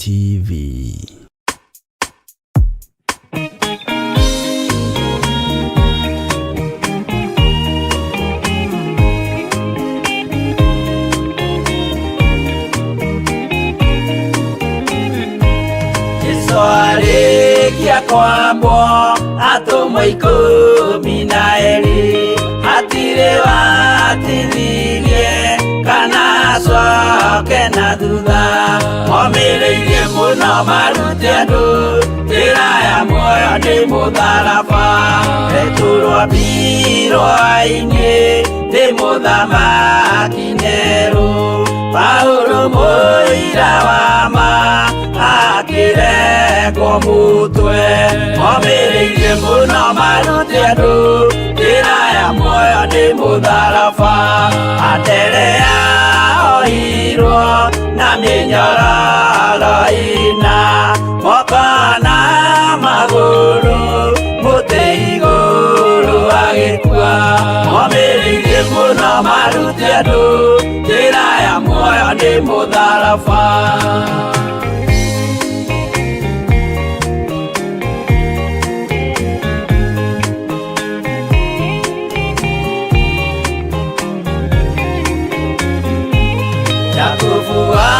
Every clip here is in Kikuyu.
TV. Jesu arĩkia kwambwo atũmwo 12 hatirĩ watithirie kana acoke na thutha omĩrĩirie mũno marute andũ njĩra ya muoyo nĩ mũtharaba Petero ambirwo-inĩ nĩ mũthamaki Nero Paulo mũira wa ma akĩrekwo mũtwe omĩrĩirie mũno marute andũ njĩra ya muoyo nĩ mũtharaba Anderea ohirwo na mĩnyororo ĩna moko na magũrũ mũtĩ igũrũ agĩkua omĩrĩirie mũno marute andũ njĩra ya muoyo nĩ mũtharaba. Jakubu wa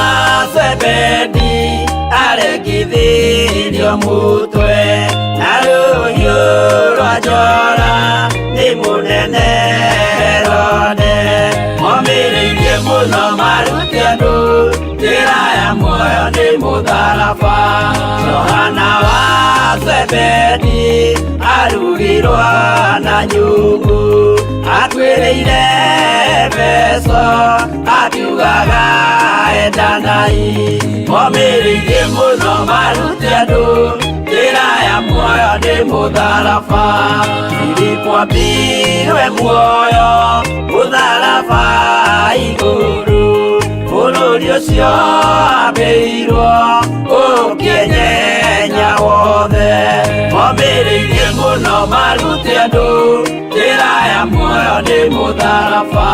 Zebedi arekithirio mutwe na rũhiũ rwa njora nĩ mũnene Herode omĩrĩirie mũno marute andũ njĩra ya muoyo nĩ mũtharaba Johana wa Zebedi arugirwo na nyungu akuĩrĩire Efeso akiugaga endanai omĩrĩirie mũno marute andũ njĩra ya muoyo nĩ mũtharaba Filipo ambirwe muoyo mũtharaba igũrũ bũrũri ũcio ambĩirwo ũkĩenyenya wothe omĩrĩirie mũno marute andũ njĩra ya muoyo nĩ mũtharaba.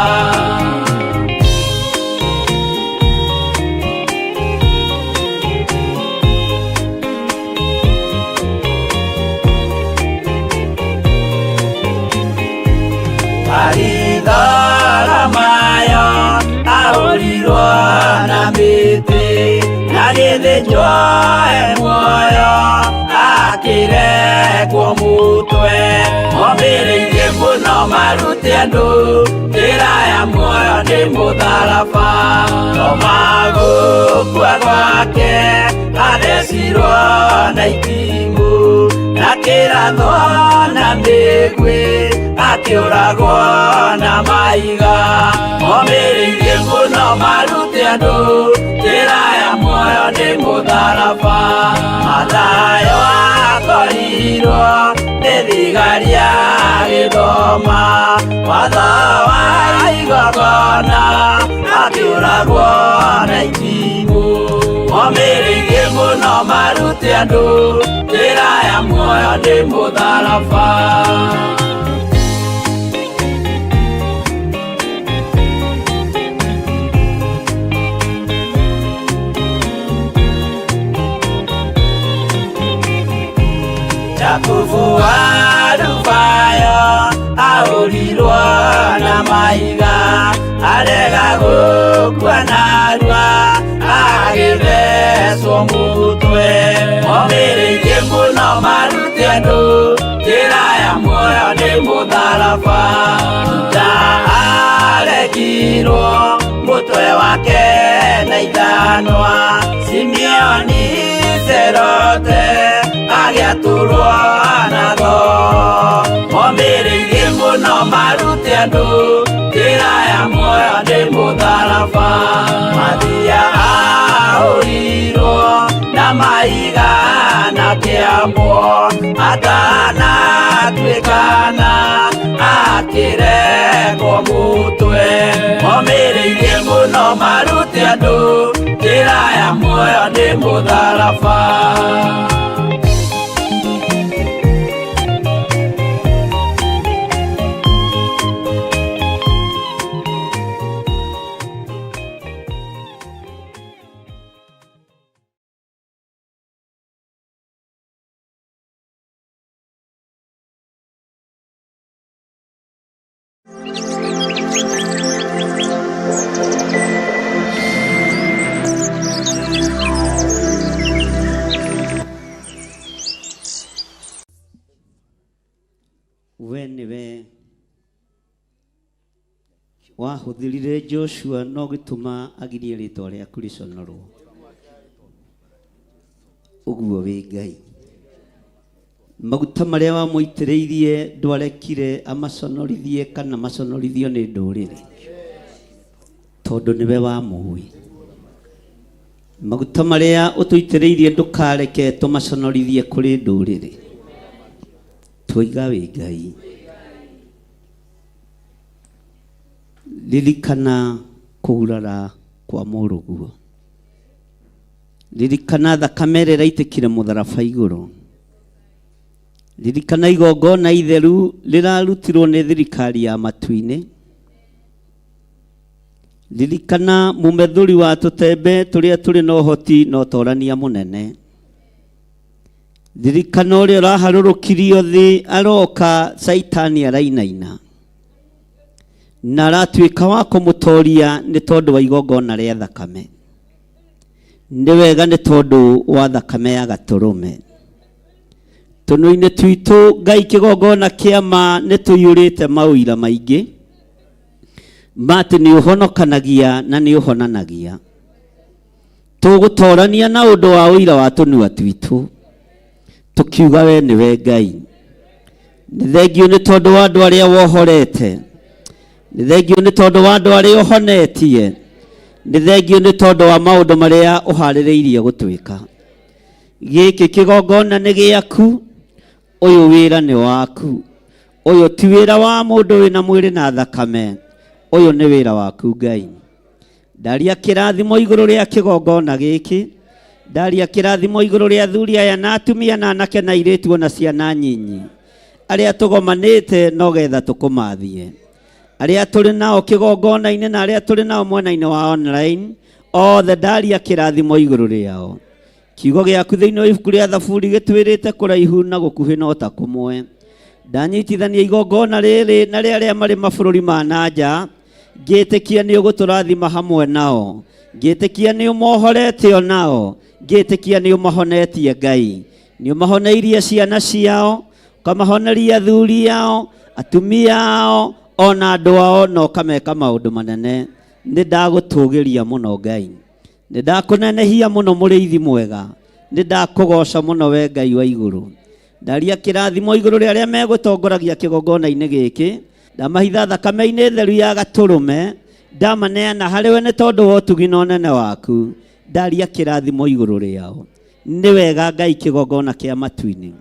Baritholomayo ahũrirwo na mĩtĩ na gĩthĩnjwo e muoyo akĩrekwo mũtwe omĩrĩirie mũno marute andũ njĩra ya muoyo nĩ mũtharaba Toma gũkua gwake athecirwo na itimũ na kĩrathwo na mĩguĩ akĩũragwo na mahiga omĩrĩirie mũno marute andũ njĩra ya muoyo nĩ mũtharaba Mathayo akorirwo nĩ thigari agĩthoma watho wa igongona akĩũragwo na itimũ omĩrĩirie mũno marute andũ njĩra ya muoyo nĩ mũtharaba. Jakubu wa Alufayo ahũrirwo na mahiga arega gũkua narua agĩthecwo mũtwe omĩrĩirie mũno marute andũ njĩra ya muoyo nĩ mũtharaba Juda arekirwo mũtwe wake na ithanwa Simeoni Serote agĩatũrwo na thoo omĩrĩirie mũno marute andũ njĩra ya muoyo nĩ mũtharaba Mathia ahũrirwo na mahiga na kĩambwo atanatuĩkana akĩrekwo mũtwe omĩrĩirie mũno marute andũ njĩra ya muoyo nĩ mũtharaba. We nĩwe wahũthĩrire Joshua no gĩtũma agirie rĩtwa rĩaku rĩconorwo. Ũguo wĩ Ngai. Maguta marĩa wamũitĩrĩirie ndwarekire amaconorithie kana maconorithio nĩ ndũrĩrĩ, tondũ nĩwe wamũĩ. Maguta marĩa ũtũitĩrĩirie ndũkareke tũmaconorithie kũrĩ ndũrĩrĩ. Twoiga wĩ Ngai. Ririkana kũgurara kwa mũrũguo. Ririkana thakame ĩrĩa ĩraitĩkire mũtharaba igũrũ. Ririkana igongona itheru rĩrarutirwo nĩ thirikari ya matu-inĩ. Ririkana mũmethũri wa tũtembe tũrĩa tũrĩ na ũhoti na ũtorania mũnene. Ririkana ũrĩa ũraharũrũkirio thĩ aroka Caitani arainaina na aratuĩka wa kũmũtoria nĩ tondũ wa igongona rĩa thakame. Nĩ wega nĩ tondũ wa thakame ya gatũrũme. Tũnua-inĩ twitũ Ngai kĩgongona kĩa ma nĩ tũiyũrĩte maũira maingĩ ma atĩ nĩ ũhonokanagia na nĩ ũhonanagia. Tũgũtorania na ũndũ wa ũira wa tũnua twitũ tũkiuga we nĩwe Ngai. Nĩ thengiũ nĩ tondũ wa andũ arĩa wohorete. Nĩ thengiũ nĩ tondũ wa andũ arĩa ũhonetie. Nĩ thengiũ nĩ tondũ wa maũndũ marĩa ũharĩrĩirie gũtwĩka. Gĩkĩ kĩgongona nĩ gĩaku, ũyũ wĩra nĩ waku. Ũyũ ti wĩra wa mũndũ wĩna mwĩrĩ na thakame, ũyũ nĩ wĩra waku Ngai. Ndaria kĩrathimo igũrũ rĩa kĩgongona gĩkĩ. Ndaria kĩrathimo igũrũ rĩa athuri aya na atumia na anake na airĩtu ona ciana nyinyi. Arĩa tũgomanĩte no getha tũkũmathie. Arĩa tũrĩ nao kĩgongona-inĩ na arĩa tũrĩ nao mwena-inĩ wa online, othe ndaria kĩrathimo igũrũ rĩao. Kiugo gĩaku thĩinĩ wa ibuku rĩa Thaburi gĩtwĩrĩte kũraihu na gũkuhĩ no ta kũmwe. Ndanyitithania igongona rĩrĩ na rĩa arĩa marĩ mabũrũri ma na nja, ngĩtĩkia nĩ ũgũtũrathima hamwe nao, ngĩtĩkia nĩ ũmohorete o nao, ngĩtĩkia nĩ ũmahonetie Ngai. Nĩ ũmahoneirie ciana ciao, ũkamahoneria athuri ao, atumia ao, ona andũ ao, na ũkameka maũndũ manene. Nĩ ndagũtũgĩria mũno Ngai. Nĩ ndakũnenehia mũno mũrĩithi mwega. Nĩ ndakũgoca mũno we Ngai wa igũrũ. Ndaria kĩrathimo igũrũ rĩa arĩa megũtongoragia kĩgongona-inĩ gĩkĩ. Ndamahitha thakame-inĩ theru ya gatũrũme. Ndamaneana harĩ we nĩ tondũ wa ũtugi na ũnene waku. Ndaria kĩrathimo igũrũ rĩao. Nĩ wega Ngai kĩgongona kĩa matu-inĩ.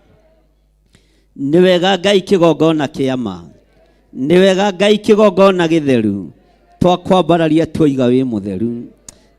Nĩ wega Ngai kĩgongona kĩa ma. Nĩ wega Ngai kĩgongona gĩtheru. Twakwambararia twoiga wĩ mũtheru.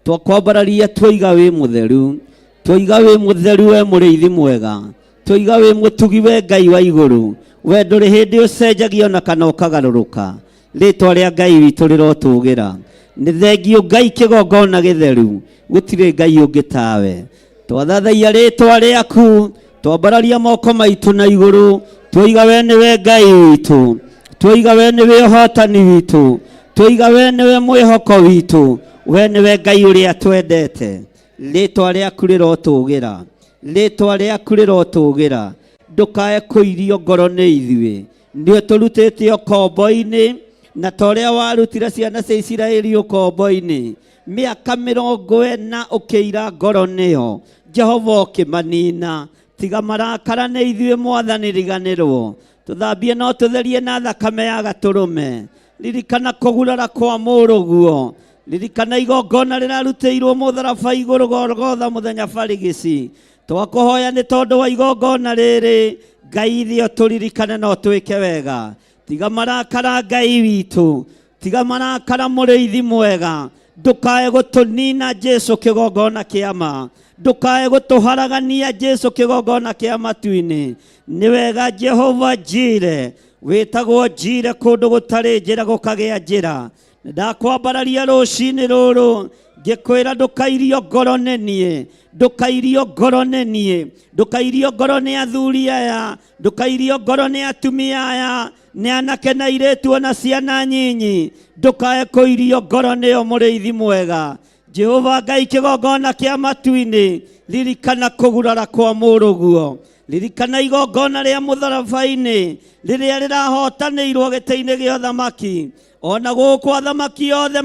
Twakwambararia twoiga wĩ mũtheru. Twoiga wĩ mũtheru we mũrĩithi mwega. Twoiga wĩ mũtugi we Ngai wa igũrũ. We ndũrĩ hĩndĩ ũcenjagia ona kana ũkagarũrũka. Rĩtwa rĩa Ngai witũ rĩrotũgĩra. Nĩ thengiũ Ngai kĩgongona gĩtheru. Gũtirĩ Ngai ũngĩ tawe. Twathathaiya rĩtwa rĩaku, twambararia moko maitũ na igũrũ, twoiga we nĩwe Ngai witũ, twoiga we nĩwe ũhotani witũ, twoiga we nĩwe mwĩhoko witũ, we nĩwe Ngai ũrĩa twendete. Rĩtwa rĩaku rĩrotũgĩra, rĩtwa rĩaku rĩrotũgĩra. Ndũkae kũirio ngoro nĩ ithuĩ, nĩ ũtũrutĩte ũkombo-inĩ, na ta ũrĩa warutire ciana cia Isiraeli ũkombo-inĩ, mĩaka mĩrongo ĩna ũkĩira ngoro nĩyo, Jehova ũkĩmanina. Tiga marakara nĩ ithuĩ Mwathani riganĩrwo, tũthambie no tũtherie na thakame ya gatũrũme. Ririkana kũgurara kwa mũrũguo, ririkana igongona rĩrarutĩirwo mũtharaba igũrũ Golgotha mũthenya barigici. Twakũhoya nĩ tondũ wa igongona rĩrĩ, Ngai ithuĩ ũtũririkane na ũtwĩke wega. Tiga marakara Ngai witũ, tiga marakara mũrĩithi mwega, ndũkae gũtũnina Jesu kĩgongona kĩa ma, ndũkae gũtũharagania Jesu kĩgongona kĩa matu-inĩ. Nĩ wega Jehova Jire, wĩtagwo Jire kũndũ gũtarĩ njĩra gũkagĩa njĩra. Ndakwambararia rũcinĩ rũrũ ngĩkwĩra ndũkairio ngoro nĩ niĩ, ndũkairio ngoro nĩ niĩ, ndũkairio ngoro nĩ athuri aya, ndũkairio ngoro nĩ atumia aya, nĩ anake na airĩtu ona ciana nyinyi, ndũkae kũirio ngoro nĩo mũrĩithi mwega. Jehova Ngai kĩgongona kĩa matu-inĩ, ririkana kũgurara kwa mũrũguo. Ririkana igongona rĩa mũtharaba-inĩ rĩrĩa rĩrahotanĩirwo gĩtĩ-inĩ gĩa ũthamaki. Ona gũkũ athamaki othe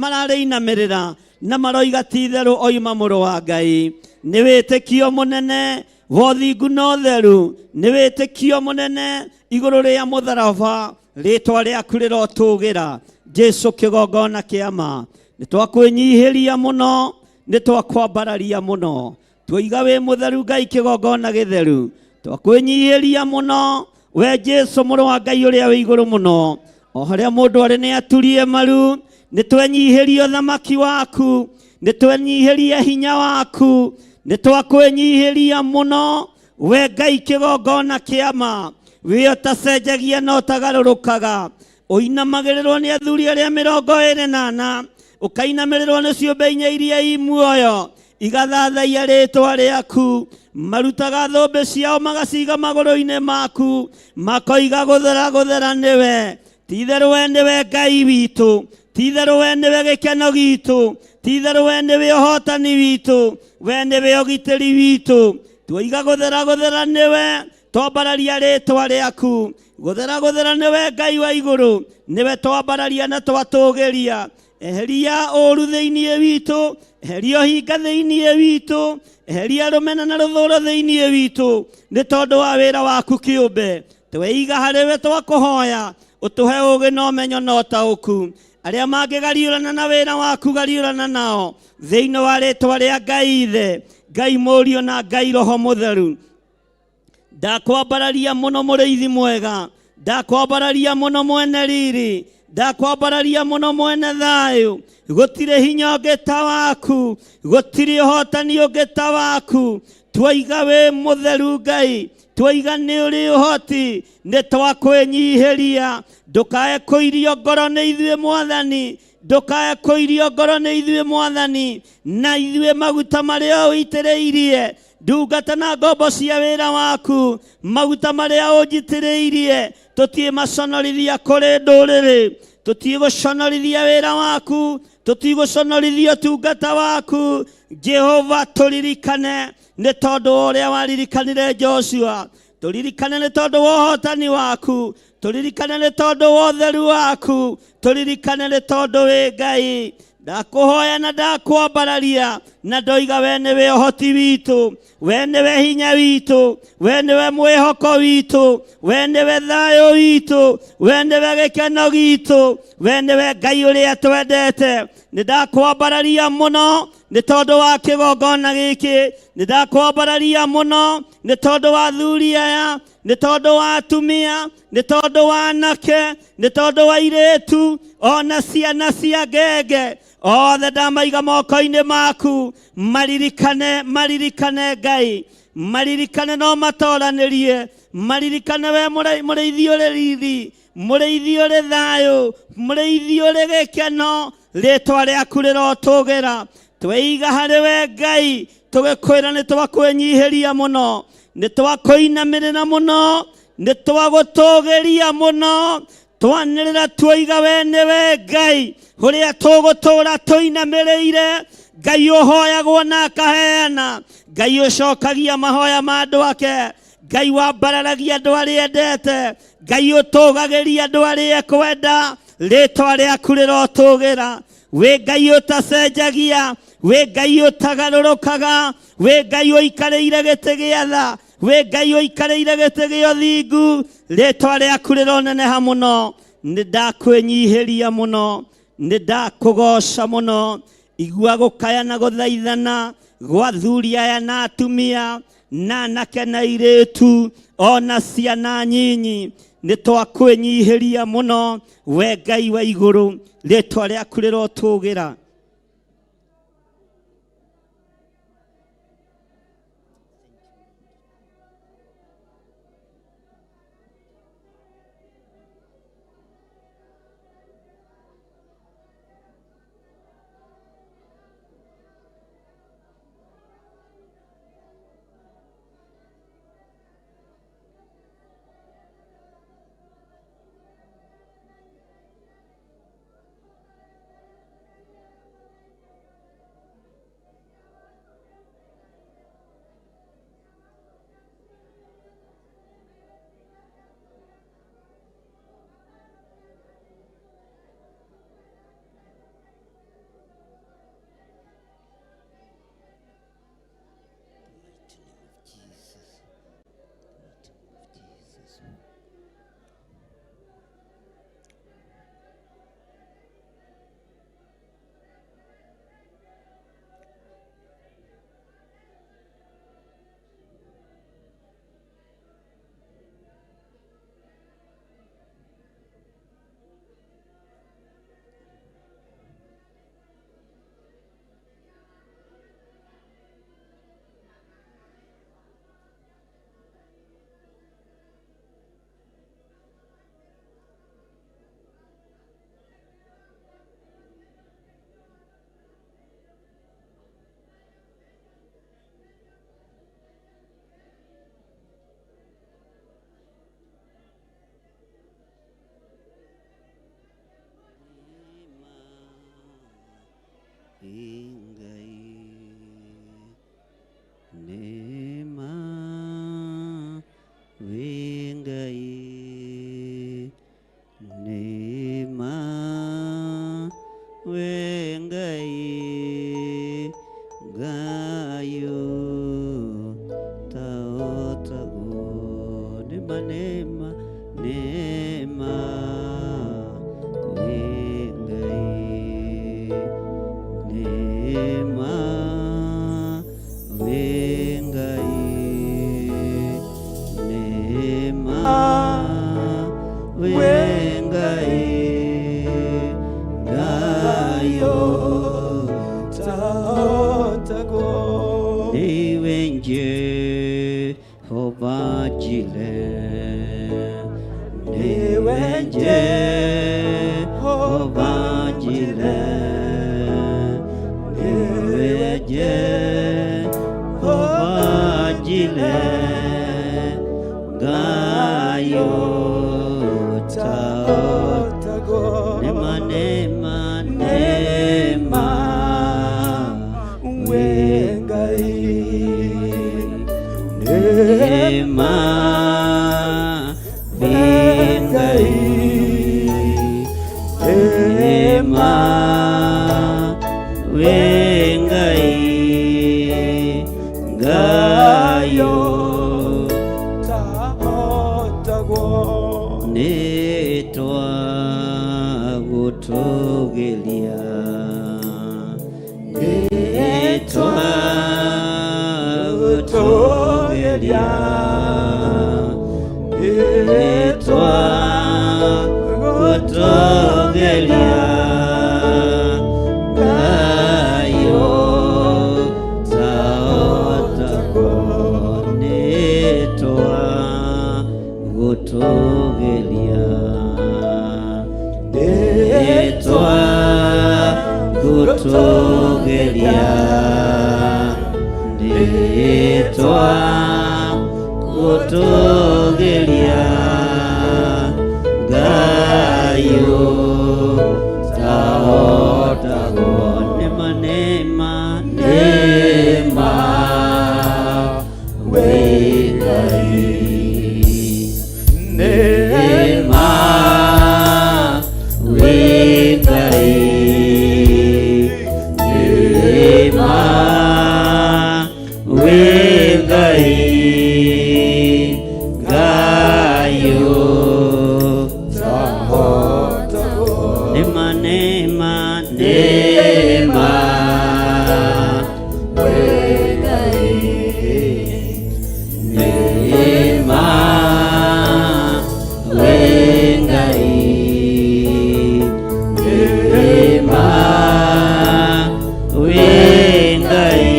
mararĩinamĩrĩra na maroiga ti itherũ oima mũrũ wa Ngai. Nĩ wĩtĩkio mũnene wa ũthingu na ũtheru, nĩ wĩtĩkio mũnene igũrũ rĩa mũtharaba, rĩtwa rĩaku rĩrotũgĩra. Jesu kĩgongona kĩa ma, nĩ twakwĩnyihĩria mũno, nĩ twakwambararia mũno, twoiga wĩ mũtheru Ngai kĩgongona gĩtheru, twakwĩnyihĩria mũno we Jesu mũrũ wa Ngai ũrĩa wĩ igũrũ mũno. O harĩa mũndũ arĩ nĩ aturie maru, nĩ twenyihĩria ũthamaki waku, nĩ twenyihĩria hinya waku, nĩ twakwĩnyihĩria mũno we Ngai kĩgongona kĩa ma, wĩ ũtacenjagia na ũtagarũrũkaga, ũinamagĩrĩrwo nĩ athuri arĩa 24, ũkainamĩrĩrwo nĩ ciũmbe inya iria i muoyo igathathaia rĩtwa rĩaku, marutaga thũmbĩ ciao magaciga magũrũ-inĩ maku, makoiga gũthera gũthera nĩwe, ti itherũ we nĩwe Ngai witũ, ti itherũ we nĩwe gĩkeno gitũ, ti itherũ we nĩwe ũhotani witũ, we nĩwe ũgitĩri witũ. Twoiga gũthera gũthera nĩwe, twambararia rĩtwa rĩaku, gũthera gũthera nĩwe Ngai wa igũrũ, nĩwe twambararia na twatũgĩria. Eheria ũũru thĩinĩ witũ, eheria ũhinga thĩinĩ witũ, eheria rũmena na rũthũũro thĩinĩ witũ, nĩ tondũ wa wĩra waku kĩũmbe. Tweiga harĩ we twakũhoya, ũtũhe ũũgĩ na ũmenyo na ũtaũku. Arĩa mangĩgariũrana na wĩra waku gariũrana nao thĩinĩ wa rĩtwa rĩa Ngai Ithe, Ngai Mũriũ na Ngai Roho Mũtheru. Ndakwambararia mũno mũrĩithi mwega, ndakwambararia mũno mwene riri, ndakwambararia mũno mwene thayũ. Gũtirĩ hinya ũngĩ ta waku, gũtirĩ ũhotani ũngĩ ta waku. Twoiga wĩ mũtheru Ngai, twoiga nĩ ũrĩ ũhoti, nĩ twakwĩnyihĩria. Ndũkae kũirio ngoro nĩ ithuĩ Mwathani, ndũkae kũirio ngoro nĩ ithuĩ Mwathani, na ithuĩ maguta marĩa ũitĩrĩirie ndungata na ngombo cia wĩra waku, maguta marĩa ũnjitĩrĩirie tũtiĩmaconorithia kũrĩ ndũrĩrĩ, tũtigũconorithia wĩra waku, tũtigũconorithia ũtungata waku. Jehova tũririkane nĩ tondũ wa ũrĩa waririkanire Joshua, tũririkane nĩ tondũ wa ũhotani waku, tũririkane nĩ tondũ wa ũtheru waku, tũririkane nĩ tondũ wĩ Ngai. Ndakũhoya na ndakwambararia na ndoiga we nĩwe ũhoti witũ, we nĩwe hinya witũ, we nĩwe mwĩhoko witũ, we nĩwe thayũ witũ, we nĩwe gĩkeno gitũ, we nĩwe Ngai ũrĩa twendete. Nĩ ndakwambararia mũno nĩ tondũ wa kĩgongona gĩkĩ, nĩ ndakwambararia mũno nĩ tondũ wa athuri aya, nĩ tondũ wa atumia, nĩ tondũ wa anake, nĩ tondũ wa airĩtu, ona ciana cia ngenge, othe ndamaiga moko-inĩ maku. Maririkane, maririkane Ngai, maririkane no matoranĩrie, maririkane we mũrĩithi ũrĩ riri, mũrĩithi ũrĩ thayũ, mũrĩithi ũrĩ gĩkeno, rĩtwa rĩaku rĩrotũgĩra. Tweiga harĩ we Ngai, tũgĩkwĩra nĩ twakwĩnyihĩria mũno, nĩ twakũinamĩrĩra mũno, nĩ twagũtũgĩria mũno, twanĩrĩra tuoiga we nĩwe Ngai ũrĩa tũgũtũũra tũinamĩrĩire, Ngai ũhoyagwo na akaheana, Ngai ũcokagia mahoya ma andũ ake, Ngai wambararagia andũ arĩa endete, Ngai ũtũgagĩria andũ arĩa ekwenda, rĩtwa rĩaku rĩrotũgĩra. Wĩ Ngai ũtacenjagia, wĩ Ngai ũtagarũrũkaga, wĩ Ngai ũikarĩire gĩtĩ gĩa tha, wĩ Ngai ũikarĩire gĩtĩ gĩa ũthingu, rĩtwa rĩaku rĩroneneha mũno. Nĩ ndakwĩnyihĩria mũno, nĩ ndakũgoca mũno. Igua gũkaya na gũthaithana gwa athuri aya na atumia na anake na airĩtu ona ciana nyinyi, nĩ twakwĩnyihĩria mũno we Ngai wa igũrũ, rĩtwa rĩaku rĩrotũgĩra. Nĩwe Jehova Jireh, nĩwe Jehova Jireh, Ngai ũtahotagwo. Nĩma, nĩma, nĩma, wĩ Ngai. Nĩma, wĩ Ngai. Nĩma, wĩ Ngai. Ngai nĩtwagũtũgĩria, nĩtwagũtũgĩria, nĩtwagũtũgĩria, Ngai ũtahotagwo, nĩtwagũtũgĩria, nĩtwagũtũgĩria, nĩtwagũtũgĩria, Ngai ũtahotagwo. Nĩma, nĩma, nĩma, wĩ Ngai. Nĩma, wĩ Ngai. Nĩma, wĩ Ngai. Ngai ũtahotagwo. Nĩma, nĩma, nĩma, wĩ Ngai. Nĩma, wĩ Ngai. Nĩma, wĩ Ngai.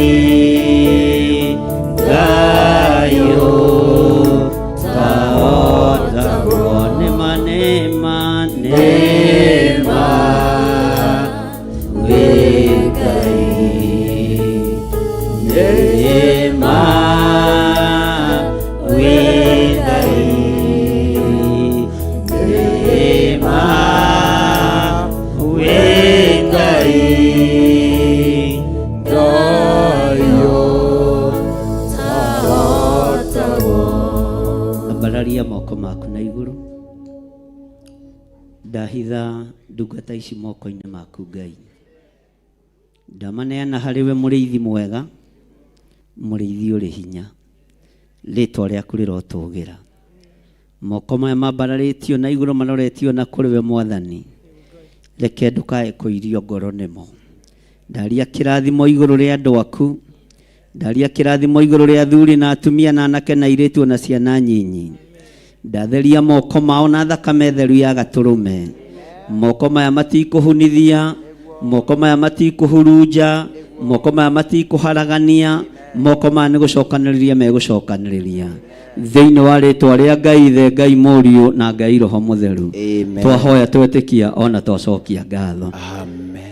Ngai ũtahotagwo. Nĩma, nĩma, nĩma, wĩ Ngai. Nĩma, wĩ Ngai. Nĩma, wĩ Ngai. Ngai ũtahotagwo. Ambararia moko maku na igũrũ. Ndahitha ndungata ici moko-inĩ maku Ngai. Ndamaneana harĩ we mũrĩithi mwega, mũrĩithi ũrĩ hinya. Rĩtwa rĩaku rĩrotũgĩra. Moko maya mambararĩtio na igũrũ maroretio na kũrĩ we Mwathani. Reke ndũkae kũirio ngoro nĩmo. Ndaria kĩrathimo igũrũ rĩa andũ aku. Ndaria kĩrathimo igũrũ rĩa athuri na atumia na anake na airĩtu na ciana nyinyi. Ndatheria moko mao na thakame theru ya gatũrũme. Moko maya matikũhunithia, moko maya matikũhurunja, moko maya matikũharagania, moko maya nĩ gũcokanĩrĩria megũcokanĩrĩria. Thĩinĩ wa rĩtwa rĩa Ngai Ithe, Ngai Mũriũ na Ngai Roho Mũtheru. Amen. Twahoya twetĩkia ona twacokia ngatho. Amen.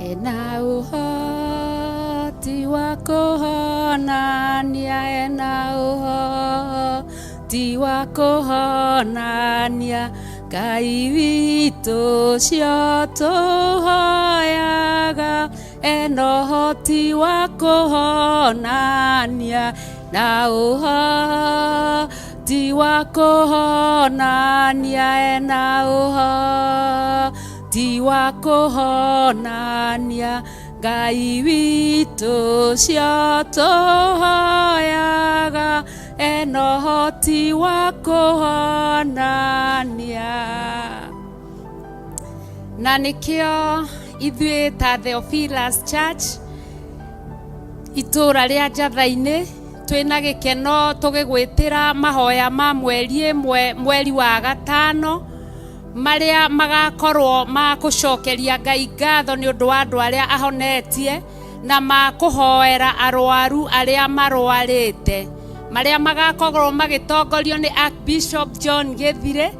Ena ũhoti wa kũhonania, ena ũhoti wa kũhonania, Ngai witũ ũcio tũhoyaga, ena ũhoti wa kũhonania, na ũhoti wa kũhonania, ena ũhoti wa kũhonania, Ngai witũ ũcio tũhoyaga, ena ũhoti wa kũhonania. Na nĩkĩo ithuĩ ta Theophilus Church itũũra rĩa Njatha-inĩ twĩna gĩkeno tũgĩgwĩtĩra mahoya ma mweri ĩmwe mweri wa gatano. Marĩa magakorwo ma gũcokeria Ngai ngatho nĩ ũndũ wa andũ arĩa ahonetie na ma kũhoera arwaru arĩa marwarĩte, marĩa magakorwo magĩtongorio nĩ Archbishop John Gĩthire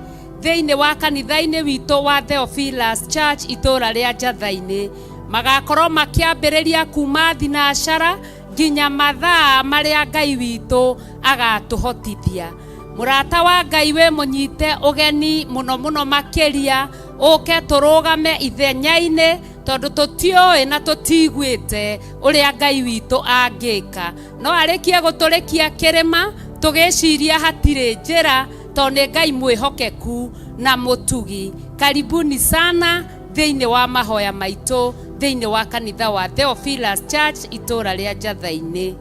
thĩinĩ wa kanitha-inĩ witũ wa Theophilus Church itũũra rĩa Njatha-inĩ. Magakorwo makĩambĩrĩria kuma thinacara nginya mathaa marĩa Ngai witũ agatũhotithia. Mũrata wa Ngai, wĩ mũnyite ũgeni mũno mũno makĩria, ũke tũrũgame ithenya-inĩ, tondũ tũtiũĩ na tũtiguĩte ũrĩa Ngai witũ angĩka. No arĩkie gũtũrĩkia kĩrĩma tũgĩciria hatirĩ njĩra, tondũ nĩ Ngai mwĩhokeku na mũtugi. Karibuni sana thĩinĩ wa mahoya maitũ thĩinĩ wa kanitha wa Theophilus Church itũũra rĩa Njatha-inĩ.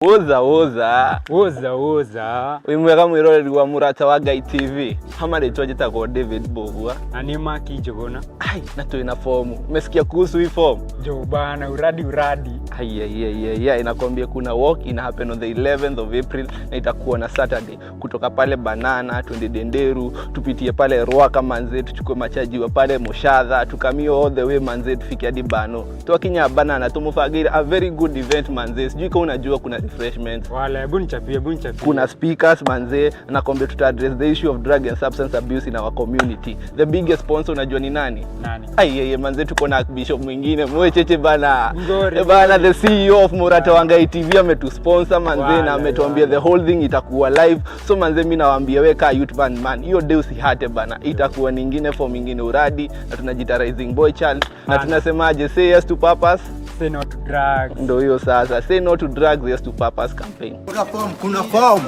Woza woza. Woza woza. Wĩ mwega mwĩroreri wa Mũrata wa Ngai TV. Hama rĩtwa njĩtagwo David Mbũgua. Na nĩ Maki Njũgũna. Ai, na twĩ na fomu. Umesikia kuhusu hii fomu? Jo bana, uradi uradi. Ai, ai, ai, ai, ai, nakwambia kuna walk ina happen on the 11th of April na itakuwa na Saturday. Kutoka pale Banana twende Denderu, tupitie pale Ruaka manze, tuchukue machaji wa pale Moshadha, tukamio all the way manze, tufike hadi Bano. Twakinya Banana tumufagira a very good event manze. Sijui kama unajua kuna refreshments. Wala, hebu nichapie, hebu nichapie. Kuna speakers manze, nakwambia tuta address the issue of drug and substance abuse in our community. The biggest sponsor unajua ni nani? Nani? Ai, yeye manze, tuko na bishop mwingine mwecheche bana. Ngori. Eh, bana, the CEO of Murata wa Ngai TV ametusponsor manze, Wala, na ametuambia wala. the whole thing itakuwa live. So manze, mimi nawaambia we ka youth band man, hiyo day usihate bana, itakuwa ningine form ingine uradi, na tunajita Rising Boy Child na Bana. tunasemaje, say yes to purpose. Say no to drugs. Ndio hiyo sasa, say no to drugs, yes to purpose campaign. Kuna form, kuna form.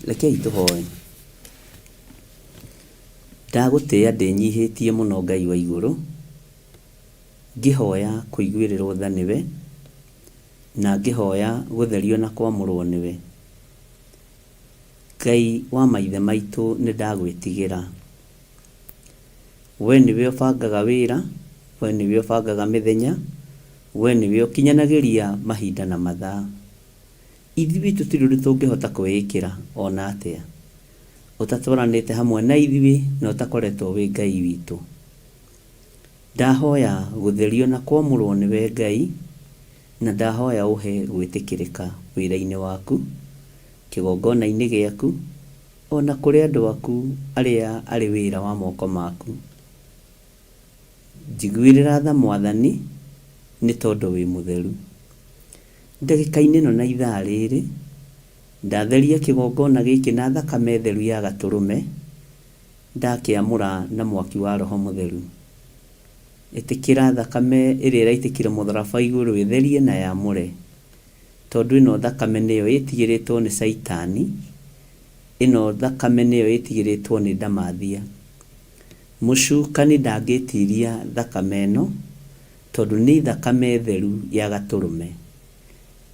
Rekei tũhoe. Ndagũtĩĩa ndĩnyihĩtie mũno Ngai wa igũrũ, ngĩhoya kũiguĩrĩrwo tha nĩwe, na ngĩhoya gũtherio na kwamũrwo nĩwe. Ngai wa maithe maitũ, nĩ ndagwĩtigĩra. We nĩwe ũbangaga wĩra, we nĩwe ũbangaga mĩthenya, we nĩwe ũkinyanagĩria mahinda na mathaa. Ithuĩ tũtirĩ ũndũ tũngĩhota kwĩĩkĩra ona atĩa, ũtatwaranĩte hamwe na ithuĩ na ũtakoretwo wĩ Ngai witũ. Ndahoya gũtherio na kwamũrwo nĩwe Ngai, na ndahoya ũhe gwĩtĩkĩrĩka wĩra-inĩ waku, kĩgongona-inĩ gĩaku, ona kũrĩ andũ aku arĩa arĩ wĩra wa moko maku. Njiguĩrĩra tha Mwathani, nĩ tondũ wĩ mũtheru. Ndagĩka-inĩ ĩno na ithaa rĩrĩ, ndatheria kĩgongona gĩkĩ na thakame theru ya gatũrũme, ndakĩamũra na mwaki wa Roho Mũtheru. Ĩtĩkĩra thakame ĩrĩa ĩraitĩkire mũtharaba igũrũ ĩtherie na yamũre, tondũ ĩno thakame nĩyo ĩtigĩrĩtwo nĩ Caitani, ĩno thakame nĩyo ĩtigĩrĩtwo nĩ ndamathia. Mũcukani ndangĩtiria thakame ĩno, tondũ nĩ thakame theru ya gatũrũme.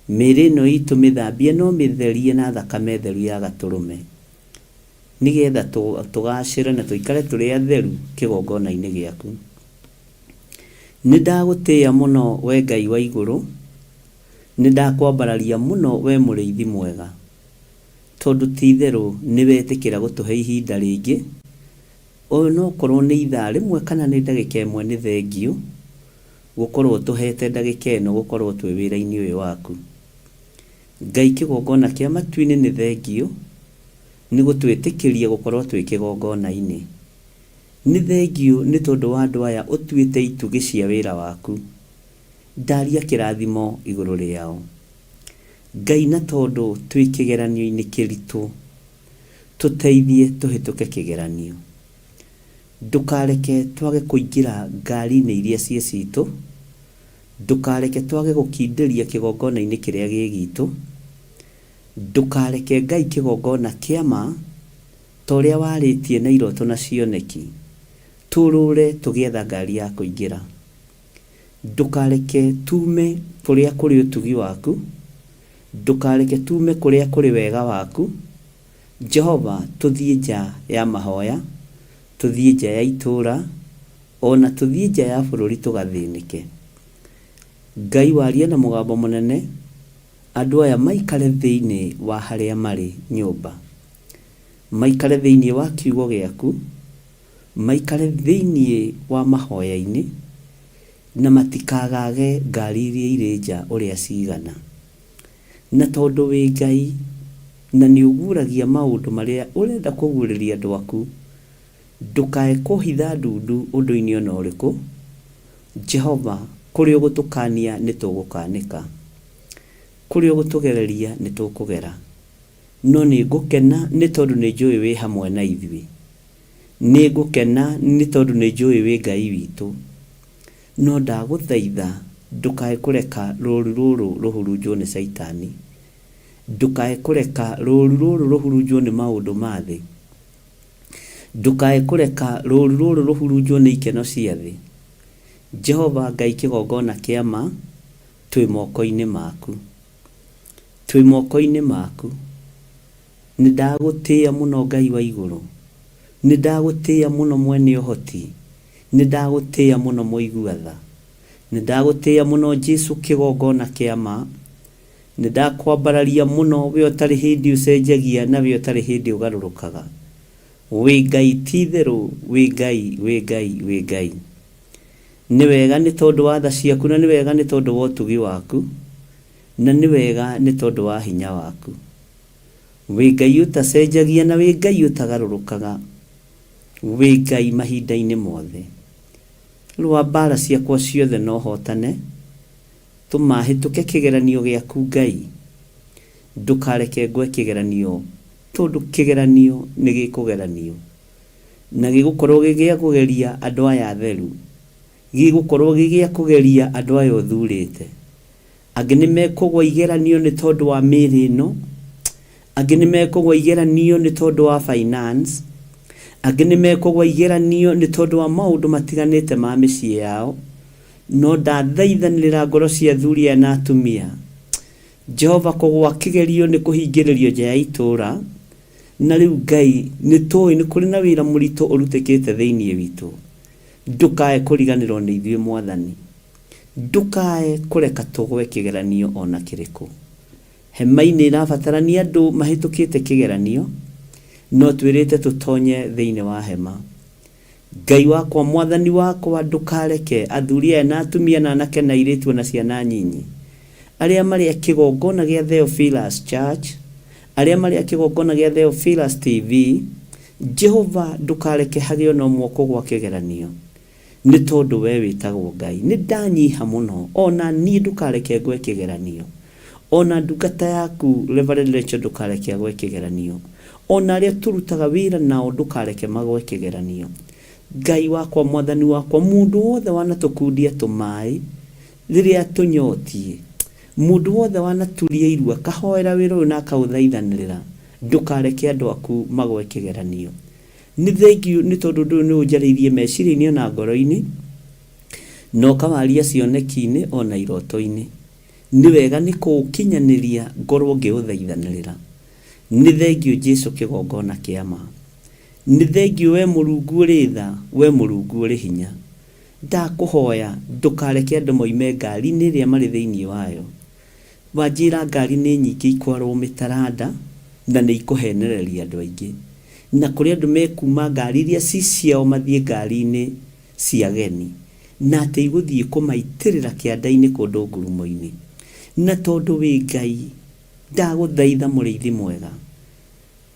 Mĩĩrĩ ĩno itũ mĩthambie no mĩtherie na thakame theru ya gatũrũme, nĩgetha tũgacĩre na tũikare tũrĩ atheru kĩgongona-inĩ gĩaku. Nĩ ndagũtĩĩa mũno we Ngai wa igũrũ, nĩ ndakwambararia mũno we mũrĩithi mwega, tondũ ti itherũ nĩ wetĩkĩra gũtũhe ihinda rĩngĩ, onokorwo nĩ ithaa rĩmwe kana nĩ ndagĩka ĩmwe, nĩ thengiũ gũkorwo ũtũhete ndagĩka ĩno gũkorwo twĩ wĩra-inĩ ũyũ waku. Ngai kĩgongona kĩa matu-inĩ nĩ thengiũ nĩ gũtwĩtĩkĩria gũkorwo twĩ kĩgongona-inĩ. Nĩ thengiũ nĩ tondũ wa andũ aya ũtuĩte itugĩ cia wĩra waku. Ndaria kĩrathimo igũrũ rĩao. Ngai na tondũ twĩ kĩgeranio-inĩ kĩritũ, tũteithie tũhĩtũke kĩgeranio. Ndũkareke twage kũingĩra ngari-inĩ iria ciĩ citũ, ndũkareke twage gũkindĩria kĩgongona-inĩ kĩrĩa gĩ gitũ, ndũkareke Ngai kĩgongona kĩa ma ta ũrĩa warĩtie na iroto na cioneki, tũrũre tũgĩetha ngari ya kũingĩra. Ndũkareke tuume kũrĩa kũrĩ ũtugi waku, ndũkareke tuume kũrĩa kũrĩ wega waku. Jehova, tũthiĩ nja ya mahoya, tũthiĩ nja ya itũũra, o na tũthiĩ nja ya bũrũri tũgathĩnĩke. Ngai warie na mũgambo mũnene, andũ aya maikare thĩinĩ wa harĩa marĩ nyũmba, maikare thĩinĩ wa kiugo gĩaku, maikare thĩinĩ wa mahoya-inĩ, na matikagage ngari iria irĩ nja ũrĩa cigana. Na tondũ wĩ Ngai na nĩ ũguũragia maũndũ marĩa ũrenda kũguũrĩria andũ aku, ndũkae kũhitha ndundu ũndũ-inĩ o na ũrĩkũ. Jehova, kũrĩa ũgũtũkaania nĩ tũgũkaanĩka, kũrĩa ũgũtũgereria nĩ tũkũgera. No nĩ ngũkena nĩ tondũ nĩ njũĩ wĩ hamwe na ithuĩ. Nĩ ngũkena nĩ tondũ nĩ njũĩ wĩ Ngai witũ. No ndagũthaitha ndũkae kũreka rũũru rũrũ rũhurunjwo nĩ Caitani. Ndũkae kũreka rũũru rũrũ rũhurunjwo nĩ maũndũ ma thĩ. Ndũkae kũreka rũũru rũrũ rũhurunjwo nĩ ikeno cia thĩ. Jehova Ngai kĩgongona kĩa ma, twĩ moko-inĩ maku. Twĩ moko-inĩ maku. Nĩ ndagũtĩĩa mũno Ngai wa igũrũ. Nĩ ndagũtĩĩa mũno mwene ũhoti. Nĩ ndagũtĩĩa mũno mũigua tha. Nĩ ndagũtĩĩa mũno Jesu kĩgongona kĩa ma. Nĩ ndakwambararia mũno we ũtarĩ hĩndĩ ũcenjagia na we ũtarĩ hĩndĩ ũgarũrũkaga. Wĩ Ngai ti itherũ, wĩ Ngai, wĩ Ngai, wĩ Ngai. Nĩ wega nĩ tondũ wa tha ciaku na nĩ wega nĩ tondũ wa ũtugi waku, na nĩ wega nĩ tondũ wa hinya waku. Wĩ Ngai ũtacenjagia na wĩ Ngai ũtagarũrũkaga. Wĩ Ngai mahinda-inĩ mothe. Rũa mbaara ciakwa ciothe na ũhootane. Tũma hĩtũke kĩgeranio gĩaku Ngai. Ndũkareke ngwe kĩgeranio tondũ kĩgeranio nĩ gĩkũgeranio. Na gĩgũkorwo gĩ gĩa kũgeria andũ aya atheru. Gĩgũkorwo gĩ gĩa kũgeria andũ aya ũthurĩte. Angĩ nĩ mekũgwa igeranio nĩ tondũ wa mĩĩrĩ ĩno. Angĩ nĩ mekũgwa igeranio nĩ tondũ wa finance. Angĩ nĩ mekũgwa igeranio nĩ tondũ wa maũndũ matiganĩte ma mĩciĩ yao. No ndathaithanĩrĩra ngoro cia athuri aya na atumia. Jehova kũgwa kĩgerio nĩ kũhingĩrĩrio nja ya itũũra. Na rĩu Ngai, nĩ tũĩ nĩ kũrĩ na wĩra mũritũ ũrutĩkĩte thĩinĩ witũ. Ndũkae kũriganĩrwo nĩ ithuĩ Mwathani. Ndũkae kũreka tũgwe kĩgeranio o na kĩrĩkũ. Hema-inĩ ĩrabatarania andũ mahĩtũkĩte kĩgeranio, no twĩrĩte tũtonye thĩinĩ wa hema. Ngai wakwa, Mwathani wakwa, ndũkareke athuri aya na atumia na anake na airĩtu o na ciana nyinyi, arĩa marĩ a kĩgongona gĩa Theophilus Church, arĩa marĩ a kĩgongona gĩa Theophilus TV, Jehova, ndũkareke hagĩe o na ũmwe ũkũgwa kĩgeranio. Nĩ tondũ wee wĩtagwo Ngai. Nĩ ndanyiha mũno, o na niĩ ndũkareke ngwe kĩgeranio. O na ndungata yaku Reverend Rachel ndũkareke agwe kĩgeranio. O na arĩa tũrutaga wĩra nao ndũkareke magwe kĩgeranio. Ngai wakwa, Mwathani wakwa, mũndũ wothe wanatũkundia tũmaĩ rĩrĩa tũnyotiĩ, mũndũ wothe wanaturia iru akahoera wĩra ũyũ na akaũthaithanĩrĩra, ndũkareke andũ aku magwe kĩgeranio. Nĩ thengiũ nĩ tondũ ũndũ ũyũ nĩ ũnjarĩirie meciria-inĩ o na ngoro-inĩ, na ũkawaria cioneki-inĩ o na iroto-inĩ. Nĩ wega nĩ kũũkinyanĩria ngorwo ngĩũthaithanĩrĩra. Nĩ thengiũ Jesu kĩgongona kĩa ma. Nĩ thengiũ wee Mũrungu ũrĩ tha, wee Mũrungu ũrĩ hinya. Ndakũhoya ndũkareke andũ moime ngari-inĩ ĩrĩa marĩ thĩinĩ wayo. Wanjĩra ngari nĩ nyingĩ ikwarwo mĩtaranda na nĩ ikũhenereria andũ aingĩ. Na kũrĩ andũ mekuma ngari iria ci ciao mathiĩ ngari-inĩ cia ageni. Na atĩ igũthiĩ kũmaitĩrĩra kĩanda-inĩ kũndũ ngurumo-inĩ. Na tondũ wĩ Ngai, ndagũthaitha mũrĩithi mwega,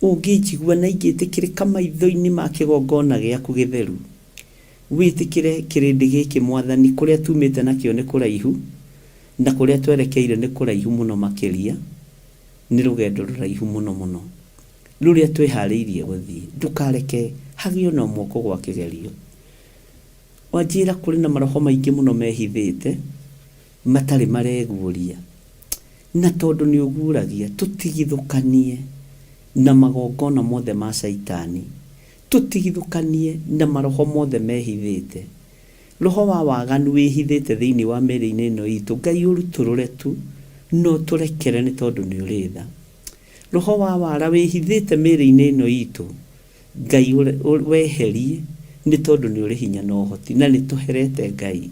ũngĩnjigua na ingĩtĩkĩrĩka maitho-inĩ ma kĩgongona gĩaku gĩtheru, wĩtĩkĩre kĩrĩndĩ gĩkĩ Mwathani, kũrĩa tumĩte nakĩo nĩ kũraihu. Na kũrĩa twerekeire nĩ kũraihu mũno makĩria, nĩ rũgendo rũraihu mũno mũno rũrĩa twĩharĩirie gũthiĩ. Ndũkareke hagĩe ona ũmwe ũkũgwa kĩgerio. Wanjĩra kũrĩ na maroho maingĩ mũno mehithĩte matarĩ mareguũria, na tondũ nĩ ũguũragia, tũtigithũkanie na magongona mothe ma Caitani, tũtigithũkanie na maroho mothe mehithĩte. Roho wa waganu wĩhithĩte thĩinĩ wa mĩĩrĩ-inĩ ĩno itũ, Ngai ũrutũrũre tu na ũtũrekere nĩ tondũ nĩ ũrĩ tha. Roho wa wara wĩhithĩte mĩĩrĩ-inĩ ĩno itũ, Ngai weherie nĩ tondũ nĩ ũrĩ hinya na ũhoti na nĩ tũherete Ngai.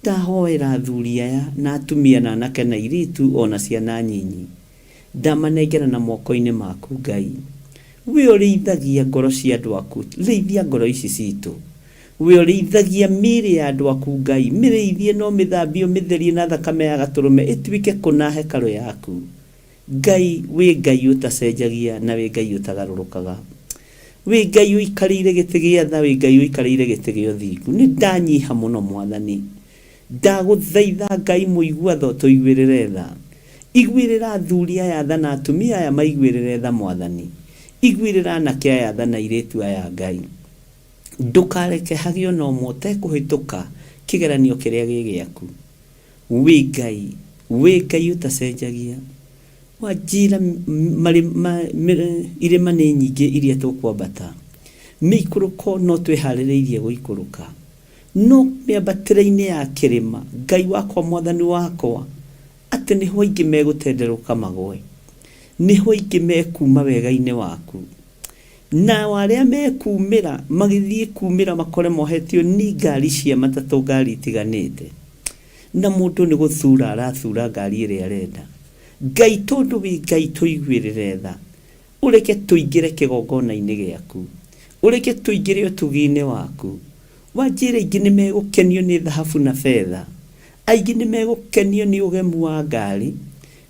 Ndahoera athuri aya na atumia na anake na airĩtu o na ciana nyinyi. Ndamanengera na moko-inĩ maku Ngai. We ũrĩithagia ngoro cia andũ aku, rĩithia ngoro ici citũ. We ũrĩithagia mĩĩrĩ ya andũ aku Ngai, mĩrĩithie na ũmĩthambie ũmĩtherie na thakame ya Gatũrũme ĩtuĩke kũna hekarũ yaku. Ngai, wĩ Ngai ũtacenjagia na wĩ Ngai ũtagarũrũkaga. Wĩ Ngai ũikarĩire gĩtĩ gĩa tha, wĩ Ngai ũikarĩire gĩtĩ gĩa ũthingu. Nĩ ndanyiha mũno Mwathani. Ndagũthaitha Ngai mũigua tha ũtũiguĩrĩre tha. Iguĩrĩra athuri aya tha na atumia aya maiguĩrĩre tha Mwathani. Iguĩrĩra anake aya tha na airĩtu aya Ngai. Ndũkareke hagĩe ona ũmwe ũtekũhĩtũka kĩgeranio kĩrĩa gĩ gĩaku. Wĩ Ngai, wĩ Ngai ũtacenjagia. Wanjĩra irĩma nĩ nyingĩ iria tũkwambata. Mĩikũrũko no twĩharĩrĩirie gũikũrũka. No mĩambatĩre-inĩ ya kĩrĩma, Ngai wakwa Mwathani wakwa, atĩ nĩho aingĩ megũtenderũka magwe. Nĩho aingĩ mekuuma wega-inĩ waku. Nao arĩa mekumĩra magĩthiĩ kumĩra makore mohetio ni ngari cia matatũ ngari itiganĩte. Na mũndũ nĩ gũthura arathura ngari ĩrĩa arenda. Ngai tondũ wĩ Ngai tũiguĩrĩre tha. Ũreke tũingĩre kĩgongona-inĩ gĩaku. Ũreke tũingĩre ũtugi-inĩ waku. Wanjĩra aingĩ nĩ megũkenio nĩ thahabu na betha. Aingĩ nĩ megũkenio nĩ ũgemu wa ngari.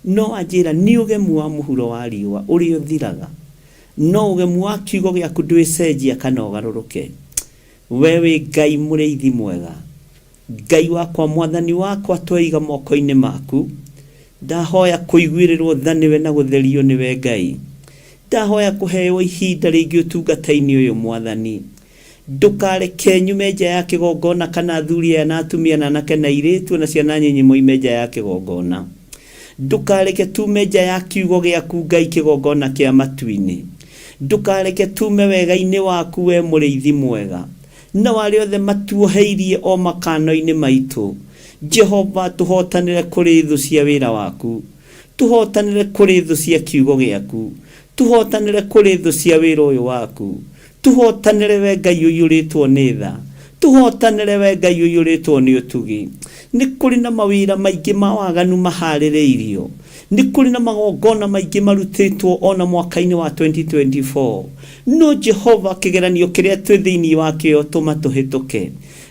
No wanjĩra nĩ ũgemu wa mũhuro wa riũa ũrĩa ũthiraga. No ũgemu wa kiugo gĩaku ndwĩcenjia kana ũgarũrũke. We wĩ Ngai mũrĩithi mwega. Ngai wakwa Mwathani wakwa tweiga moko-inĩ maku. Ndahoya kũiguĩrĩrwo tha nĩwe na gũtherio nĩwe Ngai. Ndahoya kũheo ihinda rĩngĩ ũtungata-inĩ ũyũ Mwathani. Ndũkareke nyume nja ya kĩgongona kana athuri aya na atumia na anake na airĩtu na ciana nyinyi moime nja ya kĩgongona. Ndũkareke tume nja ya kiugo gĩaku Ngai kĩgongona kĩa matu-inĩ. Ndũkareke tume wega-inĩ waku we mũrĩithi mwega. Nao arĩa othe matuoheirie o makano-inĩ maitũ, Jehova, tũhootanĩre kũrĩ thũ cia wĩra waku, tũhootanĩre kũrĩ thũ cia kiugo gĩaku, tũhootanĩre kũrĩ thũ cia wĩra ũyũ waku, tũhootanĩre we Ngai ũiyũrĩtwo nĩ tha, tũhootanĩre we Ngai ũiyũrĩtwo nĩ ũtugi. Nĩ kũrĩ na mawĩra maingĩ ma waganu maharĩrĩirio, Nĩ kũrĩ na magongona maingĩ marutĩtwo o na mwaka-inĩ wa 2024. No Jehova, kĩgeranio kĩrĩa twĩ thĩinĩ wakĩo tũma tũhĩtũke.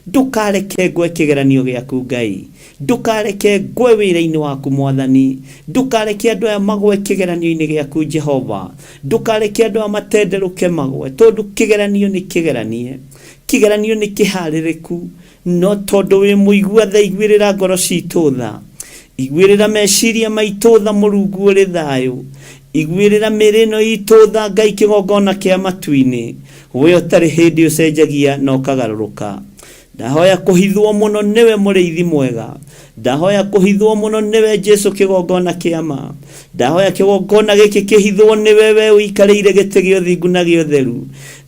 Ndũkareke ngwe kĩgeranio gĩaku Ngai. Ndũkareke ngwe wĩra-inĩ waku Mwathani. Ndũkareke andũ aya magwe kĩgeranio-inĩ gĩaku Jehova. Ndũkareke andũ aya matenderũke magwe, tondũ kĩgeranio nĩ kĩgeranie. Kĩgeranio nĩ kĩharĩrĩku. No tondũ wĩ mũigua tha iguĩrĩra ngoro citũ tha. Iguĩrĩra meciria maitũ tha Mũrungu ũrĩ thayũ. Iguĩrĩra mĩĩrĩ ĩno itũ tha Ngai kĩgongona kĩa matu-inĩ. We ũtarĩ hĩndĩ ũcenjagia na ũkagarũrũka. Ndahoya kũhithwo mũno nĩwe mũrĩithi mwega. Ndahoya kũhithwo mũno nĩwe Jesu kĩgongona kĩa ma. Ndahoya kĩgongona gĩkĩ kĩhithwo nĩwe we ũikarĩire gĩtĩ gĩa ũthingu na gĩa ũtheru.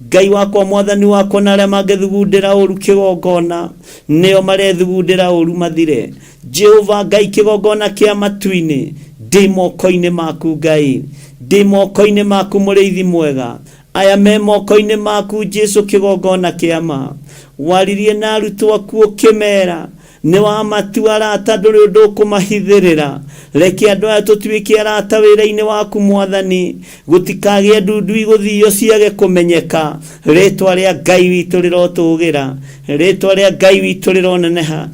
Ngai wakwa Mwathani wakwa na arĩa mangĩthugundĩra ũru kĩgongona nĩo marethugundĩra ũru mathire. Jehova Ngai kĩgongona kĩa matu-inĩ ndĩ moko-inĩ maku Ngai. Ndĩ moko-inĩ maku mũrĩithi mwega. Aya me moko-inĩ maku Jesu kĩgongona kĩa ma. Waririe na arutwo aku ũkĩmera Nĩ wamatua arata ndũrĩ ũndũ ũkũmahithĩrĩra. Reke andũ aya tũtuĩke arata wĩra-inĩ waku Mwathani. Gũtikagĩe ndundu igũthio ciage kũmenyeka. Rĩtwa rĩa Ngai witũ rĩrotũgĩra. Rĩtwa rĩa Ngai witũ rĩroneneha.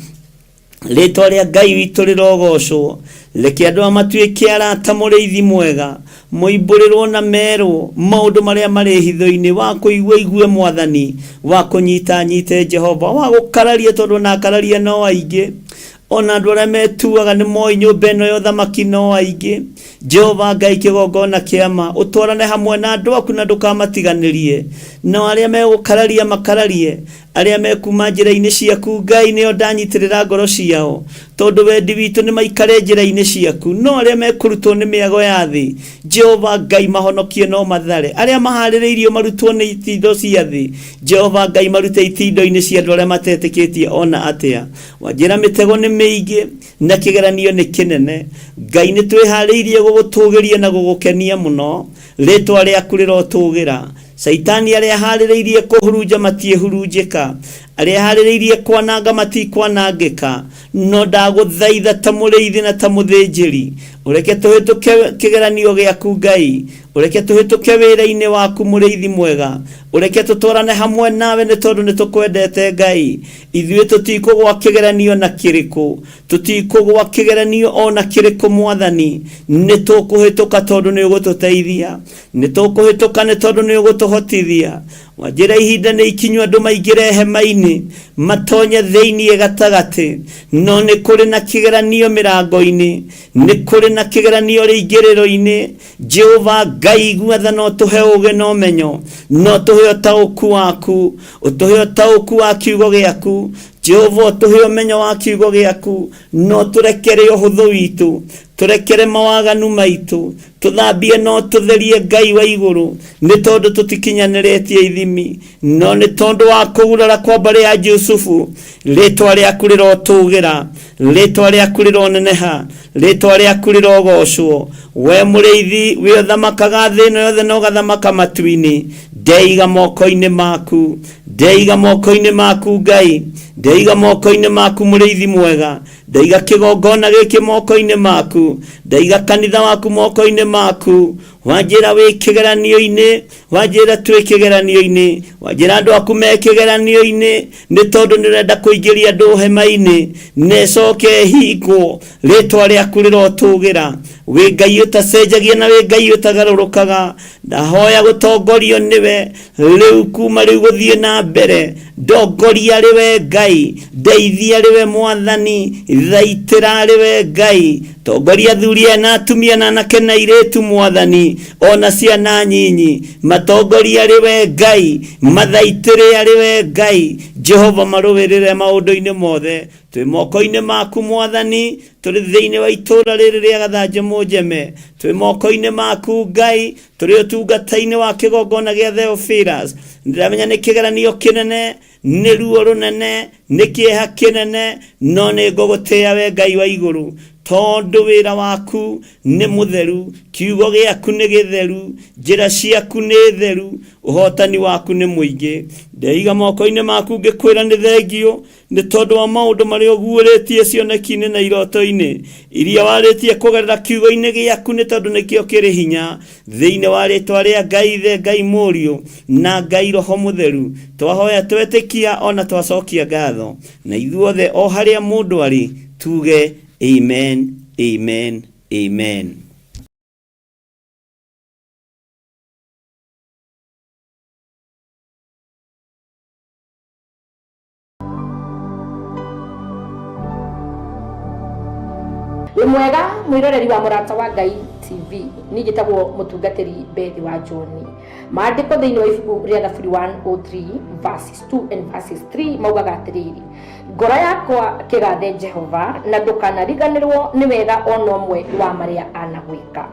Rĩtwa rĩa Ngai witũ rĩrogocwo. Reke andũ aya matuĩke arata mũrĩithi mwega. Moimbũrĩrwo na merwo maũndũ marĩa marĩ hitho-inĩ, wa kũigua igue Mwathani, wa kũnyita anyite Jehova, wa gũkararia tondũ ona akararia no aingĩ. Ona andũ arĩa metuaga nĩ moĩ nyũmba ĩno ya ũthamaki no aingĩ. Jehova Ngai kĩgongona kĩa ma, ũtwarane hamwe na andũ aku na ndũkamatiganĩrie. Nao arĩa megũkararia makararie, arĩa mekuma njĩra-inĩ ciaku Ngai nĩo ndanyitĩrĩra ngoro ciao, tondũ wendi witũ nĩ maikare njĩra-inĩ ciaku. No arĩa mekũrutwo nĩ mĩago ya thĩ, Jehova Ngai mahonokie no mathare. Arĩa maharĩrĩirio marutwo nĩ itindo cia thĩ, Jehova Ngai marute itindo-inĩ cia andũ arĩa matetĩkĩtie ona atĩa. Wanjĩra mĩtego nĩ mĩingĩ na kĩgeranio nĩ kĩnene. Ngai nĩ twĩharĩirie gũgũtũgĩria na gũgũkenia mũno. Rĩtwa rĩaku rĩrotũgĩra. Caitani arĩa aharĩrĩirie kũhurunja matiĩhurunjĩka, arĩa aharĩrĩirie kwananga matikwanangĩka. No ndagũthaitha ta mũrĩithi na ta mũthĩnjĩri, ũreke tũhĩtũke kĩgeranio gĩaku Ngai, ũreke tũhĩtũke wĩra-inĩ waku mũrĩithi mwega, ũreke tũtwarane hamwe nawe nĩ tondũ nĩ tũkwendete Ngai. Ithuĩ tũtikũgwa kĩgeranio na kĩrĩkũ, tũtikũgwa kĩgeranio o na kĩrĩkũ Mwathani, nĩ tũkũhĩtũka tondũ nĩ ũgũtũteithia, nĩ tũkũhĩtũka nĩ tondũ nĩ ũgũtũhotithia. Wanjĩra ihinda nĩ ikinyu andũ maingĩre hema-inĩ, matonye thĩinĩ gatagatĩ, no nĩ kũrĩ na kĩgeranio mĩrango-inĩ, nĩ kũrĩ na kĩgeranio rĩingĩrĩro-inĩ. Jehova Ngai igua tha na ũtũhe ũũgĩ na ũmenyo, na ũtũhe ũtaũku waku, ũtũhe ũtaũku wa kiugo gĩaku. Jehova ũtũhe ũmenyo wa kiugo gĩaku, na ũtũrekere ũhũthũ witũ, tũrekere mawaganu maitũ, tũthambie na ũtũtherie Ngai wa igũrũ, nĩ tondũ tũtikinyanĩrĩtie ithimi, no nĩ tondũ wa kũgurara kwa mbarĩ ya Jusufu, rĩtwa rĩaku rĩrotũgĩra, rĩtwa rĩaku rĩroneneha, rĩtwa rĩaku rĩrogocwo. We mũrĩithi, we ũthamakaga thĩ ĩno yothe na ũgathamaka matu-inĩ, ndeiga moko-inĩ maku, ndeiga moko-inĩ maku Ngai, ndeiga moko-inĩ maku mũrĩithi mwega, ndaiga kĩgongona gĩkĩ moko-inĩ maku, ndaiga kanitha waku moko-inĩ maku. Wanjĩra wĩ kĩgeranio-inĩ, wanjĩra twĩ kĩgeranio-inĩ, wanjĩra andũ aku me kĩgeranio-inĩ, nĩ tondũ nĩ ũrenda kũingĩria andũ hema-inĩ na ĩcoke ĩhingwo. Rĩtwa rĩaku rĩrotũgĩra. Wĩ Ngai ũtacenjagia na wĩ Ngai ũtagarũrũkaga. Ndahoya gũtongorio nĩwe rĩu kuma rĩu gũthiĩ na mbere. Ndongoria arĩ we Ngai, ndeithia arĩ we Mwathani, thaitĩra arĩ we Ngai. Tongoria athuri aya na atumia na anake na airĩtu Mwathani, ona ciana nyinyi, matongoria arĩ we Ngai, mathaitĩre arĩ we Ngai. Jehova marũĩrĩre maũndũ-inĩ mothe. Twĩ moko-inĩ maku Mwathani, tũrĩ thĩinĩ wa itũũra rĩrĩ rĩa Gathanjĩ Mũnjeme. Twĩ moko-inĩ maku Ngai, tũrĩ ũtungata-inĩ wa kĩgongona gĩa Theophilus. Ndĩramenya nĩ kĩgeranio kĩnene, nĩ ruo rũnene, nĩ kĩeha kĩnene, no nĩ ngũgũtĩĩa we Ngai wa igũrũ, tondũ wĩra waku nĩ mũtheru, kiugo gĩaku nĩ gĩtheru, njĩra ciaku nĩ theru, ũhotani waku nĩ mũingĩ. Ndeiga moko-inĩ maku ngĩkwĩra nĩ thengio nĩ tondũ wa maũndũ marĩa ũguũrĩtie cioneki-inĩ na iroto-inĩ iria warĩtie kũgerera kiugo-inĩ gĩaku, nĩ tondũ nĩkĩo kĩrĩ hinya. Thĩinĩ wa rĩtwa rĩa Ngai Ithe, Ngai Mũriũ na Ngai Roho Mũtheru, twahoya twetĩkia ona twacokia ngatho, na ithuothe o harĩa mũndũ arĩ tuge amen, amen, amen. Wĩ mwega mwĩroreri wa Mũrata wa Ngai TV, niĩ njĩtagwo mũtungatĩri Bethi wa John. Maandĩko thĩinĩ wa ibuku rĩa Thaburi 103 verses 2 and verses 3 maugaga atĩrĩrĩ, ngoro yakwa kĩgathe Jehova, na ndũkanariganĩrwo nĩ wega ona ũmwe wa marĩa anagwĩka.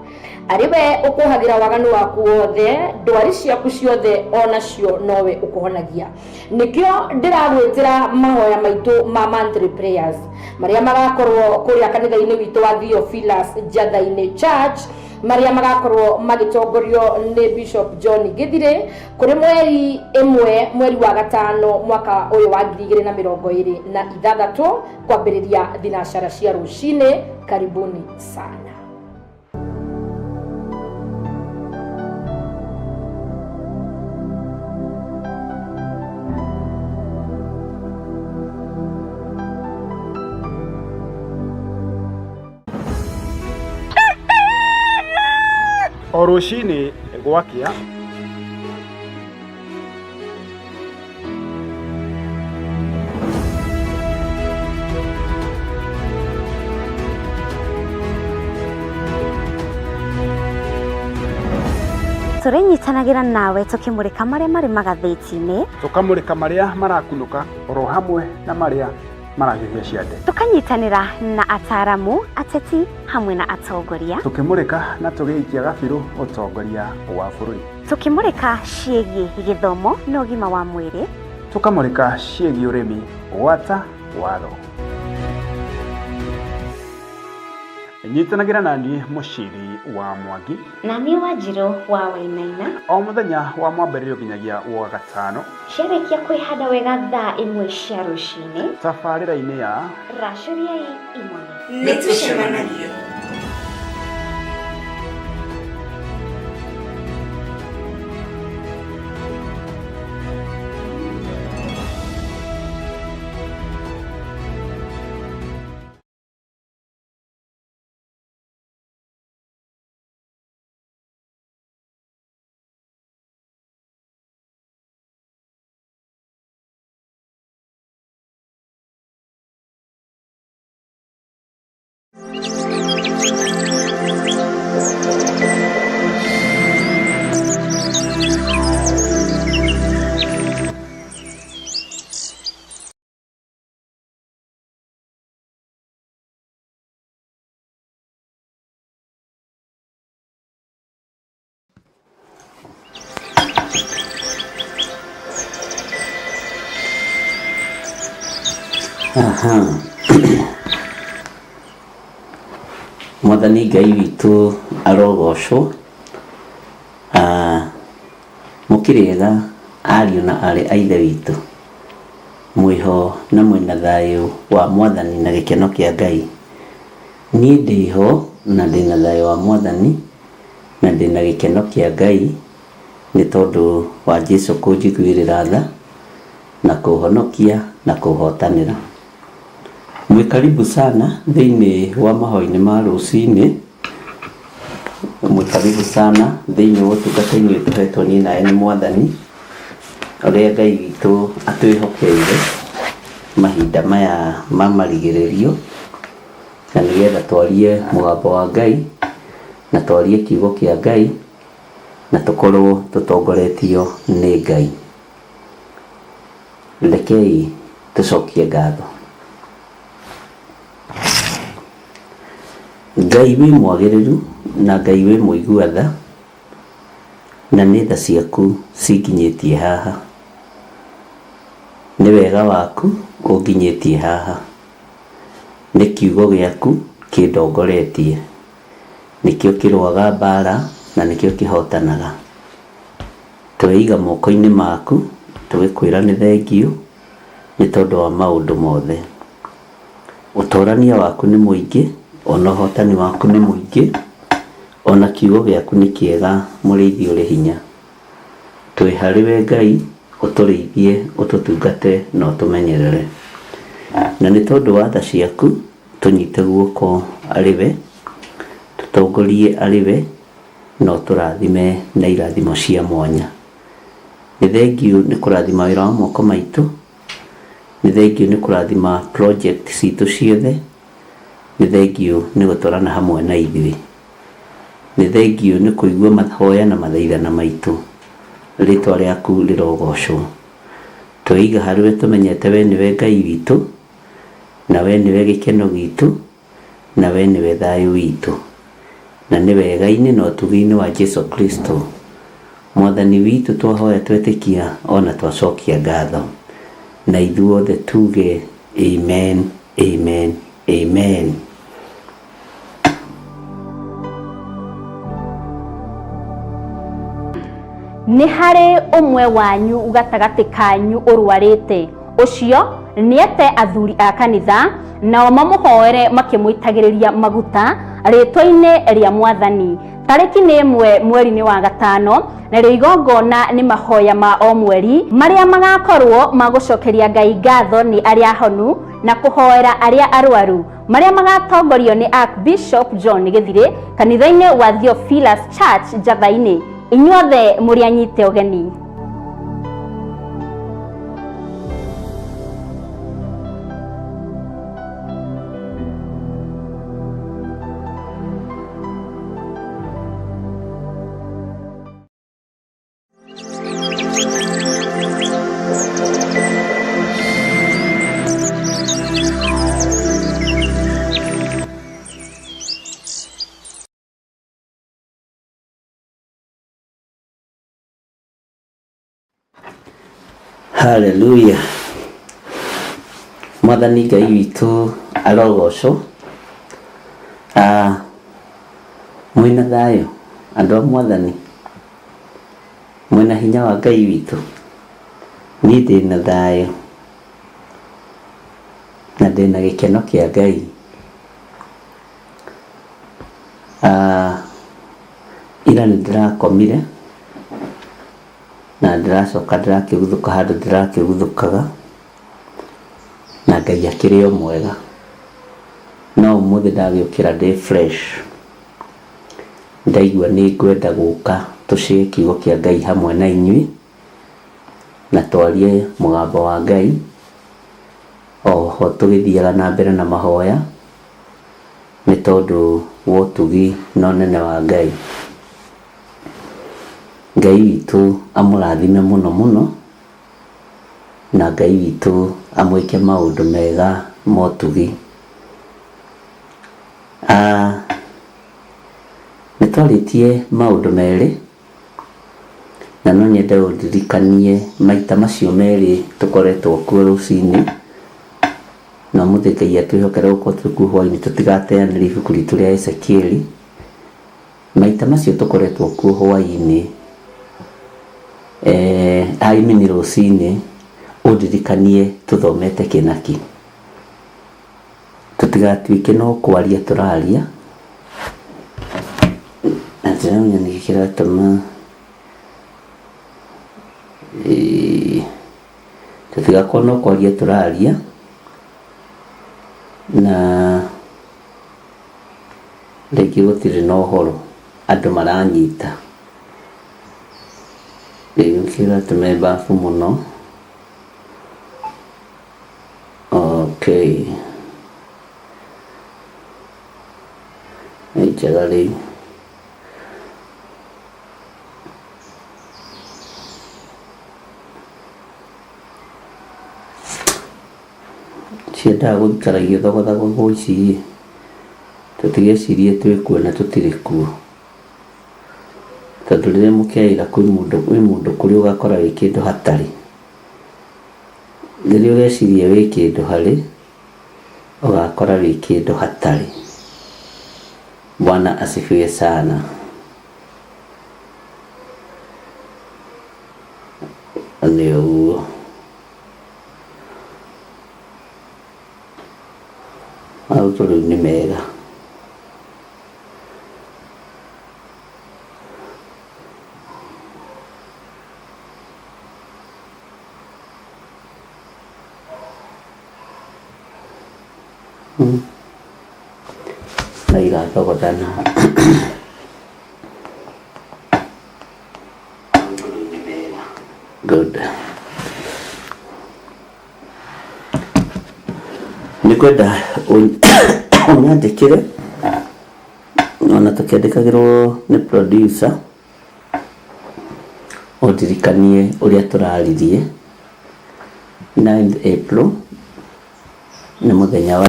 Arĩ we ũkũhagĩra waganu waku wothe, ndwari ciaku ciothe onacio nowe ũkũhonagia. Nĩkĩo ndĩragwĩtĩra mahoya maitũ ma monthly prayers marĩa magakorwo kũrĩa kanitha-inĩ witũ wa Theophilus Njatha-inĩ Church, marĩa magakorwo magĩtongorio nĩ Bishop John Githire kũrĩ mweri ĩmwe mweri wa gatano mwaka ũyũ wa 2026 kwambĩrĩria thinacara cia rũcinĩ. Karibuni sana. O rũcinĩ gwakĩa, Tũrĩnyitanagĩra nawe tũkĩmũrĩka marĩa marĩ magathĩti-inĩ, tũkamũrĩka marĩa marakunũka oro hamwe na marĩa marahiũhia ciande, tũkanyitanĩra na ataaramu, ateti hamwe na atongoria, tũkĩmũrĩka na tũgĩikia gabirũ ũtongoria wa bũrũri, tũkĩmũrĩka ciĩgiĩ gĩthomo na ũgima wa mwĩrĩ, tũkamũrĩka ciĩgiĩ ũrĩmi gwata watho. Nyitanagĩra naniĩ Mũciri wa Mwangi na niĩ Wanjirũ wa Wainaina o mũthenya wa mwambĩrĩrio nginyagia wa gatano, ciarĩkia kwĩhanda wega thaa 1 cia rũcinĩ, tabarĩra-inĩ ya Racũriai Imone. Nĩtũcemanagie. Aha. Mwathani Ngai witũ arogocwo. Mũkĩrĩega ariũ na aarĩ a Ithe witũ, mwĩho na mwĩna thayũ wa Mwathani na gĩkeno kĩa Ngai. Niĩ ndĩho na ndĩna thayũ wa Mwathani na ndĩna gĩkeno kĩa Ngai nĩ tondũ wa Jesũ kũnjiguĩrĩra tha na kũhonokia na kũhotanĩra. Mwĩ karibu sana thĩinĩ wa mahoya-inĩ ma rũcinĩ, mwĩ karibu sana thĩinĩ wa ũtungata-inĩ ũyũ tũhetwo niĩ nawe nĩ Mwathani, ũrĩa Ngai witũ atwĩhokeire mahinda maya ma marigĩrĩrio, na nĩgetha twarie mũgambo wa Ngai na twarie kiugo kĩa Ngai na tũkorwo tũtongoretio nĩ Ngai. Rekei tũcokie ngatho. Ngai wĩ mwagĩrĩru na Ngai wĩ mũigua tha, na nĩ tha ciaku cinginyĩtie haha, nĩ wega waku ũnginyĩtie haha, nĩ kiugo gĩaku kĩndongoretie, nĩkĩo kĩrũaga mbara na nĩkĩo kĩhotanaga. Tweiga moko-inĩ maku tũgĩkwĩra nĩ thengiũ nĩ tondũ wa maũndũ mothe. Ũtorania waku nĩ mũingĩ, ona ũhotani waku nĩ mũingĩ, ona kiugo gĩaku nĩ kĩega, mũrĩithi ũrĩ hinya. Twĩ harĩ we Ngai, ũtũrĩithie, ũtũtungate na ũtũmenyerere. Na nĩ tondũ wa tha ciaku tũnyite guoko arĩ we, tũtongorie arĩ we, na ũtũrathime na irathimo cia mwanya. Nĩ thengiũ nĩ kũrathima wĩra wa moko maitũ, nĩ thengiũ nĩ kũrathima project citũ ciothe, nĩ thengiũ nĩ gũtwarana hamwe na ithuĩ, nĩ thengiũ nĩ kũigua mahoya na mathaithana maitũ. Rĩtwa rĩaku rĩrogocwo. Tweiga harĩ we tũmenyete we nĩwe Ngai witũ, na we nĩwe gĩkeno gitũ, na we nĩwe thayũ witũ, na nĩ wega-inĩ na ũtugi-inĩ wa Jesũ Kristo Mwathani witũ twahoya twetĩkia ona twacokia ngatho, na ithuothe tuge amen, amen, amen. Nĩ harĩ ũmwe wanyu gatagatĩ kanyu ũrwarĩte, ũcio nĩete athuri a kanitha nao mamũhoere makĩmũitagĩrĩria maguta rĩtwa-inĩ rĩa Mwathani. Tarĩki nĩ 1 mweri-inĩ wa 5, narĩo igongona nĩ mahoya ma o mweri marĩa magakorwo ma gũcokeria Ngai ngatho nĩ arĩa ahonu na kũhoera arĩa arwaru, marĩa magatongorio nĩ Archbishop John Gĩthirĩ kanitha-inĩ wa Theophilus Church Njatha-inĩ. Inyuothe mũrĩ anyite ũgeni. Haleluya. Mwathani Ngai witũ arogocwo. Ah, mwĩna thayũ andũ a Mwathani, mwĩna hinya wa Ngai witũ. Niĩ ndĩna thayũ na ndĩna gĩkeno kĩa Ngai. Ah, ira nĩ ndĩrakomire na ndĩracoka ndĩrakĩguthũka handũ ndĩrakĩguthũkaga na Ngai akĩrĩ o mwega. No ũmũthĩ ndagĩũkĩra ndĩ fresh, ndaigua nĩ ngwenda gũka tũcĩe kiugo kĩa Ngai hamwe na inyuĩ na twarie mũgambo wa Ngai oho tũgĩthiaga na mbere na mahoya nĩ tondũ wa ũtugi na ũnene wa Ngai. Ngai witũ amũrathime mũno mũno na Ngai witũ amwĩke maũndũ mega ma ũtugi. Ah, nĩ twarĩtie maũndũ merĩ na no nyende ũndirikanie maita macio merĩ tũkoretwo kuo rũcinĩ na ũmũthĩ Ngai atwĩhokere gũkorwo twĩ kuo hwainĩ tũtigateanĩrie ibuku ritũ rĩa Ezekieli. Maita macio tũkoretwo kuo hwainĩ eh, I mean rũcinĩ ũndirikanie tũthomete kĩnaki tũtigatuĩke no kwaria tũraria na ndĩramenya nĩkĩ kĩratũma ĩĩ, tũtigakorwo no kwaria tũraria na rĩngĩ gũtirĩ na ũhoro andũ maranyita rĩu kĩratũma mbabu mũno. Okay, nĩ njega rĩu. Ciendaga gũikara igĩthogothagwo ici ĩ, tũtigecirie twĩ kuo na tũtirĩ kuo. Tondũ rĩrĩa mũkeĩra kwĩ mũndũ kwĩ mũndũ kũrĩa ũgakora wĩ kĩndũ hatarĩ. Rĩrĩa ũgeciria wĩ kĩndũ harĩ, ũgakora wĩ kĩndũ hatarĩ. Bwana asifiwe sana. Nĩ ũguo. Maũndũ rĩu nĩ mega. Na irathogothana. Maũndũ rĩu nĩ mega. Good. Nĩ ngwenda ũnyandĩkĩre ona tũkĩandĩkagĩrwo nĩ producer ũndirikanie ũrĩa tũraririe 9th April nĩ mũthenya wa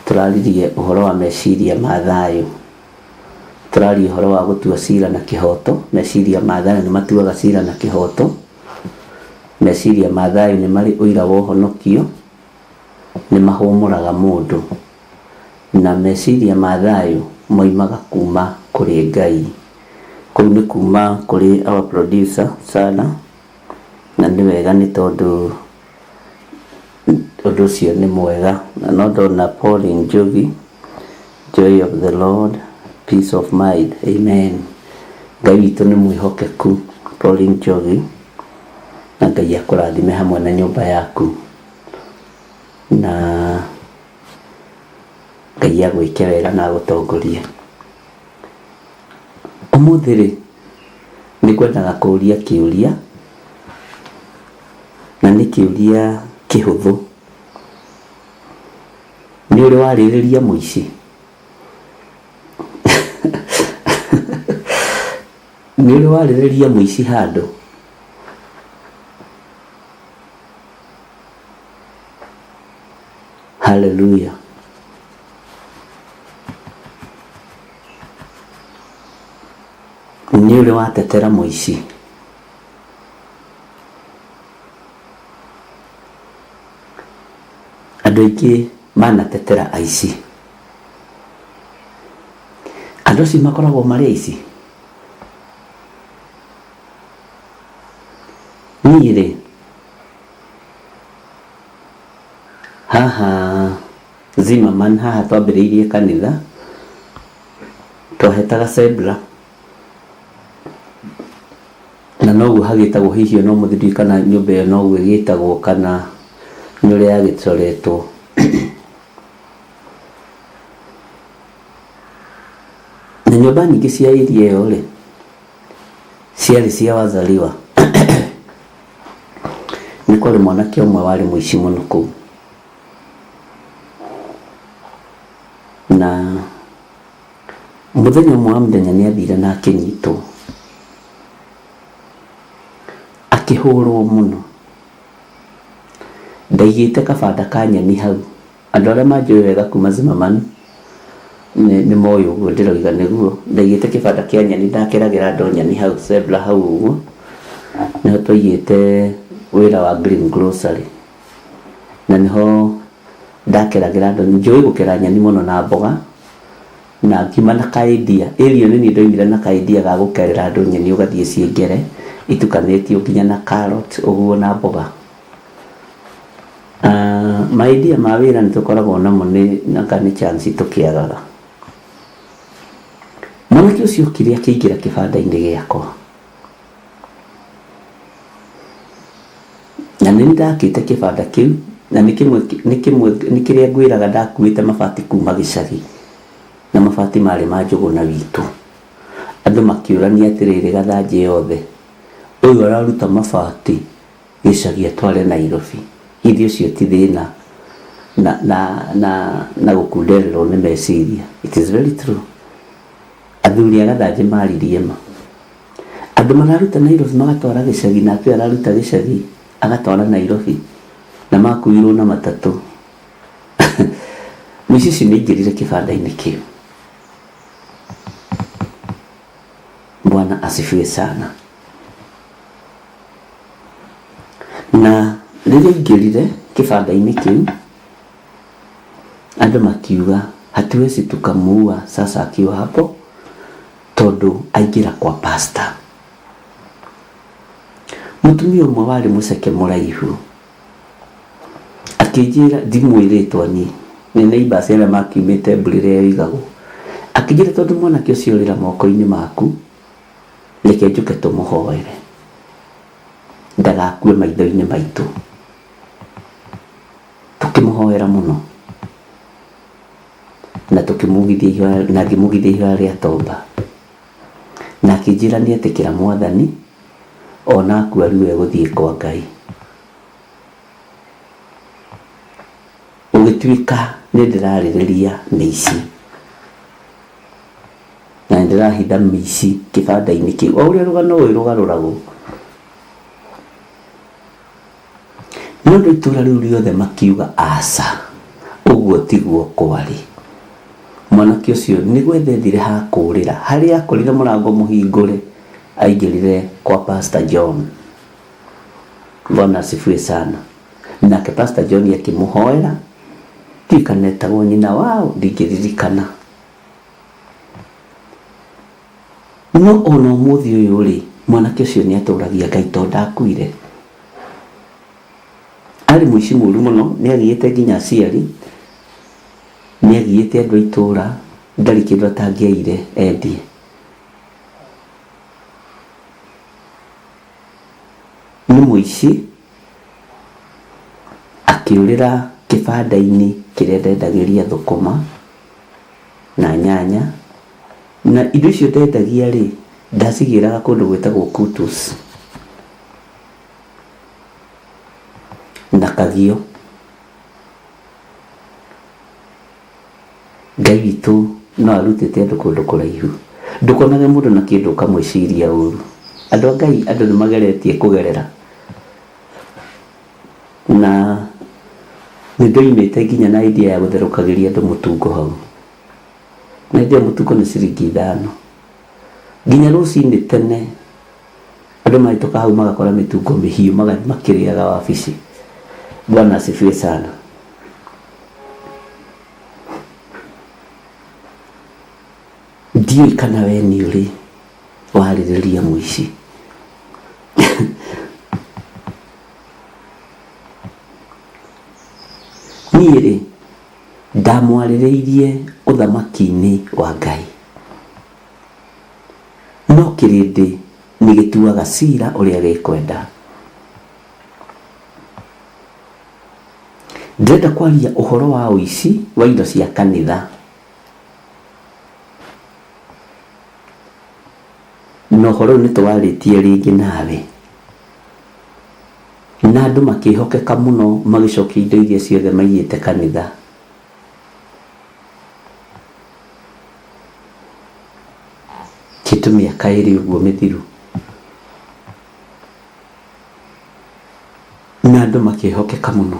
tũraririe ũhoro wa meciria ma thayũ. Tũraria ũhoro wa gũtua cira na kĩhoto. Meciria ma thayũ nĩ matuaga cira na kĩhoto. Meciria ma thayũ nĩ marĩ ũira wa ũhonokio, nĩ mahũmũraga mũndũ. Na meciria ma thayũ moimaga kuma kũrĩ Ngai. Kũu nĩ kuma kũrĩ our producer Sarah, na nĩ wega nĩ tondũ ũndũ ũcio nĩ mwega. Na no ndona Pauline Njogi, joy of the Lord, peace of mind, amen. Ngai witũ nĩ mwĩhokeku, Pauline Njogi, na Ngai akũrathime hamwe na nyũmba yaku. Na Ngai agwĩke wega na agũtongorie. Ũmũthĩ rĩ, nĩ ngwendaga kũũria kĩũria, na nĩ kĩũria kĩhũthũ. Nĩ ũrĩ warĩrĩria mũici? Nĩ ũrĩ warĩrĩria mũici handũ? Haleluya. Nĩ ũrĩ watetera mũici? Andũ aingĩ manatetera aici. Andũ acio makoragwo marĩ aici. Niĩ rĩ, haha Zimmerman haha twambĩrĩirie kanitha, twahetaga Sebla, na noguo hagĩtagwo hihi ona ũmũthĩ ndiũĩ kana nyũmba ĩyo noguo ĩgĩtagwo kana nĩ ũrĩa yagĩcoretwo. Na nyũmba nyingĩ cia area ĩyo rĩ, ciarĩ cia wazaliwa. Nĩ kwarĩ mwanake ũmwe warĩ mũici mũno kũu. Na mũthenya ũmwe wa mĩthenya nĩ athire na akĩnyitwo. Akĩhũrwo mũno. Ndaigĩte kabanda ka nyeni hau. Andũ arĩa manjũĩ wega kuma Zimmerman nĩ moĩ ũguo ndĩroiga nĩguo. Ndaigĩte kĩbanda kĩa nyeni ndakeragĩra andũ nyeni hau Sebla hau ũguo. Nĩho twaigĩte wĩra wa Green Grocery. Na nĩho ndakeragĩra andũ. Njũĩ gũkera nyeni mũno na mboga na ngiuma na ka idea. Area ĩyo nĩ niĩ ndoimire na ka idea ga gũkerera andũ nyeni ũgathiĩ ciĩ ngere itukanĩtio nginya na carrot ũguo na mboga. Ma idea ma wĩra nĩ tũkoragwo namo nĩ anga nĩ chance tũkĩagaga. Mwanake ũcio okire akĩingĩra kĩbanda-inĩ gĩakwa. Na nĩ ndakĩte kĩbanda kĩu na nĩ kĩmwe nĩ kĩmwe nĩ kĩrĩa ngwĩraga ndakuĩte mabati kuma gĩcagi na mabati marĩ ma Njũgũna witũ. Andũ makĩũrania atĩrĩrĩ Gathanjĩ yothe, ũyũ araruta mabati gĩcagi atware Nairobi, githĩ ũcio ti thĩna na na na na gũkundererwo nĩ meciria. It is very true. Athuri a Gathanjĩ maririe ma. Andũ mararuta Nairobi magatwara gĩcagi nake ũyũ araruta gĩcagi agatwara Nairobi na makuirwo na matatũ. Mũici ũcio nĩ aingĩrire kĩbanda-inĩ kĩu. Bwana asifiwe sana. Na rĩrĩa aingĩrire kĩbanda-inĩ kĩu, andũ makiuga hatuwezi tukamuua sasa akiwa hapo tondũ aingĩra kwa pastor. Mũtumia ũmwe warĩ mũceke mũraihu akĩnjĩra ndimũĩ rĩtwa niĩ nĩ neighbours arĩa makiumĩte mbura ĩrĩa yoigagwo akĩnjĩra tondũ mwanake ũcio ũrĩra moko-inĩ maku reke njũke tũmũhoere ndagakue maitho-inĩ maitũ. Tũkĩmũhoera mũno na tũkĩmugithia ihoya na ngĩmugithia ihoya rĩa tomba na akĩnjĩra nĩ etĩkĩra mwathani ona akua rĩu egũthiĩ kwa Ngai. Gũgĩtuĩka nĩ ndĩrarĩrĩria mĩici na nĩ ndĩrahitha mĩici kĩbanda-inĩ kĩu o ũrĩa rũgano ũyũ rũgarũragwo. Nĩ ũndũ itũũra rĩu rĩothe makiuga aca, ũguo tiguo kwarĩ. Mwanake ũcio nĩ gwetha ethire ha kũũrĩra. Harĩa akorire mũrango mũhingũre, aingĩrire kwa Pastor John. Bwana asifiwe sana. Nake Pastor John akĩmũhoera, ndiũĩ kana etagwo nyina wao, ndingĩririkana. No ona ũmũthĩ ũyũ rĩ, mwanake ũcio nĩ atũragia Ngai tondũ ndakuire. Arĩ mũici mũru mũno, nĩ agiĩte nginya aciari, nĩ agiĩte andũ a itũra, ndarĩ kĩndũ atangĩaire endie. Nĩ mũici, akĩũrĩra kĩbanda-inĩ kĩrĩa ndendagĩria thũkũma na nyanya, na indo icio ndendagia rĩ, ndacigĩraga kũndũ gwĩtagwo Kutus na Kagio. Ngai witũ no arutĩte andũ kũndũ kũraihu. Ndũkonage mũndũ na kĩndũ ũkamwĩciria ũru. Andũ a Ngai andũ nĩ mageretie kũgerera. Na nĩ ndoimĩte nginya na idea ya gũtherũkagĩria andũ mũtungo hau. Na hĩndĩ ĩyo mũtungo nĩ ciringi ithano. Nginya rũcinĩ tene andũ mahĩtũka hau magakora mĩtungo mĩhiũ magathiĩ makĩrĩaga wabici. Bwana asifiwe sana. Ndiũĩ kana we nĩ ũrĩ warĩrĩria mũici. Niĩ rĩ, ndamwarĩrĩirie ũthamaki-inĩ wa Ngai, no kĩrĩndĩ nĩ gĩtuaga cira ũrĩa gĩkwenda. Ndĩrenda kwaria ũhoro wa ũici wa indo cia kanitha. Na ũhoro ũyũ nĩ tũwarĩtie rĩngĩ nawe. Na andũ makĩhokeka mũno magĩcokia indo iria ciothe maiyĩte kanitha. Kĩndũ mĩaka ĩrĩ ũguo mĩthiru. Na andũ makĩhokeka mũno.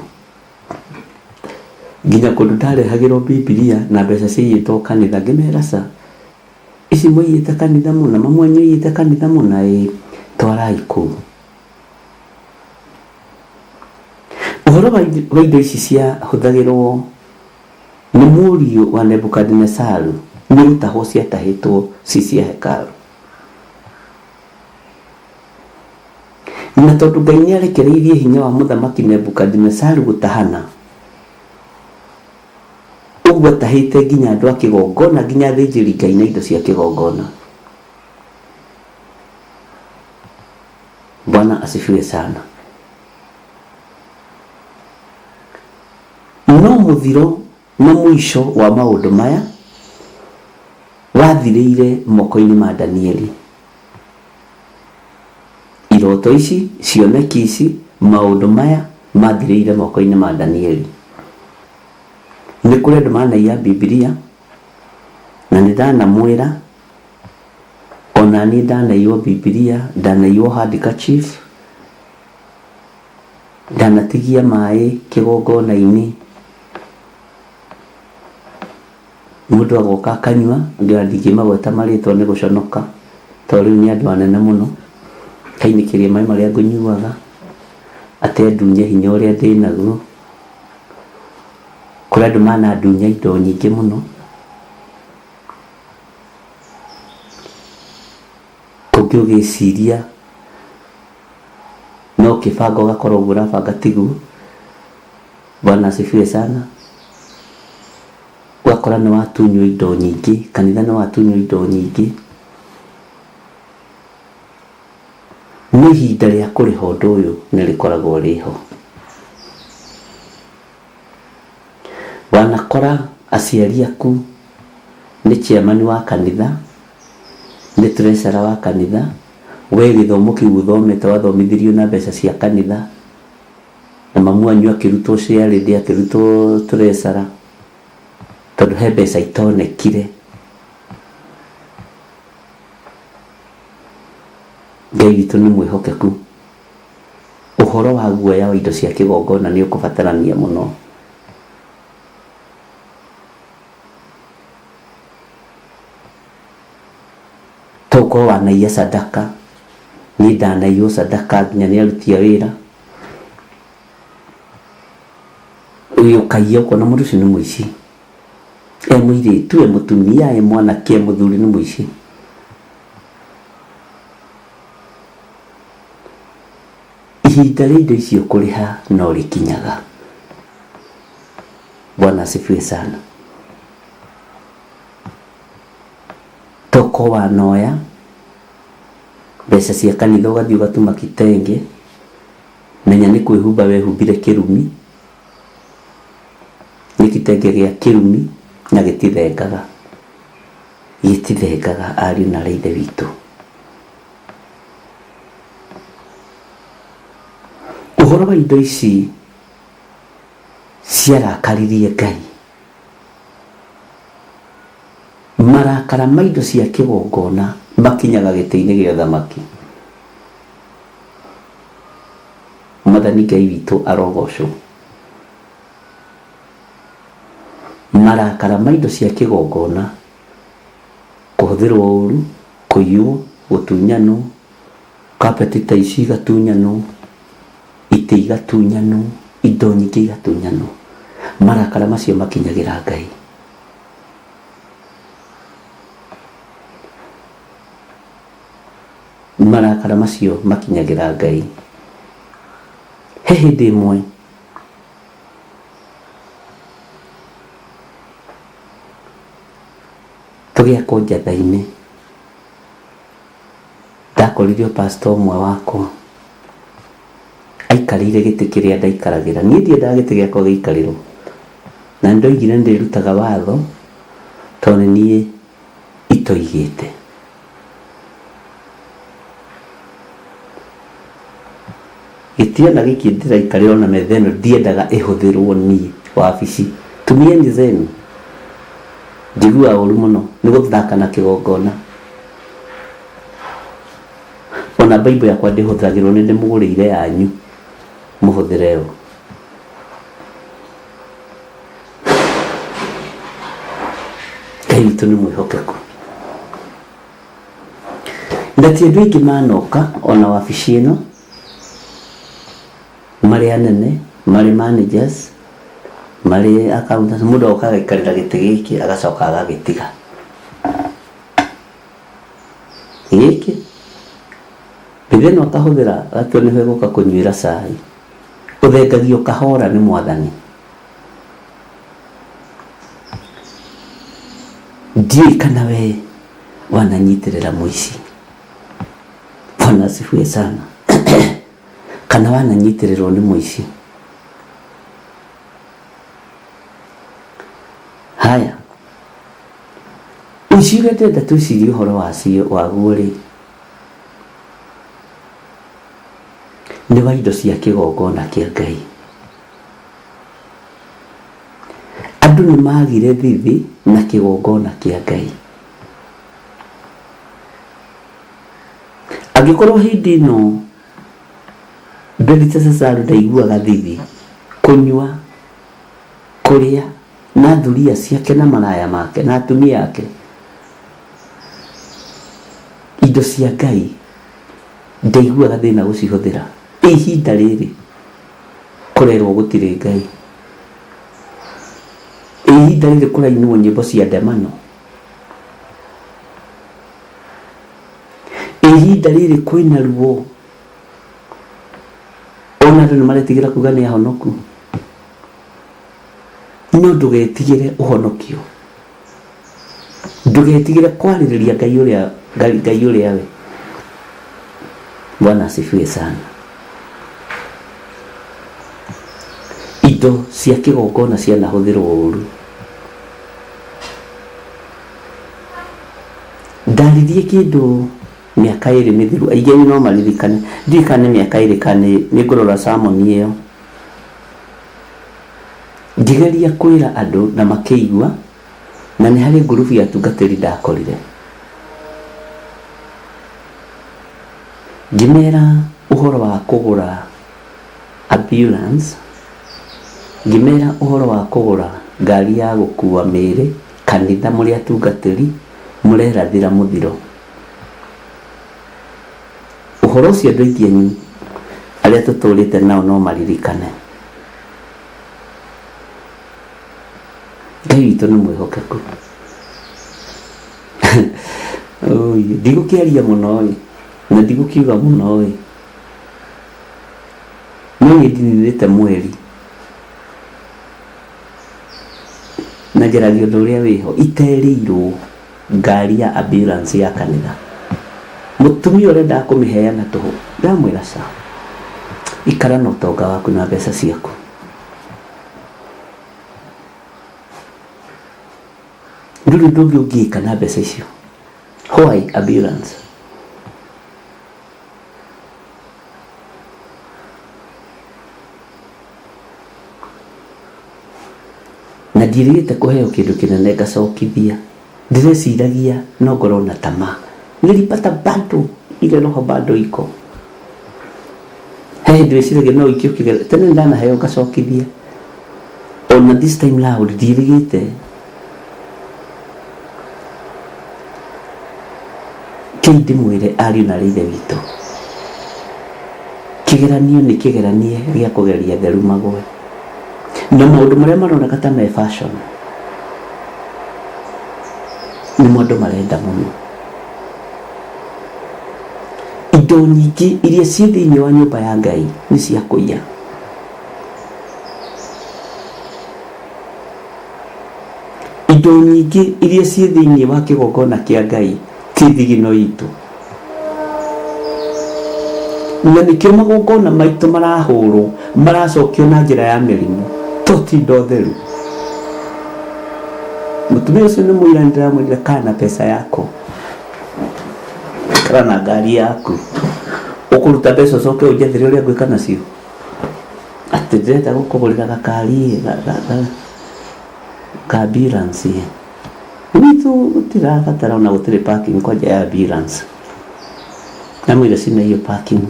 Nginya kũndũ ndarehagĩrwo Bibilia na mbeca ciaiyĩtwo kanitha ngĩmera ca, ici mũiyĩte kanitha mũna, mamu wanyu aiyĩte kanitha mũna ĩĩ, twarai kũu. Ũhoro wa indo ici ciahũthagĩrwo nĩ mũriũ wa Nebukadinesaru nĩ gũtahwo ciatahĩtwo ci cia hekarũ. Na tondũ Ngai nĩ arekereirie hinya wa mũthamaki Nebukadinesaru gũtahana, ũguo atahĩte nginya andũ a kĩgongona, nginya athĩnjĩri Ngai na indo cia kĩgongona. Bwana asifiwe sana. No mũthiro na mũico wa maũndũ maya wathirĩire moko-inĩ ma Danieli. Iroto ici, cioneki ici, maũndũ maya mathirĩire moko-inĩ ma Danieli. Nĩ kũrĩ andũ manaiya Bibilia, na nĩ ndanamwĩra, ona niĩ ndanaiywo Bibilia, ndanaiywo handkerchief, ndanatigia maĩ kĩgongona-inĩ. Mũndũ agoka akanyua, angĩ ona ndingĩmagweta marĩtwa nĩ gũconoka, tondũ rĩu nĩ andũ anene mũno, ngainĩkĩria maĩ marĩa ngũnyuaga, atĩ andunye hinya ũrĩa ndĩnaguo. Kũrĩ andũ manandunya indo nyingĩ mũno. Kũngĩ ũgĩciria no ũkĩbanga ũgakora ũguo ũrabanga tiguo. Bwana asifiwe sana. Ũgakora nĩ watunywo indo nyingĩ, kanitha nĩ watunywo indo nyingĩ. No ihinda rĩa kũrĩha ũndũ ũyũ nĩ rĩkoragwo rĩho. Wanakora aciari aku nĩ chairman wa kanitha, nĩ treasurer wa kanitha, we gĩthomo kĩu ũthomete wathomithirio na mbeca cia kanitha, na mamu wanyu akĩrutwo chairlady akĩrutwo treasurer, tondũ he mbeca itonekire. Ngai witũ nĩ mwĩhokeku. Ũhoro wa guoya wa indo cia kĩgongona nĩ ũkũbatarania mũno. To ũkorwo wanaiya sadaka, niĩ ndanaiywo sadaka nginya nĩ aruti a wĩra. Ũkaiya ũkona mũndũ ũcio nĩ mũici. E mũirĩtu, e mũtumia, e mwanake, e mũthuri nĩ mũici. Ihinda rĩa indo icio kũrĩha no rĩkinyaga. Bwana asifiwe sana. Toko wanoya mbeca cia kanitha ũgathiĩ ũgatuma kitenge, menya nĩ kwĩhumba wehumbire kĩrumi, nĩ kitenge gĩa kĩrumi na gĩtithengaga, gĩtithengaga ariũ na aarĩ a Ithe witũ. Ũhoro wa indo ici ciarakaririe Ngai. Marakara ma indo cia kĩgongona makinyaga gĩtĩ-inĩ gĩa ũthamaki. Mwathani Ngai witũ arogocwo. Marakara ma indo cia kĩgongona kũhũthĩrwo ũru, kũiywo, gũtunyanwo, carpet ta ici igatunyanwo, itĩ igatunyanwo, indo nyingĩ igatunyanwo. Marakara macio makinyagĩra Ngai. Marakara macio makinyagĩra Ngai. He hĩndĩ ĩmwe tũgĩakwo njatha-inĩ ndakorire pastor ũmwe wakwa aikarĩire gĩtĩ kĩrĩa ndaikaragĩra. Niĩ ndiendaga gĩtĩ gĩakwa gĩikarĩrwo, na nĩndoigire nĩndĩrutaga watho tondũ nĩ niĩ itoigĩte. Gĩtĩ ona gĩkĩ ndĩraikarĩra ona metha ĩno ndiendaga ĩhũthĩrwo niĩ wabici. Tumieni zenu. Njiguaga ũru mũno nĩ gũthaka na kĩgongona. Ona Bible yakwa ndĩhũthagĩrwo nĩ ndĩmũgũrĩire yanyu mũhũthĩre yo. Ngai witũ nĩ mwĩhokeku. Na ti andũ aingĩ manoka ona wabici ĩno marĩ anene, marĩ managers, marĩ accountants, mũndũ agoka agaikarĩra gĩtĩ gĩkĩ agacoka agagĩtiga. Gĩkĩ mĩthĩ ĩno akahũthĩra agatua nĩho egũka kũnyuĩra cai. Ũthengagio kahora nĩ mwathani. Ndiũĩ kana we wananyitĩrĩra mũici. Bwana asifiwe sana. Kana wananyitĩrĩrwo nĩ mũici. Haya, ũici ũrĩa ndĩrenda twĩcirie ũhoro wacio waguo rĩ, nĩ wa indo cia kĩgongona kĩa Ngai. Andũ nĩ magire thithi na kĩgongona kĩa Ngai. Angĩkorwo hĩndĩ ĩno Beliteshazaru ndaiguaga thithi, kũnyua, kũrĩa na thuriya ciake na maraya make na atumia ake, indo cia Ngai ndaiguaga thĩna gũcihũthĩra. Ihinda rĩrĩ kũrerwo gũtirĩ Ngai. Ihinda rĩrĩ kũrainwo nyĩmbo cia ndemano. Ihinda rĩrĩ kwĩna ruo. Ona andũ nĩ maretigĩra kuga nĩ ahonoku. No ndũgetigĩre ũhonokio. Ndũgetigĩre kwarĩrĩria Ngai ũrĩa Ngai ũrĩa we. Bwana asifiwe sana. Indo cia kĩgongona cianahũthĩrwo ũru. Ndaririe kĩndũ mĩaka ĩrĩ mĩthiru, aingĩ anyu no maririkane, ndiũĩ kana nĩ mĩaka ĩrĩ kana nĩ ngũrora sermon ĩyo. Ngĩgeria kwĩra andũ na makĩigua, na nĩ harĩ ngurubu ya atungatĩri ndakorire. Ngĩmera ũhoro wa kũgũra ambulance, ngĩmera ũhoro wa kũgũra ngari ya gũkua mĩĩrĩ kanitha mũrĩ atungatĩri mũrerathĩra mũthiro. Ũhoro ũcio andũ aingĩ anyu arĩa tũtũrĩte nao no maririkane. Ngai witũ nĩ mwĩhokeku. Ndigũkĩaria mũno ĩ, na ndigũkiuga mũno ĩ, no niĩ ndininĩte mweri na njaragia ũndũ ũrĩa wĩho iterĩirwo ngari ya ambulance ya kanitha. Mũtumia ũrenda kũmĩheana tũhũ, ndamwĩra ca, ikara na ũtonga waku na mbeca ciaku. Ndũrĩ ũndũ ũngĩ ũngĩka na mbeca icio. Why ambulance? Na ndiĩrĩgĩte kũheo kĩndũ kĩnene ngacokithia. Ndĩreciragia no ngorwo na tamaa. Nilipata bado ile roho bado iko. He hĩndĩ wĩciragia no ũikio kĩgera. Tene ndanaheo ngacokithia. Ona this time round ndiĩrĩgĩte. Kei ndĩmwĩre ariũ na arĩ ithe witũ. Kĩgeranio nĩ kĩgeranie gĩa kũgeria theru magwe. Na maũndũ marĩa maroneka ta me fashion nĩmo andũ marenda mũno. Indo nyingĩ iria ciĩ thĩinĩ wa nyũmba ya Ngai nĩ cia kũiya. Indo nyingĩ iria ciĩ thĩinĩ wa kĩgongona kĩa Ngai ti thigino itũ. Na nĩkĩo magongona maitũ marahũrwo, maracokio na njĩra ya mĩrimũ, to ti indo theru. Mũtumia ũcio nĩ mũira, nĩndĩramwĩrire kaa na pesa yako, ikara na ngari yaku, ũkũruta mbeca ũcoke ũnjethere ũrĩa ngwĩka nacio. Atĩ ndĩrenda gũkũgũrĩra gakari ka ambulance. Gwitũ gũtirabatara ona gũtirĩ parking kwanja ya ambulance. Ndamwĩra cina hiyo parking.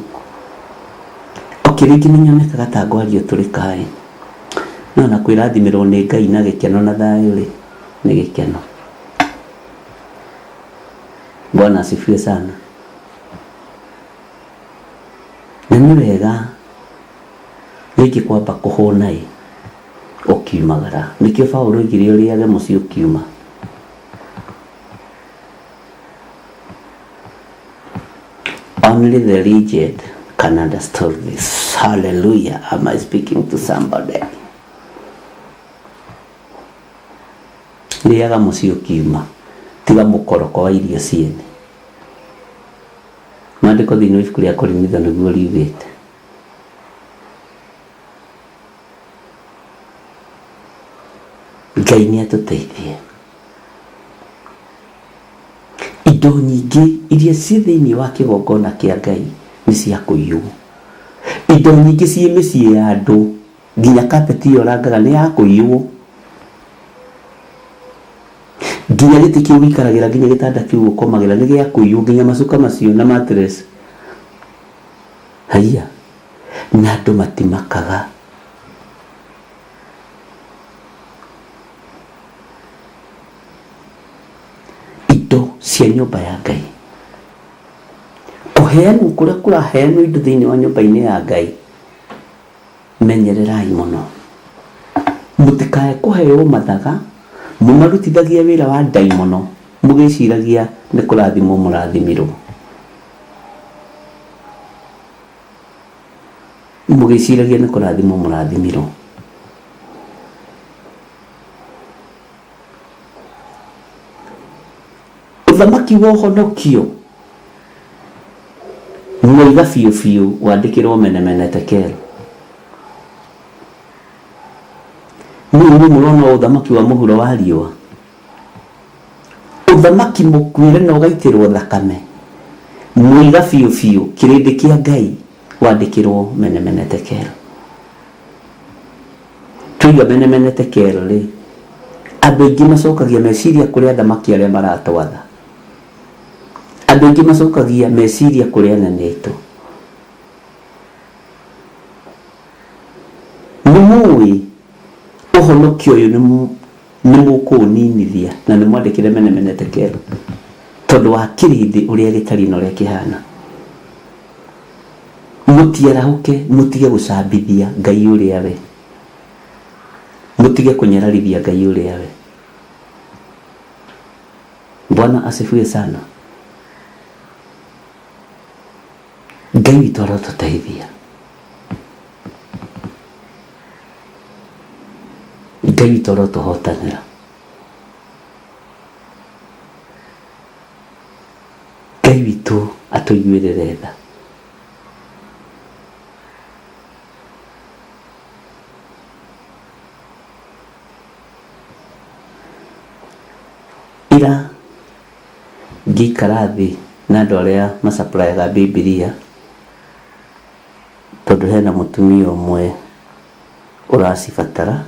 Okay, rĩngĩ nĩ nyonekaga ta ngwaria tũrĩ kaĩ. No na kwĩrathimĩrwo nĩ Ngai na gĩkeno na thayũ rĩ, nĩ gĩkeno. Bwana asifiwe sana. Na nĩ wega rĩngĩ kwamba kũhũna ĩ ũkiumagara. Nĩkĩo Paũlũ oigire ũrĩage mũciĩ ũkiuma. Only the rigid can understand this. Hallelujah. Am I speaking to somebody? Rĩaga mũciĩ ũkiuma, tiga mũkoroko wa irio ciene. Maandĩko thĩinĩ wa ibuku rĩa Korinitho nĩguo riugĩte. Ngai nĩ atũteithie. Indo nyingĩ iria ciĩ thĩinĩ wa kĩgongona kĩa Ngai nĩ cia kũiywo. Indo nyingĩ ciĩ mĩciĩ ya andũ, nginya carpet ĩyo ũrangaga nĩ ya kũiywo. Nginya gĩtĩ kĩu ũikaragĩra, nginya gĩtanda kĩu ũkomagĩra nĩ gĩa kũiywo, nginya macuka macio na mattress. Haiya, na andũ matimakaga. Indo cia nyũmba ya Ngai. Kũheanwo kũrĩa kũraheanwo indo thĩinĩ wa nyũmba-inĩ ya Ngai, menyererai mũno. Mũtikae kũheo mathaga, mũmarutithagie wĩra wa ndaimono, mũgĩciragia nĩ kũrathimwo mũrathimirwo. Mũgĩciragia nĩ kũrathimwo mũrathimirwo. Ũthamaki wa ũhonokio mwega biũ biũ wandĩkĩrwo mene mene tekel. Nĩ inyuĩ mũrona ũthamaki wa mũhuro wa riũa, ũthamaki mũkuĩre na ũgaitĩrwo thakame, mwega biũ biũ kĩrĩndĩ kĩa Ngai wandĩkĩrwo mene mene tekel. Twaiga mene mene tekel rĩ, andũ aingĩ macokagia meciria kũrĩ athamaki arĩa maratwatha. Andũ aingĩ macokagia meciria kũrĩ anene aitũ. Nĩ mũĩ ũhonokio ũyũ nĩ mũkũũninithia na nĩ mwandĩkĩre mene mene tekel tondũ wa kĩrĩndĩ ũrĩa gĩtariĩ na ũrĩa kĩhana. Mũtiarahũke mũtige gũcambithia Ngai ũrĩa we, mũtige kũnyararithia Ngai ũrĩa we. Bwana asifiwe sana. Ngai witũ arotũteithia. Ngai witũ arotũhotanĩra. Ngai witũ atũiguĩrĩre tha. Ira ngĩikara thĩ na andũ arĩa macaprayaga Bibilia, tondũ hena mũtumia ũmwe ũracibatara,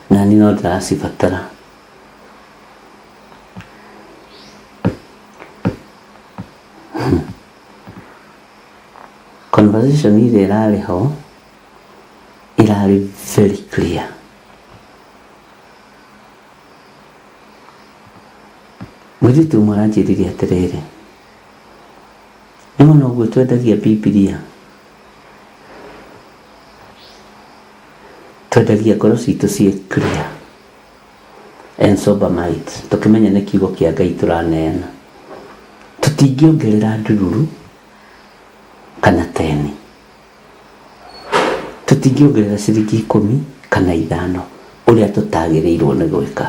na niĩ no ndĩracibatara. Conversation ĩrĩa ĩrarĩ ho ĩrarĩ very clear. Mũirĩtu ũmwe aranjĩrire atĩrĩrĩ, nĩwona ũguo twendagia Bibilia, twendagia ngoro citũ ciĩ clear and sober mind, tũkĩmenya nĩ kiugo kĩa Ngai tũraneana. Tũtingĩongerera ndururu kana teni, tũtingĩongerera ciringi 10 kana 5 ũrĩa tũtagĩrĩirwo nĩ gwĩka.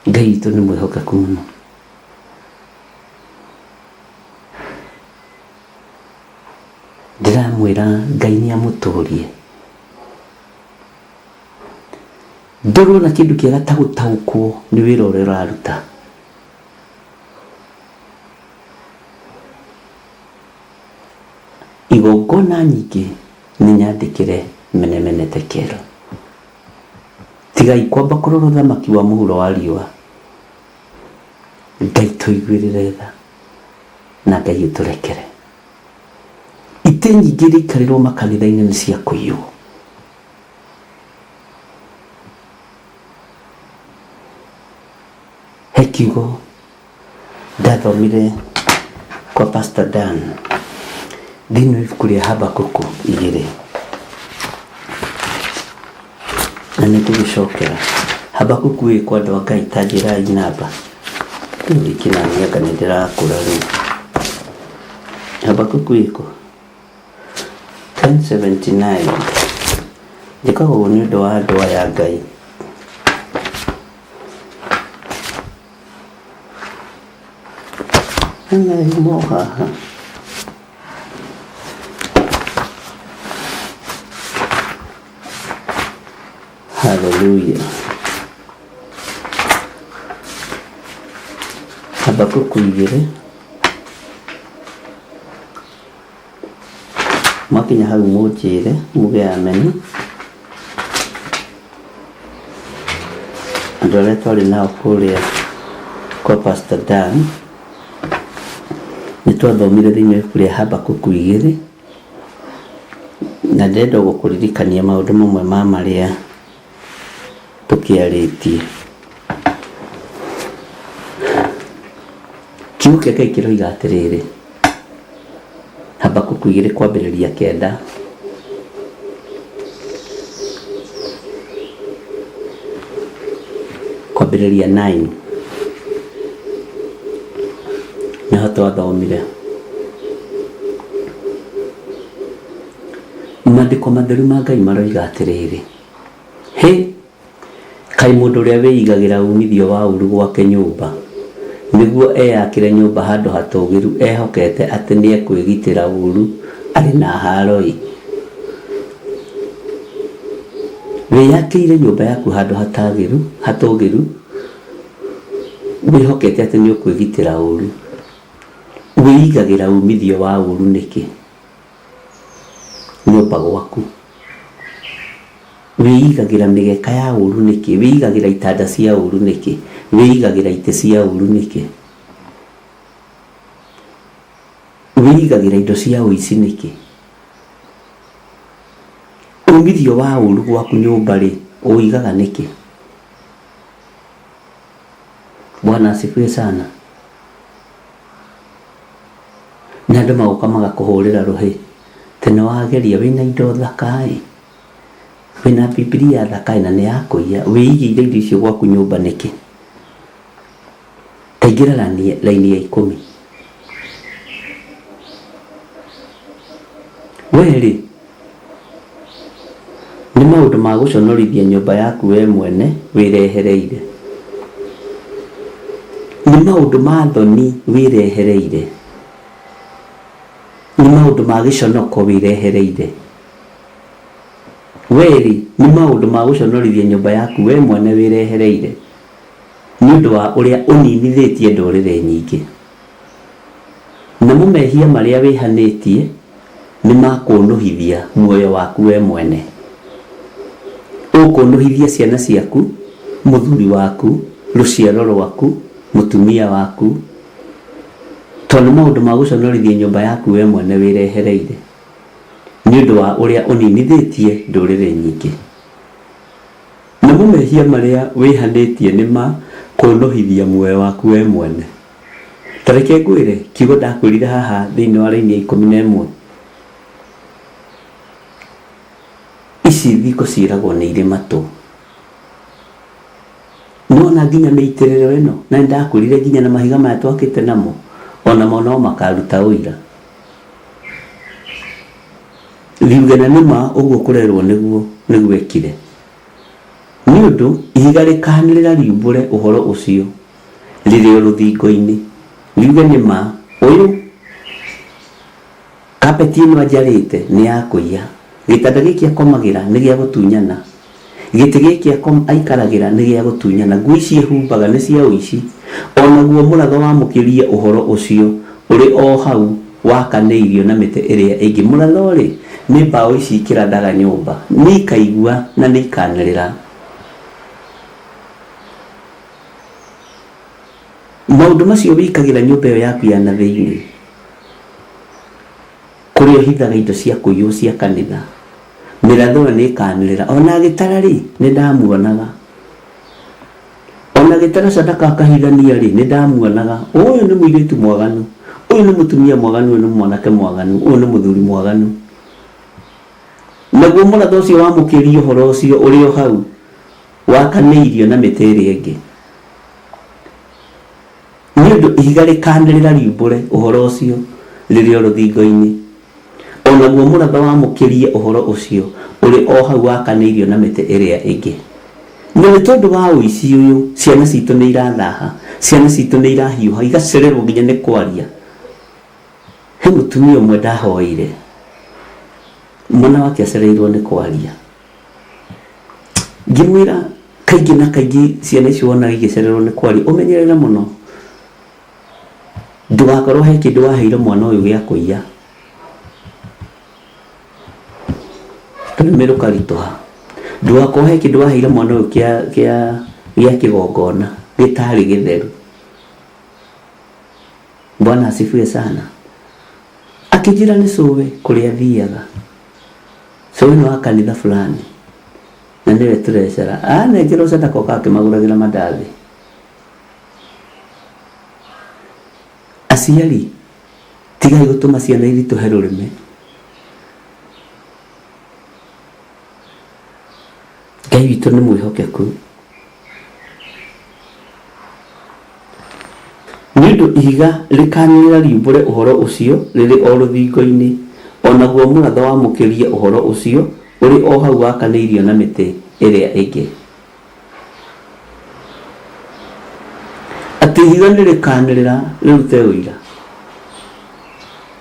Ngai witũ nĩ mwĩhokeku mũno. Ndĩramwĩra Ngai nĩ amũtũrie. Ndũrona kĩndũ kĩega ta gũtaũkwo nĩ wĩra ũrĩa ũraruta. Igongona nyingĩ nĩ nyandĩkĩre mene mene tekero. Tigai kwamba kũrora ũthamaki wa mũhuro wa riũa. Ngai tũiguĩrĩre tha na Ngai ũtũrekere. Itĩ nyingĩ iria ikarĩrwo makanitha-inĩ nĩ cia kũiywo. He kiugo ndathomire kwa Pastor Dan thĩinĩ wa ibuku rĩa Habakuku 2, na nĩ ngũgĩcokera Habakuku ĩ kwa andũ a Ngai, ta njĩrai namba rĩu rĩngĩ na niĩ anga nĩ ndĩrakũra rĩu. Habakuku ĩkũ 1079. Njĩkaga ũguo nĩ ũndũ wa andũ aya a Ngai. Ena yumo haha. Haleluya. Habakuku 2. Mwakinya hau mũnjĩre muge ameni. Andũ arĩa twarĩ nao kũrĩa kwa Pastor Dan nĩ twathomire thĩinĩ wa ibuku rĩa Habakuku 2, na ndĩrenda gũkũririkania maũndũ mamwe ma marĩa tũkĩarĩtie. Kiugo kĩa Ngai kĩroiga atĩrĩrĩ, Habakuku 2 kwambĩrĩria 9. Kwambĩrĩria 9 nĩho twathomire. Maandĩko matheru ma Ngai maroiga atĩrĩrĩ, hĩ, kaĩ mũndũ ũrĩa wĩigagĩra uumithio wa ũũru gwake nyũmba, nĩguo eyakĩre nyũmba handũ hatũũgĩru ehokete atĩ nĩekwĩgitĩra ũũru arĩ na haaro-ĩ! Wĩyakĩire nyũmba yaku handũ hatagĩru, hatũũgĩru, wĩhokete atĩ nĩũkwĩgitĩra ũũru. Wĩigagĩra uumithio wa ũũru nĩkĩ nyũmba gwaku? Wĩigagĩra mĩgeka ya ũũru nĩkĩ? Wĩigagĩra itanda cia ũũru nĩkĩ? Wĩigagĩra itĩ cia ũũru nĩkĩ? Wĩigagĩra indo cia ũici nĩkĩ? Uumithio wa ũũru gwaku nyũmba-rĩ, ũũigaga nĩkĩ? Bwana asifiwe sana. Na andũ magoka magakũhũrĩra rũhĩ, tene wageria wĩna indo thaka-ĩ, wĩna Bibilia thaka-ĩ na nĩ ya kũiya, wĩigĩire indo icio gwaku nyũmba nĩkĩ? Ta ingĩra raini ya 10. We-rĩ, nĩ maũndũ ma gũconorithia nyũmba yaku we mwene wĩrehereire. Nĩ maũndũ ma thoni wĩrehereire. Nĩ maũndũ ma gĩconoko wĩrehereire. We-rĩ, nĩ maũndũ ma gũconorithia nyũmba yaku we mwene wĩrehereire, nĩ ũndũ wa ũrĩa ũninithĩtie ndũrĩrĩ nyingĩ. Namo mehia marĩa wĩhanĩtie nĩ ma kũũnũhithia muoyo waku we mwene. Ũkũũnũhithia ciana ciaku, mũthuri waku, rũciaro rwaku, mũtumia waku, tondũ nĩ maũndũ ma gũconorithia nyũmba yaku we mwene wĩrehereire, nĩ ũndũ wa ũrĩa ũninithĩtie ndũrĩrĩ nyingĩ. Namo mehia marĩa wĩhanĩtie nĩ ma kũũnũhithia muoyo waku we mwene. Ta reke ngwĩre kiugo ndakwĩrire haha thĩinĩ wa raini ya 11. Ici thingo ciĩragwo nĩ irĩ matũ. Nĩwona nginya mĩitĩrĩro ĩno, na nĩndakwĩrire nginya na mahiga maya twakĩte namo, onamo no makaruta ũira. Riuge na nĩma ũguo kũrerwo nĩguo nĩguo ekire. Nĩ ũndũ ihiga rĩkaanĩrĩra riumbũre ũhoro ũcio rĩrĩ o rũthingo-inĩ, riuge nĩ ma, Ũyũ, kapeti ĩno anjarĩte nĩ ya kũiya, gĩtanda gĩkĩ akomagĩra nĩ gĩa gũtunyana, gĩtĩ gĩkĩ aikaragĩra nĩ gĩa gũtunyana, nguo ici ehumbaga nĩ cia ũici, o naguo mũratho wamũkĩrie ũhoro ũcio ũrĩ o hau wakanĩirio na mĩtĩ ĩrĩa ĩngĩ. Mũratho-rĩ, nĩ mbaũ ici ikĩrathaga nyũmba, nĩikaigua na nĩikanĩrĩra. Maũndũ macio wĩkagĩra nyũmba ĩyo yaku ya na thĩinĩ, kũrĩa ũhithaga indo cia kũiywo cia kanitha, mĩratho ĩyo nĩĩkanĩrĩra. O na agĩtara-rĩ, nĩndamuonaga. O na agĩtara sadaka akahithania-rĩ, nĩndamuonaga. Ũyũ nĩ mũirĩtu mwaganu, ũyũ nĩ mũtumia mwaganu, ũyũ nĩ mwanake mwaganu, ũyũ nĩ mũthuri mwaganu. Naguo mũratho ũcio wamũkĩrie ũhoro ũcio ũrĩ o hau wakanĩirio na mĩtĩ ĩrĩa ĩngĩ. Nĩ ũndũ ihiga rĩkaanĩrĩra riumbũre ũhoro ũcio rĩrĩ o rũthingo-inĩ, o naguo mũratho wamũkĩrie ũhoro ũcio ũrĩ o hau wakanĩirio na mĩtĩ ĩrĩa ĩngĩ. Na nĩ tondũ wa ũici ũyũ, ciana citũ nĩ irathaha, ciana citũ nĩ irahiũha, igacererwo nginya nĩ kwaria. He mũtumia ũmwe ndahoeire, mwana wake acereirwo nĩ kwaria. Ngĩmwĩra kaingĩ na kaingĩ ciana icio wonaga igĩcererwo nĩ kwaria, ũmenyerere mũno ndũgakorwo he kĩndũ waheire mwana ũyũ gĩa kũiya. Rũrĩmĩ rũkaritũha. Ndũgakorwo he kĩndũ waheire mwana ũyũ kĩa kĩa gĩa kĩgongona gĩtarĩ gĩtheru. Bwana asifiwe sana. Akĩnjĩra nĩ cũwe kũrĩa athiaga. Cũwe nĩ wa kanitha fulani na nĩwe tũrecera. Anengerwo sadaka okaga akĩmagũragĩra mandathi. Aciari, tigai gũtũma ciana iritũhe rũrĩmĩ. Ngai witũ nĩ mwĩhokeku. Nĩ ũndũ ihiga rĩkaanĩrĩra riumbũre ũhoro ũcio rĩrĩ o rũthingo-inĩ, o naguo mũratho wamũkĩrie ũhoro ũcio ũrĩ o hau wakanĩirio na mĩtĩ ĩrĩa ĩngĩ. Atĩ ihiga nĩrĩkaanĩrĩra rĩrute ũira.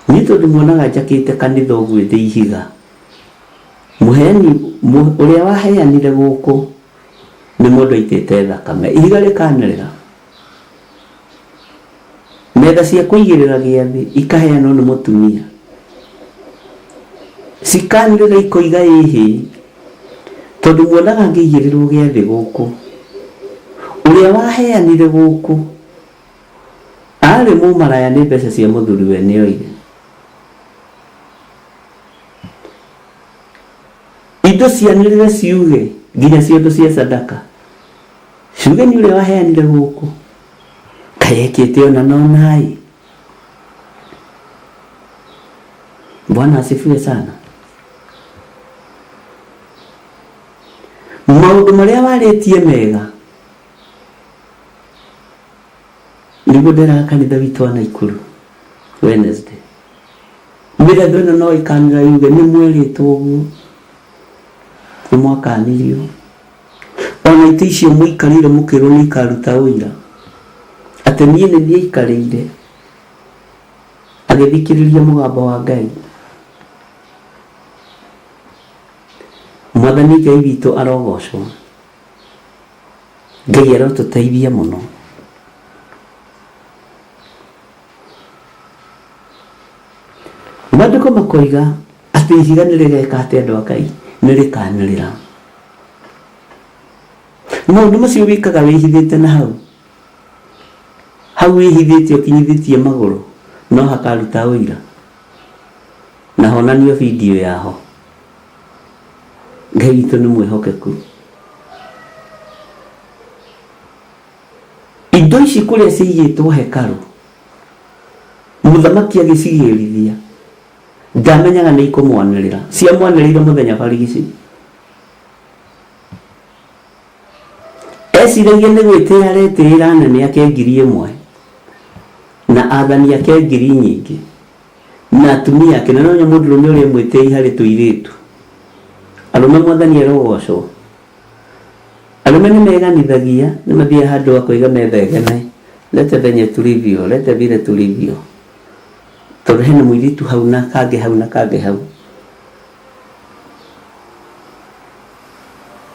Niĩ tondũ muonaga njakĩte kanitha ũguo ndĩ ihiga, mũheani, ũrĩa waheanire gũkũ nĩ mũndũ aitĩte thakame. Ihiga rĩkanĩrĩra. Metha cia kũigĩrĩra gĩathĩ ikaheanwo nĩ mũtumia. Cikanĩrĩra ikoiga ĩhĩ, tondũ muonaga ngĩigĩrĩrwo gĩathĩ gũkũ. Ũrĩa waheanire gũkũ arĩ mũmaraya nĩ mbeca cia mũthuriwe nĩoire. Indo cianĩrĩre ciuge nginya ciondo cia sadaka. Ciuge nĩ ũrĩa waheanire gũkũ. Kaĩ ekĩte ona na onaĩ. Bwana asifiwe sana. Maũndũ marĩa warĩtie mega nĩguo nderaga kanitha witũ wa Naikuru Wednesday. Mĩratho ĩno no ĩkanĩra yuge nĩ mwerĩtwo ũguo, nĩ mwakanirio. Ona itĩ icio mũikarĩire mũkĩrwo nĩ ikaruta ũira atĩ niĩ nĩ niĩ aikarĩire agĩthikĩrĩria mũgambo wa Ngai. Mwathani Ngai witũ arogocwo. Ngai arotũteithia mũno. Maandĩko makoiga atĩ ihiga nĩ rĩgeka atĩ andũ a Ngai nĩ rĩkanĩrĩra. Maũndũ macio wĩkaga wĩhithĩte na hau hau wĩhithĩte ũkinyithĩtie magũrũ no hakaruta ũira na honanio video yaho. Ngai witũ nĩ mwĩhokeku. Indo ici kũrĩa ciaigĩtwo hekarũ, mũthamaki agĩcigĩrithia, ndamenyaga nĩ ikũmwanĩrĩra. Ciamwanĩrĩire mũthenya barigici. Eciragia nĩ gwĩtĩĩa aretĩĩra anene ake 1,000 na athani ake ngiri nyingĩ na atumia ake, na no nya mũndũrũme ũrĩa mwĩtĩi harĩ tũirĩtu. Arũme mwathani arogocwo. Arũme nĩ meganithagia, nĩ mathiaga handũ akoiga methegene, lete venye tulivyo, lete vile tulivyo. Tondũ hena mũirĩtu hau na kangĩ hau na kangĩ hau.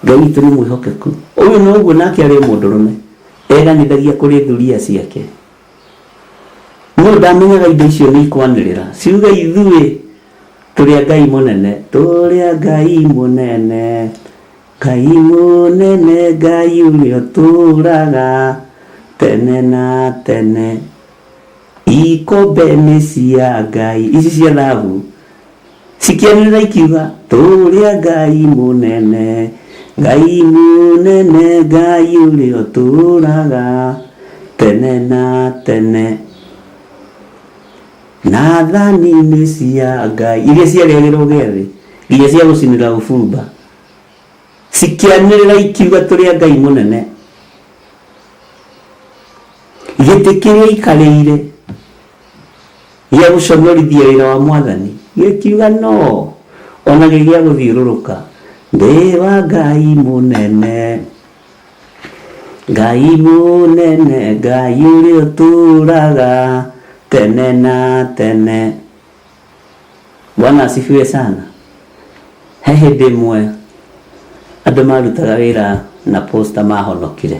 Ngai witũ nĩ mwĩhokeku. Ũyũ noguo nake arĩ o mũndũrũme, eganithagia kũrĩ thuriya ciake. No ndamenyaga indo icio nĩ ikwanĩrĩra ciuge ithuĩ tũrĩ a Ngai mũnene, tũrĩ a Ngai mũnene, Ngai mũnene, Ngai ũrĩa ũtũũraga tene na tene. Ikombe nĩ cia Ngai, ici cia thahabu cikĩanĩrĩra ikiuga tũrĩ a Ngai mũnene, Ngai mũnene, Ngai ũrĩa ũtũũraga tene na tene. Na thani nĩ cia Ngai iria ciarĩagĩrwo gĩathĩ nginya cia gũcinĩra ũbumba, cikĩanĩrĩra ikiuga tũrĩ a Ngai mũnene. Gĩtĩ kĩrĩa aikarĩire gĩa gũconorithia wĩra wa mwathani gĩkiuga no ona gĩ gĩa gũthiũrũrũka ndĩ wa Ngai mũnene, Ngai mũnene, Ngai ũrĩa ũtũũraga tene na tene. Bwana asifiwe sana. He hĩndĩ ĩmwe andũ marutaga wĩra na posta mahonokire.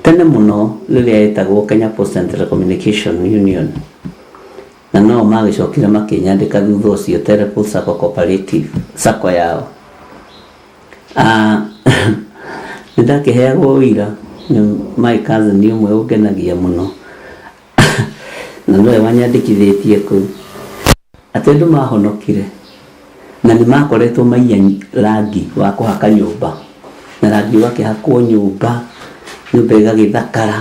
Tene mũno rĩrĩa yetagwo Kenya Post and Telecommunication Union, na no magĩcokire makĩnyandĩka thutha ũcio Telepol Sacco Cooperative, Sacco yao. Nĩ ndakĩheagwo ũira nĩ my cousin ũmwe ũngenagia mũno na nowe wanyandĩkithĩtie kũu, atĩ andũ mahonokire na nĩ makoretwo maiya rangi wa kũhaka nyũmba, na rangi ũgakĩhakwo nyũmba, nyũmba ĩgagĩthakara.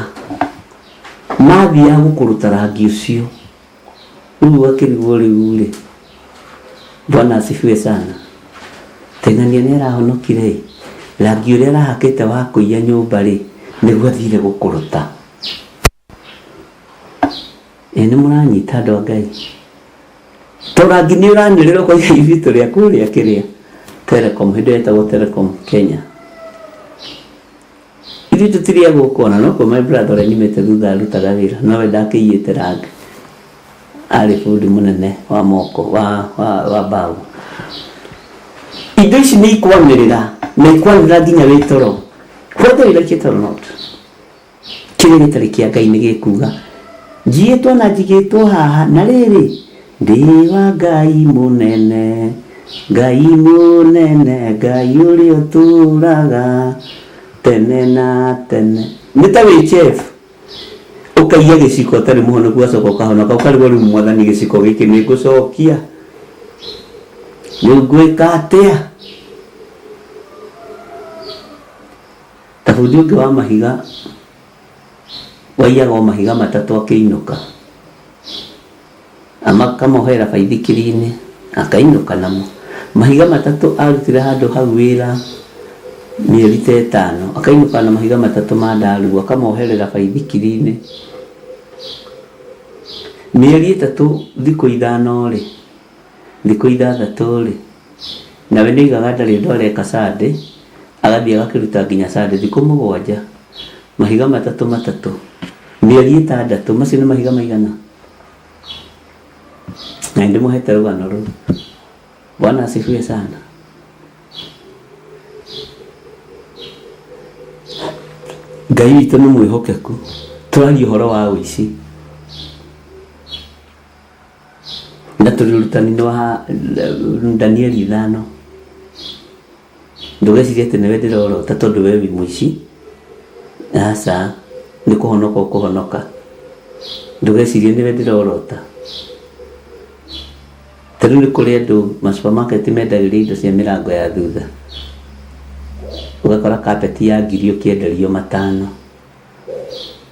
Mathiaga gũkũrũta rangi ũcio, rĩu ũgakĩrigwo rĩu rĩ, Bwana asifiwe sana, Teng'ania nĩ arahonokire ĩ, rangi ũrĩa arahakĩte wa kũiya nyũmba rĩ, nĩguo athire gũkũrũta. Ĩ nĩ mũranyita andũ a Ngai? To rangi nĩ ũranĩrĩra ũkoiga ithuĩ tũrĩ a kũrĩa kĩrĩa Telecom, hĩndĩ ĩyo yetagwo Telecom Kenya. Ithuĩ tũtirĩ a gũkũ ona nokuo my brother ũrĩa nyumĩte thutha arutaga wĩra nowe ndakĩiyĩte rangi. Arĩ bundi mũnene wa moko wa, wa, wa mbaũ. Indo ici nĩ ikwanĩrĩra na ikwanĩrĩra nginya wĩ toro whether you like it or not. Kĩrĩa gĩtarĩ kĩa Ngai nĩ gĩkuuga, Njiĩtwo na njigĩtwo haha, na rĩrĩ, ndĩ wa Ngai mũnene, Ngai mũnene, Ngai ũrĩa ũtũũraga tene na tene. Nĩ ta wĩ chef, ũkaiya gĩciko ũtarĩ mũhonoku ũgacoka ũkahonoka, ũkarigwo rĩu Mwathani gĩciko gĩkĩ nĩ ngũcokia? Rĩu ngwĩka atĩa? Ta bundi ũngĩ wa mahiga waiyaga o mahiga matatũ akĩinũka, akamohera baithikiri-inĩ akainũka namo. Mahiga matatũ arutire handũ hau wĩra mĩeri ta ĩtano, akainũka na mahiga matatũ ma ndarugu akamoherera baithikiri-inĩ. Mĩeri ĩtatũ thikũ ithano-rĩ, thikũ ithathatũ-rĩ, nawe nĩoigaga ndarĩ ũndũ areka Sunday, agathiĩ agakĩruta nginya Sunday, thikũ mũgwanja, mahiga matatũ matatũ, mĩeri ĩtandatũ, macio nĩ mahiga maigana? Na nĩndĩmũhete rũgano rũu. Bwana asifiwe sana. Ngai witũ nĩ mwĩhokeku. Tũraria ũhoro wa ũici. Na tũrĩ ũrutani-inĩ wa Danieli ithano. Ndũgecirie atĩ nĩwe ndĩrorota tondũ we wĩ mũici. Aca, nĩ kũhonoka ũkũhonoka. Ndũgecirie nĩwe ndĩrorota. Ta rĩu nĩ kũrĩ andũ ma supermarket mendagĩria indo cia mĩrango ya thutha. Ũgakora carpet ya ngiri ũkĩenderio matano.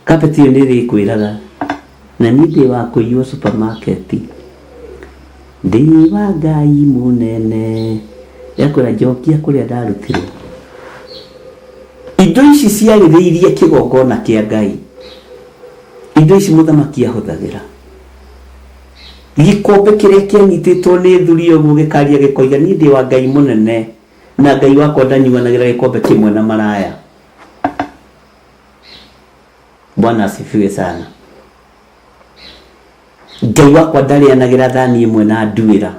Carpet ĩyo nĩ ĩrĩkwĩraga na niĩ ndĩ wa kũiywo supermarket. Ndĩ wa Ngai mũnene. Ĩgakwĩra njokia kũrĩa ndarutirwo. Indo ici ciarĩrĩirie kĩgongona kĩa Ngai. Indo ici mũthamaki ahũthagĩra. Gĩkombe kĩrĩa kĩanyitĩtwo nĩ thuri ũguo gĩkaria gĩkoiga niĩ ndĩ wa Ngai mũnene na Ngai wakwa ndanyuanagĩra gĩkombe kĩmwe na maraya. Bwana asifiwe sana. Ngai wakwa ndarĩanagĩra thani ĩmwe na nduĩra.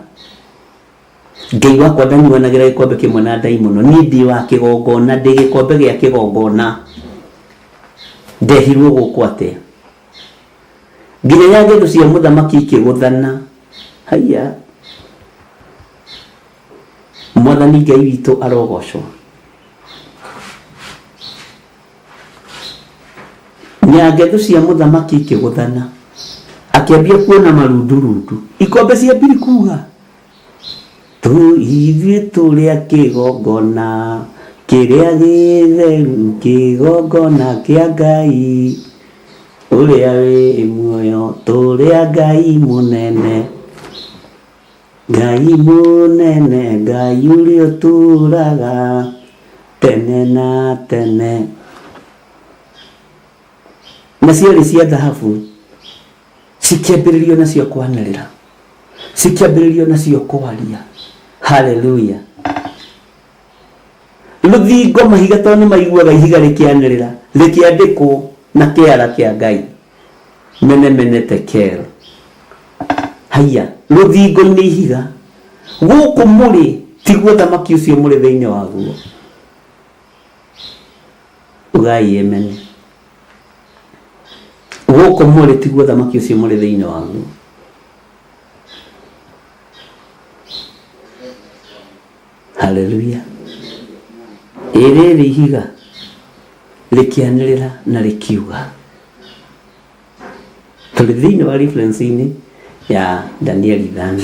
Ngai wakwa ndanyuanagĩra gĩkombe kĩmwe na ndaimono. Niĩ ndĩ wa kĩgongona, ndĩ gĩkombe gĩa kĩgongona. Ndehirwo gũkũ atĩa? Nginya nyangethu cia mũthamaki ikĩgũthana. Haiya. Mwathani Ngai witũ arogocwo. Nyangethu cia mũthamaki ikĩgũthana. Akĩambia kuona marundurundu. Ikombe cia mbiri kuga ithuĩ tũrĩa kĩgongona kĩrĩa gĩtheru kĩgongona kĩa Ngai ũrĩa wĩ muoyo tũrĩa Ngai mũnene Ngai mũnene Ngai ũrĩa ũtũũraga tene na tene. Na ciarĩ cia thahabu cikĩambĩrĩrio nacio kwanĩrĩra cikĩambĩrĩrio nacio kwaria. Haleluya. Rũthingo mahiga tondũ nĩ maiguaga ihiga rĩkĩanĩrĩra rĩkĩandĩkwo na kĩara kĩa Ngai mene mene tekel. Haiya, rũthingo-inĩ ihiga gũkũ mũrĩ tiguo thamaki ũcio mũrĩ thĩinĩ waguo. Ugai emene. Gũkũ mũrĩ tiguo thamaki ũcio mũrĩ thĩinĩ waguo. Haleluya. Ĩ rĩrĩ ihiga rĩkĩanĩrĩra na rĩkiuga. Tũrĩ thĩinĩ wa reference-inĩ ya Danieli 5.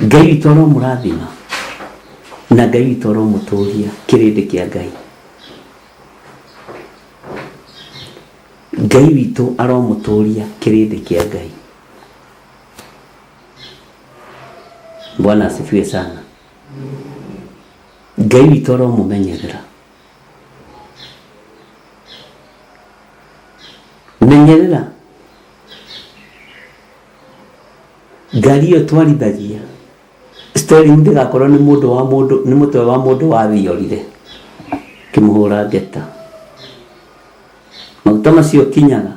Ngai witũ aromũrathima na Ngai witũ aromũtũria kĩrĩndĩ kĩa Ngai. Ngai witũ aromũtũria kĩrĩndĩ kĩa Ngai. Bwana asifiwe sana. Ngai witũ aromũmenyerera. Menyerera ngari ĩyo twarithagia steering ndĩgakorwo nĩ mũndũ wa mũndũ nĩ mũtwe wa mũndũ wathiorire kĩmũhũra ngeta. Maguta macio kinyaga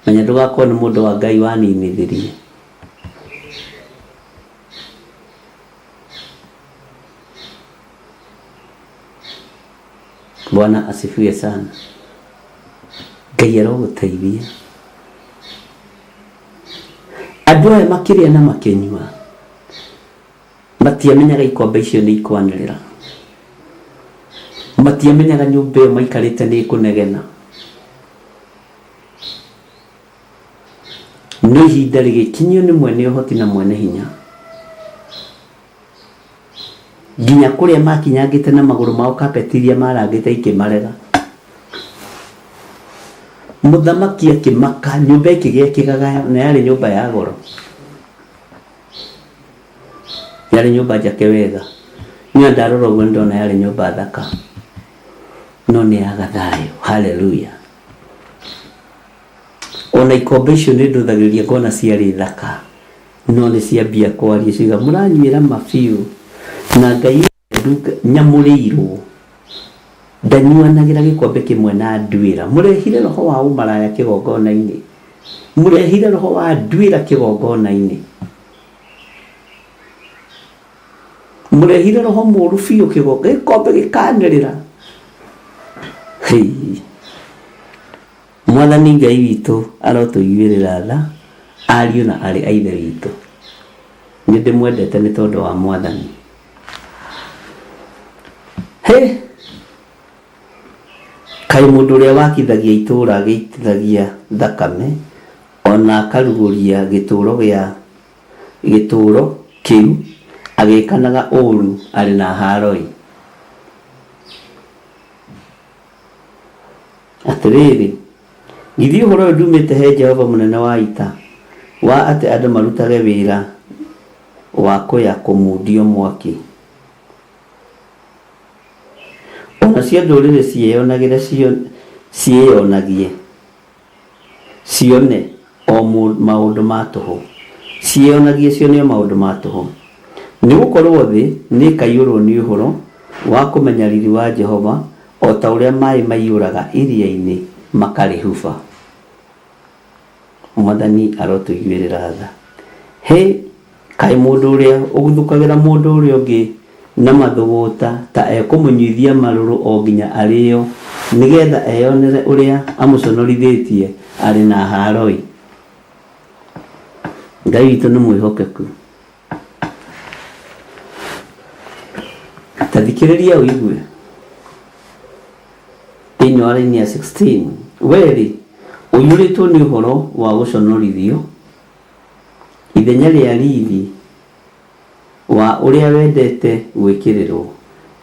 menya ndũgakorwo nĩ mũndũ wa Ngai waninithirie. Bwana asifiwe sana. Ngai arogũteithia. Andũ aya makĩrĩa na makĩnyua matiamenyaga ikombe icio nĩ ikwanĩrĩra. Matiamenyaga nyũmba ĩyo maikarĩte nĩ ĩkũnegena. No ihinda rĩgĩkinyio nĩ mwene ũhoti na mwene hinya. Nginya kũrĩa makinyangĩte na magũrũ mao carpet iria marangĩte ikĩmarega. Mũthamaki akĩmaka, nyũmba ĩkĩgĩa kĩgagayo na yarĩ nyũmba ya goro. Yarĩ nyũmba njake wega. Niĩ ndarora ũguo nĩndona yarĩ nyũmba thaka. No nĩ yaga thayũ. Hallelujah. Ona ikombe icio nĩ ndũthagĩrĩria ngona ciarĩ thaka. No nĩ ciambia kwaria ciuga mũranyuĩra ma biũ. Na Ngai nyamũrĩirwo ndanyuanagĩra gĩkombe kĩmwe na nduĩra. Mũrehire roho wa ũmaraya kĩgongona-inĩ. Mũrehire roho wa nduĩra kĩgongona-inĩ. Mũrehire roho mũru biũ gĩkombe gĩkanĩrĩra. Hei. Mwathani Ngai witũ arotũiguĩrĩra tha, ariũ na aarĩ a Ithe witũ. Nĩ ndĩmwendete nĩ tondũ wa Mwathani. Hĩ! Kaĩ mũndũ ũrĩa wakithagia itũũra agĩitithagia thakame, o na akarugũria gĩtũũro gĩa gĩtũũro kĩu agĩkanaga ũũru arĩ na haaro-ĩ! Atĩrĩrĩ, githĩ ũhoro ũyũ nduumĩte he Jehova mũnene wa ita, wa atĩ andũ marutage wĩra wa kũya kũmundio mwaki? nacio ndũrĩrĩ ciĩyonagĩre ciĩyonagie cione o maũndũ ma tũhũ, ciĩyonagie cione o maũndũ ma tũhũ. Nĩ gũkorũo thĩ nĩĩkaiyũrũo nĩ ũhoro wa kũmenya riri wa Jehova, o ta ũrĩa maĩ maiyũraga iria-inĩ makarĩhuba. Mwathani arotũiguĩrĩra tha. Hĩ, kaĩ mũndũ ũrĩa ũguthũkagĩra mũndũ ũrĩa ũngĩ na mathũgũta ta ekũmũnyuithia marũrũ o nginya arĩĩo, nĩ getha eyonere ũrĩa amũconorithĩtie arĩ na haaro-ĩ! Ngai witũ nĩ mwĩhokeku. Ta thikĩrĩria ũigue. Thĩinĩ wa raini ya 16, wee-rĩ, ũiyũrĩtwo nĩ ũhoro wa gũconorithio, ithenya rĩa riri wa ũrĩa wendete gwĩkĩrĩrũo,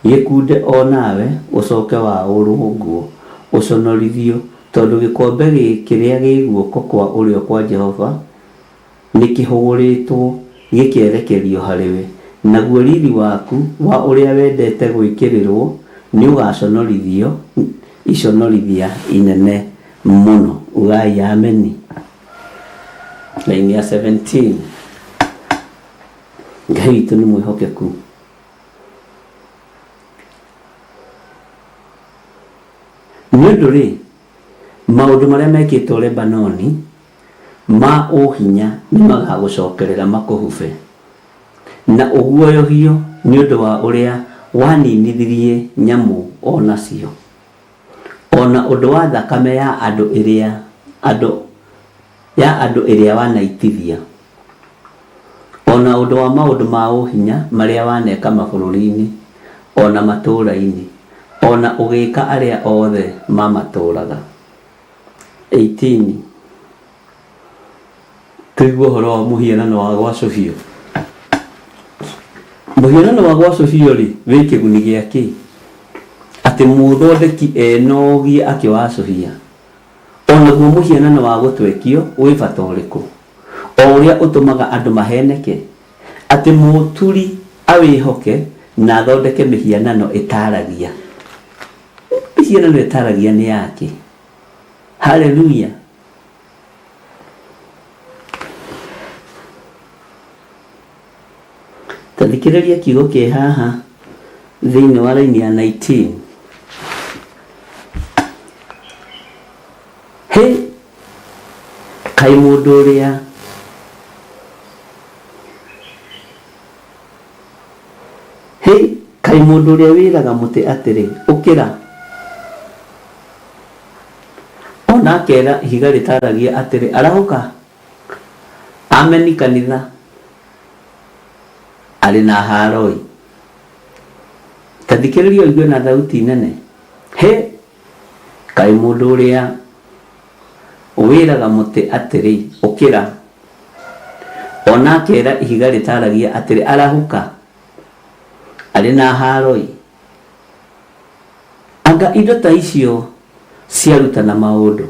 gĩkunde o nawe ũcoke waũrũo nguo, ũconorithio, tondũ gĩkombe kĩrĩa gĩĩ guoko kwa ũrĩo kwa Jehova nĩkĩhũgũrĩtwo gĩkerekerio harĩ we, naguo riri waku wa ũrĩa wendete gwĩkĩrĩrũo nĩũgaconorithio iconorithia inene mũno. Ugai ameni. Raini ya 17. Ngai witũ nĩ mwĩhokeku. Nĩ ũndũ-rĩ, maũndũ marĩa mekĩtwo Lebanoni ma ũhinya nĩmagagũcokerera makũhube, na ũguoyohio nĩ ũndũ wa ũrĩa waninithirie nyamũ o nacio, o na ũndũ wa thakame ya andũ ĩrĩa andũ ya andũ ĩrĩa wanaitithia, o na ũndũ wa maũndũ ma ũhinya marĩa waneka mabũrũri-inĩ, o na matũũra-inĩ, o na ũgĩĩka arĩa othe mamatũũraga. 18 Tũigue ũhoro wa mũhianano wa gwacũhio. Mũhianano wa gwacũhio-rĩ, wĩ kĩguni gĩa kĩ? Atĩ mũũthondeki enogie akĩwacũhia? O naguo mũhianano wa gũtwekio wĩ bata ũrĩkũ, o ũrĩa ũtũmaga andũ maheeneke, atĩ mũũturi awĩhoke na athondeke mĩhianano ĩtaaragia? Mĩhianano ĩtaaragia nĩ yakĩ? Haleluya! Ta thikĩrĩria kiugo kĩ haha thĩinĩ wa raini ya 19. Hĩ, kaĩ mũndũ ũrĩa Hĩ, kaĩ mũndũ ũrĩa wĩraga mũtĩ atĩrĩ, 'Ũkĩra! O na akeera ihiga rĩtaaragia atĩrĩ, 'Arahũka! Ameni kanitha arĩ na haaro-ĩ! Ta thikĩrĩria ũigue na thauti nene. Hĩ! Kaĩ mũndũ ũrĩa wĩraga mũtĩ atĩrĩ, 'Ũkĩra! O na akeera ihiga rĩtaaragia atĩrĩ, 'Arahũka! Arĩ na haaro-ĩ! Anga indo ta icio ciarutana maũndũ?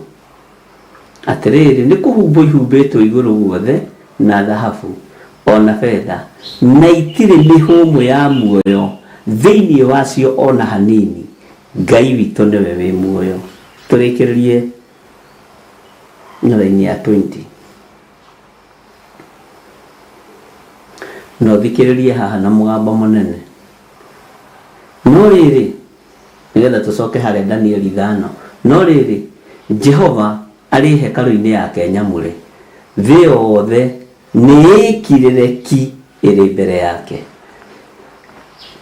Atĩrĩrĩ, nĩ kũhumbwo ihumbĩtwo igũrũ guothe na thahabu, o na betha, na itirĩ mĩhũmũ ya muoyo thĩinĩ wacio o na hanini, Ngai witũ nĩwe wĩ muoyo. Tũrĩkĩrĩrie na raini ya 20. Na ũthikĩrĩrie haha na mũgambo mũnene. No rĩrĩ, nĩgetha tũcoke harĩa Danieli ithano, no rĩrĩ, Jehova arĩ hekarũ-inĩ yake nyamũre, thĩ yothe nĩĩkirĩre ki ĩrĩ mbere yake.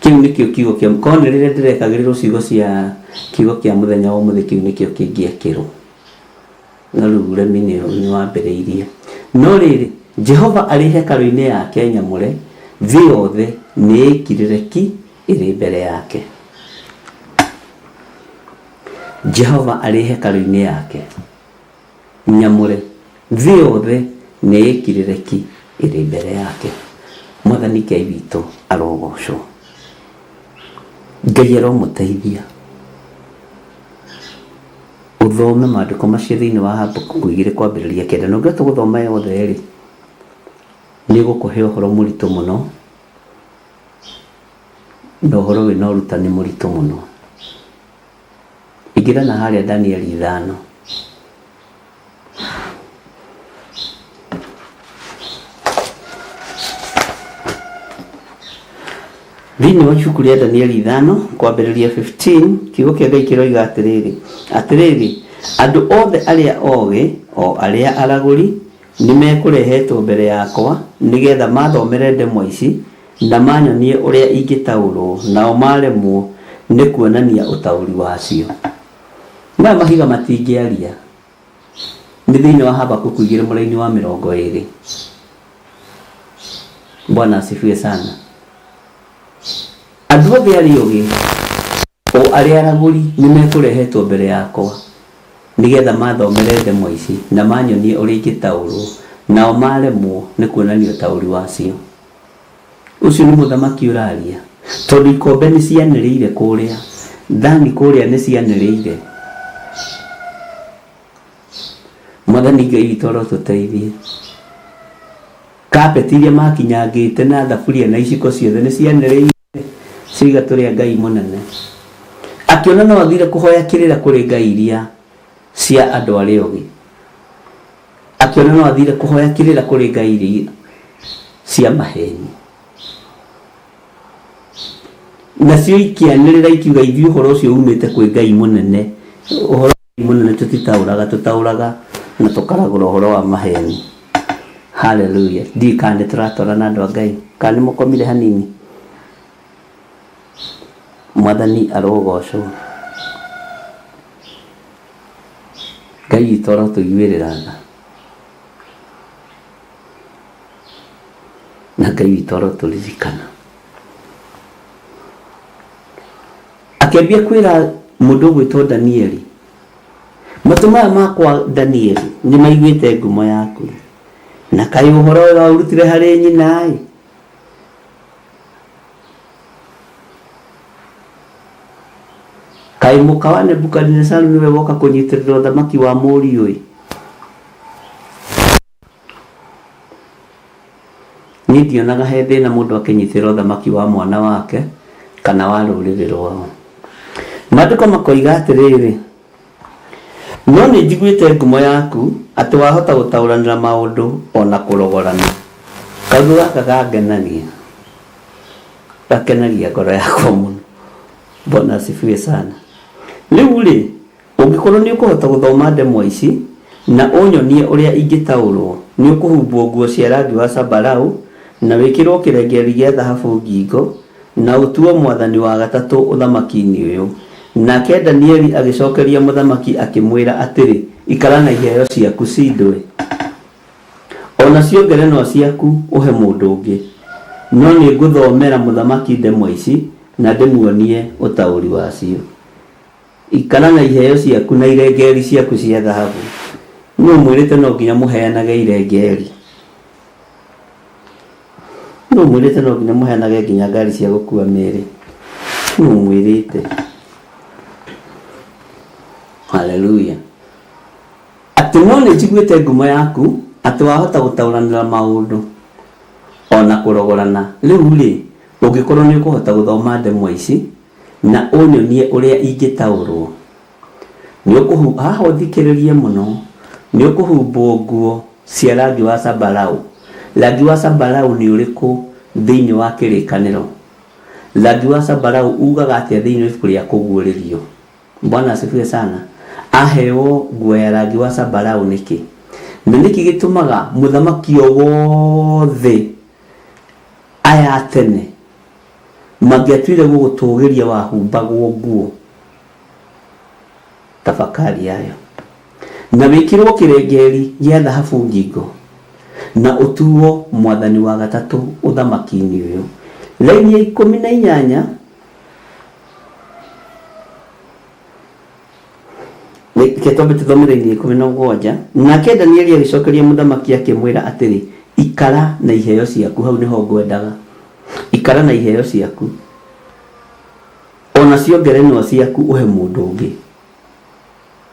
Kĩu nĩkĩo kiugo kĩa, korwo nĩ rĩrĩa ndĩrekagĩrĩrwo ciugo cia kiugo kĩa mũthenya wa ũmũthĩ, kĩu nĩkĩo kĩngĩekĩrwo. No rĩu ũremi nĩ wambĩrĩirie. No rĩrĩ, Jehova arĩ hekarũ-inĩ yake nyamũre, thĩ yothe nĩĩkirĩre ki ĩrĩ mbere yake. Jehova arĩ hekarũ-inĩ yake nyamũre, thĩ yothe nĩĩkirĩre ki ĩrĩ mbere yake. Mwathani Ngai witũ arogocwo. Ngai aromũteithia. Ũthome maandĩko macio thĩinĩ wa Habakuku igĩrĩ kwambĩrĩria kenda. Na ũngĩhota gũthoma yothe-rĩ, nĩ ĩgũkũhe ũhoro mũritũ mũno, na ũhoro wĩna ũrutani mũritũ mũno. Ingĩra na harĩa Danieli ithano. Thĩinĩ wa ibuku rĩa Danieli ithano kwambĩrĩria 15 kiugo kĩa Ngai kĩroiga atĩrĩrĩ, atĩrĩrĩ, andũ othe arĩa ogĩ o arĩa aragũri nĩ mekũrehetwo mbere yakwa nĩgetha mathomere ndemwa ici na manyonie ũrĩa ingĩtaũrwo, nao maremwo nĩ kuonania ũtaũri wacio. Maya mahiga matingĩaria. Nĩ thĩinĩ wa Habakuku igĩrĩ mũraini wa mĩrongo ĩrĩ. Bwana asifiwe sana. Andũ othe arĩa ogĩ o arĩa aragũri nĩ mekũrehetwo mbere yakwa nĩgetha mathomere ndemwa ici na manyonie ũrĩa ingĩtaũrwo, nao maremwo nĩ kuonania ũtaũri wacio. Ũcio nĩ mũthamaki ũraria, tondũ ikombe nĩ cianĩrĩire kũrĩa, thani kũrĩa nĩ cianĩrĩire. Mwathani Ngai witũ arotũteithie. Carpet iria makinyangĩte na thaburia na iciko ciothe nĩ cianĩrĩire ciiga tũrĩ a Ngai mũnene. Akĩona no athire kũhoya kĩrĩra kũrĩ ngai iria cia andũ arĩa ogĩ. Akĩona no athire kũhoya kĩrĩra kũrĩ ngai iria cia maheni. Nacio ikĩanĩrĩra ikiuga ithuĩ ũhoro ũcio umĩte kwĩ Ngai mũnene. Ũhoro wa Ngai mũnene tũtitaũraga, tũtaũraga na tũkaragũra ũhoro wa maheni. Haleluya. Ndiũĩ kana nĩ tũratwarana andũ a Ngai, kana nĩ mũkomire hanini. Mwathani arogocwo. Ngai witũ arotũiguĩrĩra tha. Na Ngai witũ arotũririkana. Akĩambia kwĩra mũndũ ũgwĩtwo Danieli, matũ maya makwa Danieli nĩ maiguĩte ngumo yaku, na kaĩ ũhoro ũyũ waũrutire harĩ nyina-ĩ. Kaĩ mũka wa Nebukadinezaru nĩwe woka kũnyitĩrĩra ũthamaki wa mũriũ-ĩ. Niĩ ndionaga he thĩna mũndũ akĩnyitĩrĩra ũthamaki wa mwana wake kana wa rũrĩrĩ rwao. Maandĩko makoiga atĩrĩrĩ, no nĩ njiguĩte ngumo yaku atĩ wahota gũtaũranĩra maũndũ o na kũrogorana. Kaũndũ gaka gangenagia, gakenagia ngoro yakwa mũno. Bwana asifiwe sana. Rĩu rĩ, Ũngĩkorwo nĩũkũhota gũthoma ndemwa ici, na ũnyonie ũrĩa ingĩtaũrwo, nĩũkũhumbwo nguo cia rangi wa zambarau, na wĩkĩrwo kĩrengeeri gĩa thahabu ngingo, na ũtuo mwathani wa gatatũ ũthamaki-inĩ ũyũ. Nake Danieli agĩcookeria mũthamaki akĩmwĩra atĩrĩ, Ikara na iheo ciaku cindwe, o nacio ngerenwa ciaku ũhe mũndũ ũngĩ. No nĩngũthomera mũthamaki ndemwa ici, na ndĩmuonie ũtaũri wacio. Ikara na iheo ciaku na irengeeri ciaku cia thahabu. Nũũ ũmwĩrĩte no nginya mũheanage irengeeri? Nũũ ũmwĩrĩte no nginya mũheanage nginya ngari cia gũkua mĩĩrĩ? Nũũ ũmwĩrĩte? Haleluya. Atĩ no nĩ njiguĩte ngumo yaku, atĩ wahota gũtaũranĩra maũndũ o na kũrogorana. Rĩu-rĩ, ũngĩkorwo nĩ ũkũhota gũthoma ndemwa ici, Na ũnyonie ũrĩa ingĩtaũrwo. Nĩũkũhu, haha ũthikĩrĩrie mũno, nĩũkũhumbwo nguo cia rangi wa zambarau. Rangi wa zambarau nĩ ũrĩkũ thĩinĩ wa Kĩrĩkanĩro? Rangi wa zambarau ugaga atĩa thĩinĩ wa ibuku rĩa Kũguũrĩrio? Bwana asifiwe sana. Aheo nguo ya rangi wa zambarau nĩkĩ? Na nĩkĩ gĩtũmaga mũthamaki o wothe aya a tene Mangĩatuire gũgũtũũgĩria wahumbagwo nguo tafakari yayo, na wĩkĩrwo kĩrengeeri gĩa thahabu ngingo, na ũtuo mwathani wa gatatũ ũthamaki-inĩ ũyũ. Raini ya 18. Reke twambe tũthome raini ya 17. Nake Danieli agĩcokeria mũthamaki akĩmwĩra atĩrĩ, Ikara na iheo ciaku, hau nĩho ngwendaga. Ikara na iheo ciaku, o nacio ngerenwa ciaku ũhe mũndũ ũngĩ.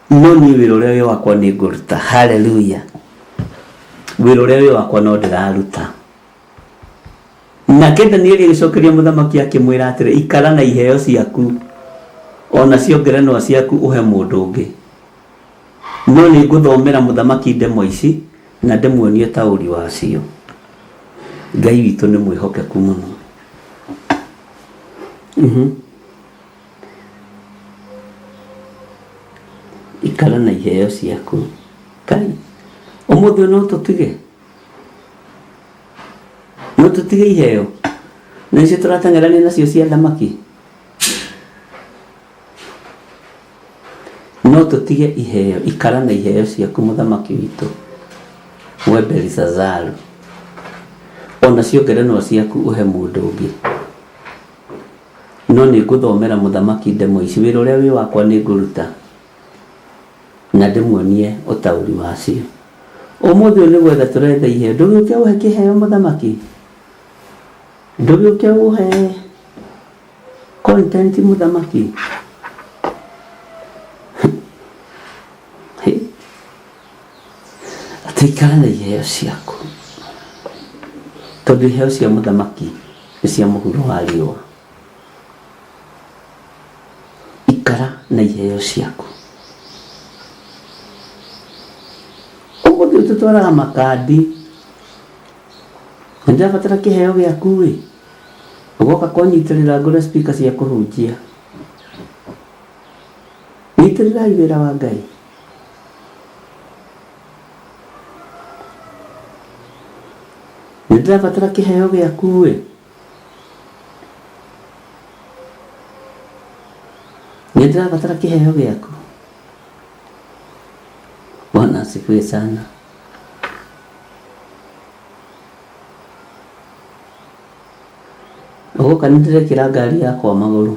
No niĩ wĩra ũrĩa wĩ wakwa nĩ ngũruta. Haleluya! Wĩra ũrĩa wĩ wakwa no ndĩraruta. Nake Danieli agĩcokeria mũthamaki akĩmwĩra atĩrĩ, Ikara na iheo ciaku. Onacio ngerenwa ciaku ũhe mũndũ ũngĩ. No nĩ ngũthomera mũthamaki ndemwa ici na ndĩmuonie ũtaũri wacio. Ngai witũ nĩ mwĩhokeku mũno. Ikara na iheo ciaku. Kai, ũmũthĩ no tũtige? No tũtige iheo? Na icio tũrateng'erania nacio cia thamaki? No tũtige iheo, ikara na iheo ciaku mũthamaki witũ, we Belisazaru. Onacio ngerenwa ciaku ũhe mũndũ ũngĩ. No nĩ ngũthomera mũthamaki ndemwa ici, wĩra ũrĩa wĩ wakwa nĩ ngũruta, na ndĩmuonie ũtaũri wacio. Ũmũthĩ ũyũ nĩ gwetha tũretha iheo, ndũgĩũke ũhe kĩheo mũthamaki? Ndũgĩũke ũhe content mũthamaki? Atĩ ikara na iheo ciaku, tondũ iheo cia mũthamaki nĩ cia mũhuro wa riũa. Ikara na iheo ciaku. Ũmũthĩ ũyũ tũtwaraga makandi, na ndĩrabatara kĩheo gĩaku ĩ, ũgoka kũnyitĩrĩra ngũre speaker cia kũhunjia. Nyitĩrĩrai wĩra wa Ngai. Nĩ ndĩrabatara kĩheo gĩaku ĩ, nĩ ndĩrabatara kĩheo gĩaku. Bwana asifiwe sana. Ũgoka nĩ ndĩrekĩra ngari yakwa magũrũ.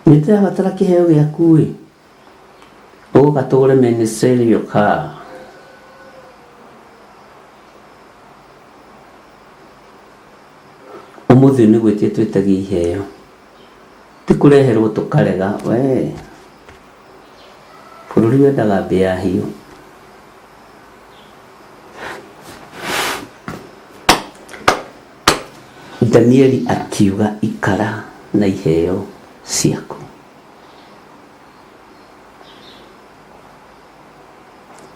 Nĩ ndĩrabatara kĩheo gĩaku ĩ, ũgoka tũgũre ministerial car. Ũmũthĩ nĩ gwĩtia twĩtagia iheo, ti kũreherwo tũkarega we. Bũrũri wendaga mbĩa hiũ. Danieli akiuga ikara na iheo ciaku.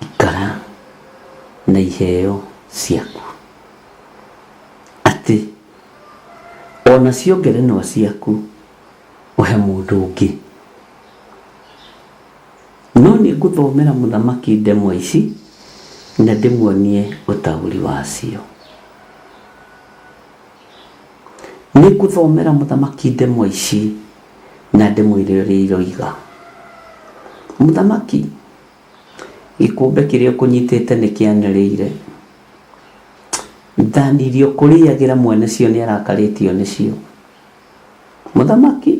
Ikara na iheo ciaku. Atĩ onacio ngerenwa ciaku ũhe mũndũ ũngĩ. No nĩ ngũthomera mũthamaki ndemwa ici na ndĩmuonie ũtaũri wacio. Nĩ ngũthomera mũthamaki ndemwa ici na ndĩmwĩre ũrĩa iroiga. Mũthamaki, gĩkombe kĩrĩa ũkũnyitĩte nĩ kĩanĩrĩire. Thani iria ũkũrĩagĩra mwene cio nĩ arakarĩtio nĩcio. Mũthamaki,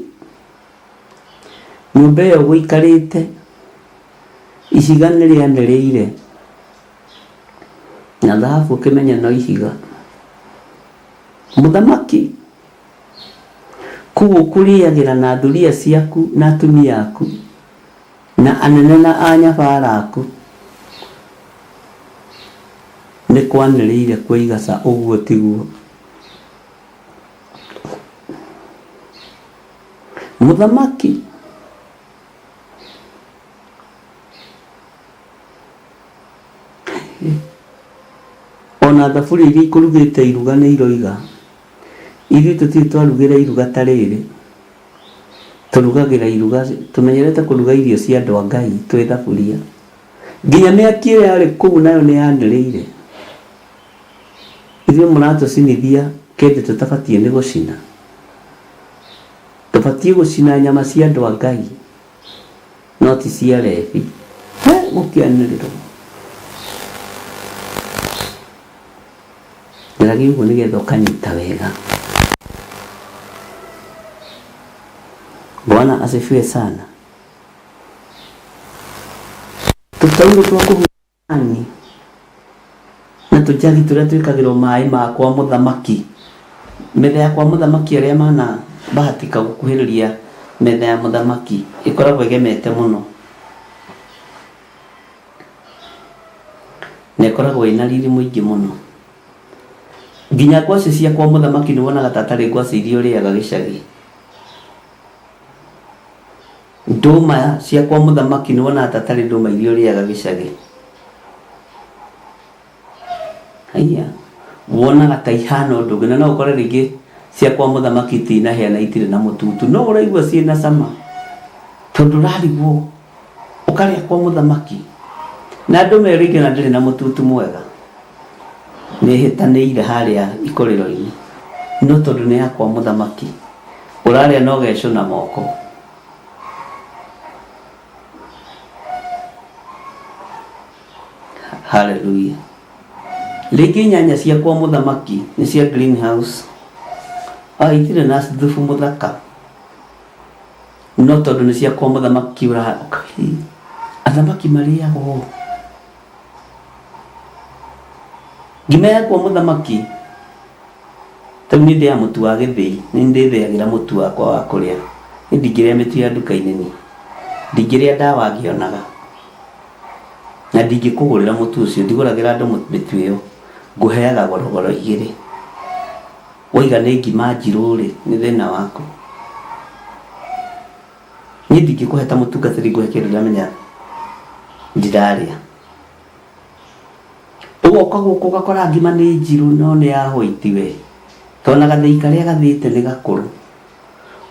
nyũmba ĩyo ũgũikarĩte, ihiga nĩ rĩanĩrĩire, na thahabu ũkĩmenye no ihiga. Mũthamaki, kũu ũkũrĩagĩra na thuriya ciaku na atumia aku, na anene na anyabara aku, nĩ kwanĩrĩire kwĩigaca ũguo tiguo. Mũthamaki, ona thaburia iria ikũrugĩte iruga nĩ iroiga, ithuĩ tũtirĩ twarugĩra iruga ta rĩrĩ, tũrugagĩra iruga, tũmenyerete kũruga irio cia andũ a Ngai twĩ thaburia. Nginya mĩaki ĩyo yarĩ kũu nayo nĩ yanĩrĩire. Ithuĩ mũratũcinithia kĩndũ tũtabatiĩ nĩ gũcina. Tũbatiĩ gũcina nyama cia andũ a Ngai, no ti cia Levi. He, gũkĩanĩrĩrwo. Njaragia ũguo nĩgetha ũkanyita wega. Bwana asifiwe sana. Tũtaurũ twa kũhurani na tũjagi tũrĩa twĩkagĩrwo maĩ ma kwa mũthamaki, metha ya kwa mũthamaki arĩa mana bahatika gũkuhĩrĩria metha ya mũthamaki ĩkoragwo ĩgemete mũno na ĩkoragwo ĩna riri mũingĩ mũno. Nginya ngwacĩ cia kwa mũthamaki nĩ wonaga ta atarĩ ngwacĩ iria ũrĩaga gĩcagi. Ndũma cia kwa mũthamaki nĩ wonaga ta atarĩ ndũma iria ũrĩaga gĩcagi. Haiya, wonaga ta ihana ũndũ ũngĩ, na no ũkore rĩngĩ cia kwa mũthamaki itinahĩa na itirĩ na mũtutu, no ũraigua ciĩna cama tondũ ũrarigwo ũkarĩa kwa mũthamaki na ndũma ĩyo rĩngĩ ona ndĩrĩ na mũtutu mwega, nĩ ĩhĩtanĩire harĩa ikũrĩro-inĩ, no tondũ nĩ ya kwa mũthamaki ũrarĩa na ũgecũna moko. Hallelujah. Rĩngĩ nyanya cia kwa mũthamaki nĩ cia greenhouse. Ah, itirĩ na thubu mũthaka. No tondũ nĩ cia kwa mũthamaki ũra athamaki marĩaga ũũ. Ngima ya kwa mũthamaki Rĩu niĩ ndĩaga mũtu wa gĩthĩi, nĩ niĩ ndĩthĩagĩra mũtu wakwa wa kũrĩa. Niĩ ndingĩrĩa mĩtu ya nduka-inĩ niĩ. Ndingĩrĩa ndawa ngĩonaga. Na ndingĩkũgũrĩra mũtu ũcio, ndigũragĩra andũ mĩtu ĩyo. Ngũheaga gorogoro igĩrĩ. Waiga nĩ ngima njirũ-rĩ, nĩ thĩna waku. Niĩ ndingĩkũhe ta mũtungatĩri ngũhe kĩndũ ndamenya ndirarĩa. Ũgoka gũkũ ũgakora ngima nĩ njirũ no nĩ ya white we. Tondũ ona gathĩi karĩa gathĩĩte nĩ gakũrũ.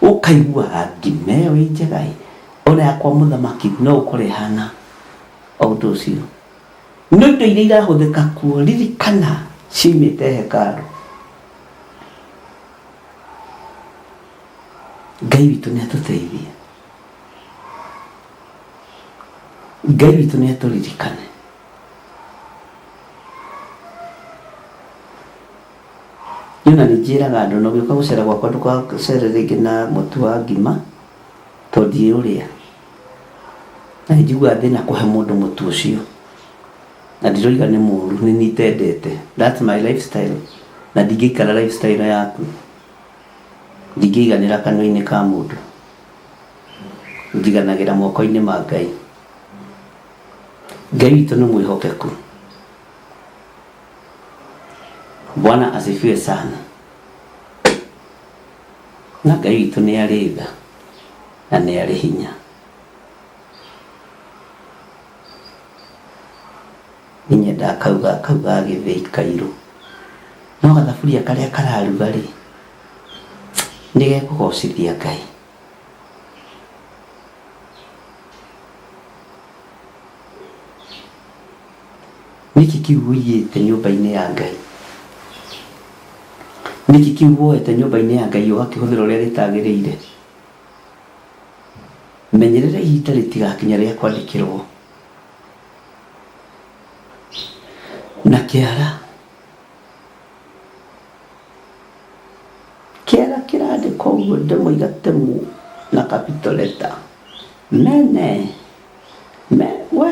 Ũkaigua ngima ĩyo ĩ njega ĩ, ona ya kwa mũthamaki no ũkore ĩhana o ũndũ ũcio. No indo iria irahũthĩka kuo ririkana ciumĩte hekarũ. Ngai witũ nĩ atũteithie. Ngai witũ nĩ atũririkane. Niĩ ona nĩ njĩraga andũ ona ũgĩũka gũcera gwakwa ndũgacere rĩngĩ na mũtu wa ngima tondũ ndiũrĩa. Na nĩ njiguaga thĩna kũhe mũndũ mũtu ũcio. Na ndiroiga nĩ mũru, nĩ niĩ itendete. That's my lifestyle. Na ndingĩikara lifestyle yaku. Ndingĩiganĩra kanua-inĩ ka mũndũ. Njiganagĩra moko-inĩ ma Ngai. Ngai witũ nĩ mwĩhokeku. Bwana asifiwe sana. Na Ngai witũ nĩ arĩ tha na nĩ arĩ hinya. Niĩ nyendaga kau ga kau ga gĩthĩi kairũ. No gathaburia karĩa kararuga rĩ, nĩ gekũgocithia Ngai. Nĩkĩ kĩu ũiyĩte nyũmba-inĩ ya Ngai? Nĩkĩ kĩu woete nyũmba-inĩ ya Ngai ũgakĩhũthĩra ũrĩa gĩtagĩrĩire? Menyerera ihinda rĩtigakinya rĩa kwandĩkĩrwo na kĩara. Kĩara kĩrandĩkwo ũguo ndemwa igatemwo na capital letter. Mene me we.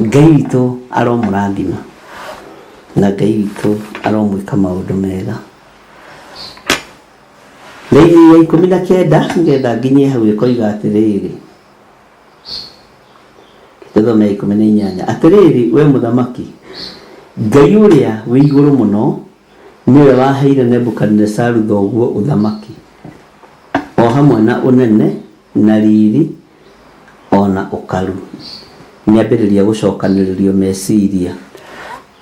Ngai witũ aromũrathima na Ngai witũ aromwĩka maũndũ mega. Raini ya 19 nĩgetha nginyie hau ĩkoiga atĩrĩrĩ, Tũthome ya 18. Atĩrĩrĩ, wee mũthamaki, Ngai ũrĩa wĩ igũrũ mũno nĩwe waheire Nebukadinezaru thoguo ũthamaki, o hamwe na ũnene, na riri, o na ũkaru. Nĩambĩrĩria gũcokanĩrĩrio meciria.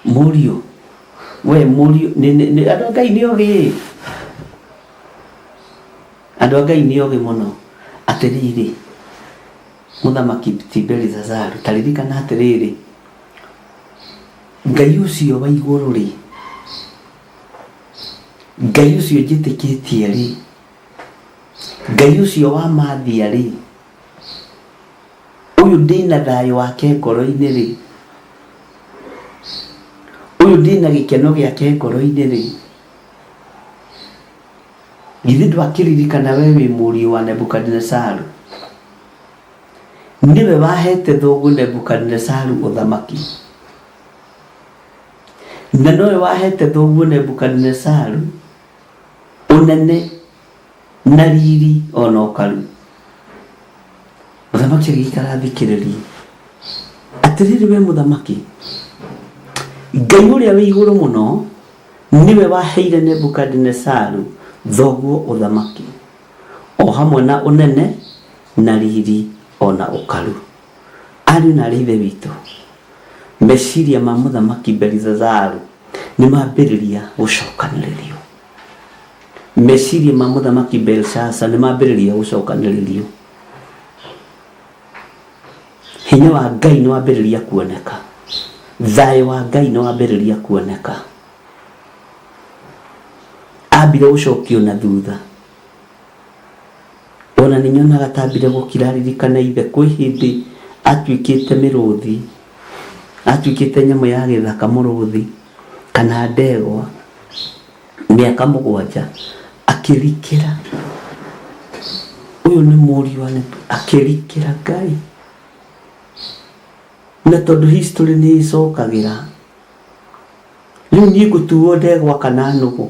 Mũriũ, we mũriũ, nĩ, nĩ, nĩ, andũ a Ngai nĩ ogĩ. Andũ a Ngai nĩ ogĩ mũno. Atĩrĩrĩ, mũthamaki ti Belisazaru, ta ririkana atĩrĩrĩ, Ngai ũcio wa igũrũ rĩ, Ngai ũcio njĩtĩkĩtie rĩ, Ngai ũcio wa Mathia rĩ, ũyũ ndĩna thayũ wake ngoro-inĩ rĩ, ũyũ ndĩna gĩkeno gĩake ngoro-inĩ rĩ, Githĩ ndwakĩririkana wee wĩ mũriũ wa Nebukadinezaru? Nĩwe wahete thoguo Nebukadinezaru ũthamaki. Na nowe wahete thoguo Nebukadinezaru ũnene na riri o na ũkaru. Mũthamaki agĩikara athikĩrĩrie. Atĩrĩrĩ we mũthamaki, Ngai ũrĩa wĩ igũrũ mũno nĩwe waheire Nebukadinesaru thoguo ũthamaki, o hamwe na ũnene na riri o na ũkaru. Ariũ na aarĩ a Ithe witũ, meciria ma mũthamaki Belisazaru nĩ mambĩrĩria gũcokanĩrĩrio. Meciria ma mũthamaki Belshazar nĩ mambĩrĩria gũcokanĩrĩrio. Hinya wa Ngai nĩ wambĩrĩria kuoneka. Thayũ wa Ngai nĩ wambĩrĩria kuoneka. Ambire gũcokio na thutha. Ona nĩ nyonaga ta ambire gũkira aririkana ithe kwĩ hĩndĩ atuĩkĩte mĩrũthi, atuĩkĩte nyamũ ya gĩthaka mũrũthi kana ndegwa mĩaka mũgwanja akĩrikĩra. Ũyũ nĩ mũriũ wa akĩrikĩra Ngai. Na tondũ history nĩ ĩcokagĩra, rĩu niĩ ngũtuo ndegwa kana nũgũ.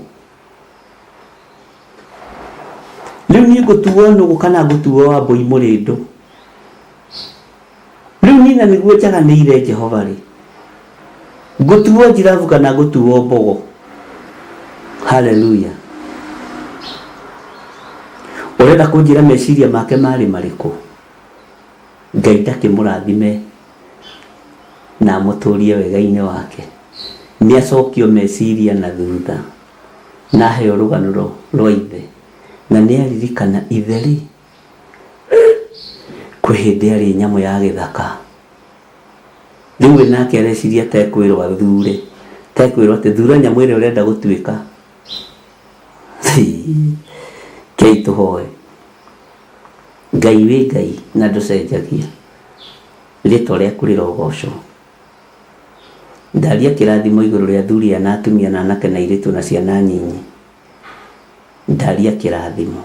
Rĩu niĩ ngũtuo nũgũ kana ngũtuo wambũi mũrĩndũ? Rĩu niĩ na nĩguo njaganĩire Jehova rĩ, ngũtuo njirabu kana ngũtuo mbogo? Haleluya! Ũrenda kũnjĩra meciria make marĩ marĩkũ? Ngai ndakĩmũrathime na amũtũrie wega-inĩ wake. Nĩacokio meciria na thutha na aheo rũgano rwa ithe, na nĩaririkana ithe-rĩ, kwĩ hĩndĩ arĩ nyamũ ya gĩthaka. Rĩu we nake areciria ta ekwĩrwo athure, ta ekwĩrwo atĩ thura nyamũ ĩrĩa ũrenda gũtuĩka. Kei tũhoe. Ngai wĩ Ngai na ndũcenjagia, rĩtwa rĩaku rĩrogocwo. Ndaria kĩrathimo igũrũ rĩa athuri aya na atumia na anake na airĩtu na ciana nyinyi. Ndaria kĩrathimo.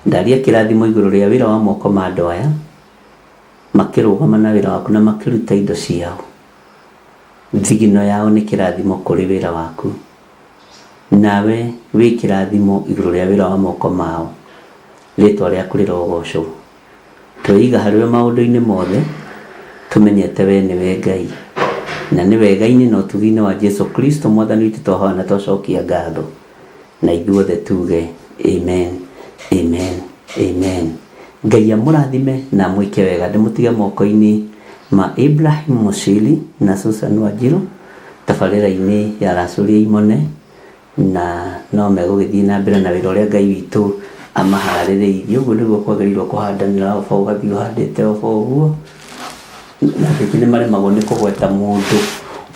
Ndaria kĩrathimo igũrũ rĩa wĩra wa moko ma andũ aya, makĩrũgama na wĩra waku na makĩruta indo ciao. Thigino yao nĩ kĩrathimo kũrĩ wĩra waku. Nawe wĩ kĩrathimo igũrũ rĩa wĩra wa moko mao. Rĩtwa rĩaku rĩrogocwo. Tweiga harĩ we maũndũ-inĩ mothe, tũmenyete we nĩwe Ngai. Na nĩ wega-inĩ na ũtugi-inĩ wa Jesu Kristo Mwathani witũ twahoya na twacokia ngatho. Na ithuothe tuge amen, amen, amen. Ngai amũrathime na amwĩke wega. Ndĩmũtige moko-inĩ ma Ibrahim Mushiri na Susan Wanjiru tabarĩra-inĩ ya Racũria Imone. Na no megũgĩthiĩ na mbere na wĩra ũrĩa Ngai witũ amaharĩrĩirie. Ũguo nĩguo kwagĩrĩirwo kũhandanĩra oba ũgathiĩ ũhandĩte oba ũguo, na andũ aingĩ nĩ maremagwo nĩ kũgweta mũndũ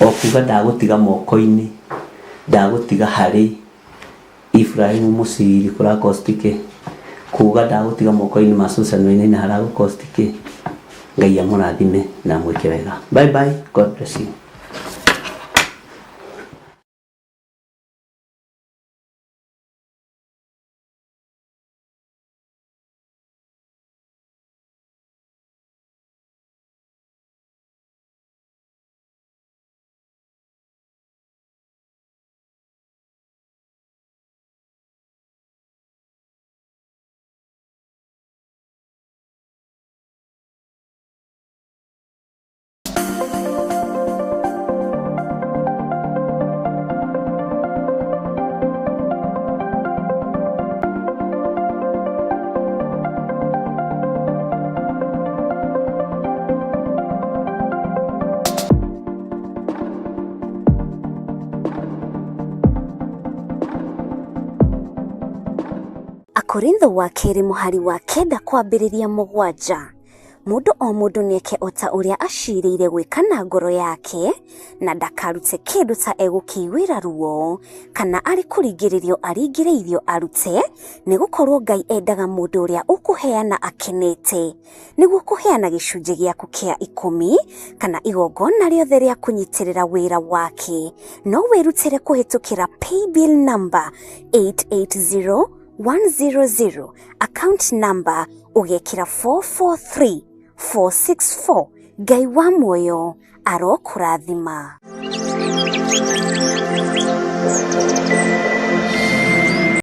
o kuga ndagũtiga moko-inĩ, ndagũtiga harĩ Ibrahim Mũciri kũra cost kĩ, kuga ndagũtiga moko-inĩ ma Susan Wainaina haragũ cost kĩ. Ngai amũrathime na amwĩke wega. Bye bye, God bless you. Akorintho wa kerĩ mũhari wa kenda kwambĩrĩria mũgwanja Mũndũ o mũndũ nĩeke o ta ũrĩa aciirĩire gwĩka na ngoro yake, na ndakarute kĩndũ ta egũkĩiguĩra ruo, kana arĩ kũringĩrĩrio aringĩrĩirio arute, nĩ gũkorũo Ngai endaga mũndũ ũrĩa ũkũheana akenete. Nĩguo kũheana gĩcunjĩ gĩaku kĩa ikũmi, kana igongona rĩothe rĩa kũnyitĩrĩra wĩra wake, no wĩrutĩre kũhĩtũkĩra paybill number 880100, account number ũgekĩra 443 464. Ngai wa muoyo arokũrathima.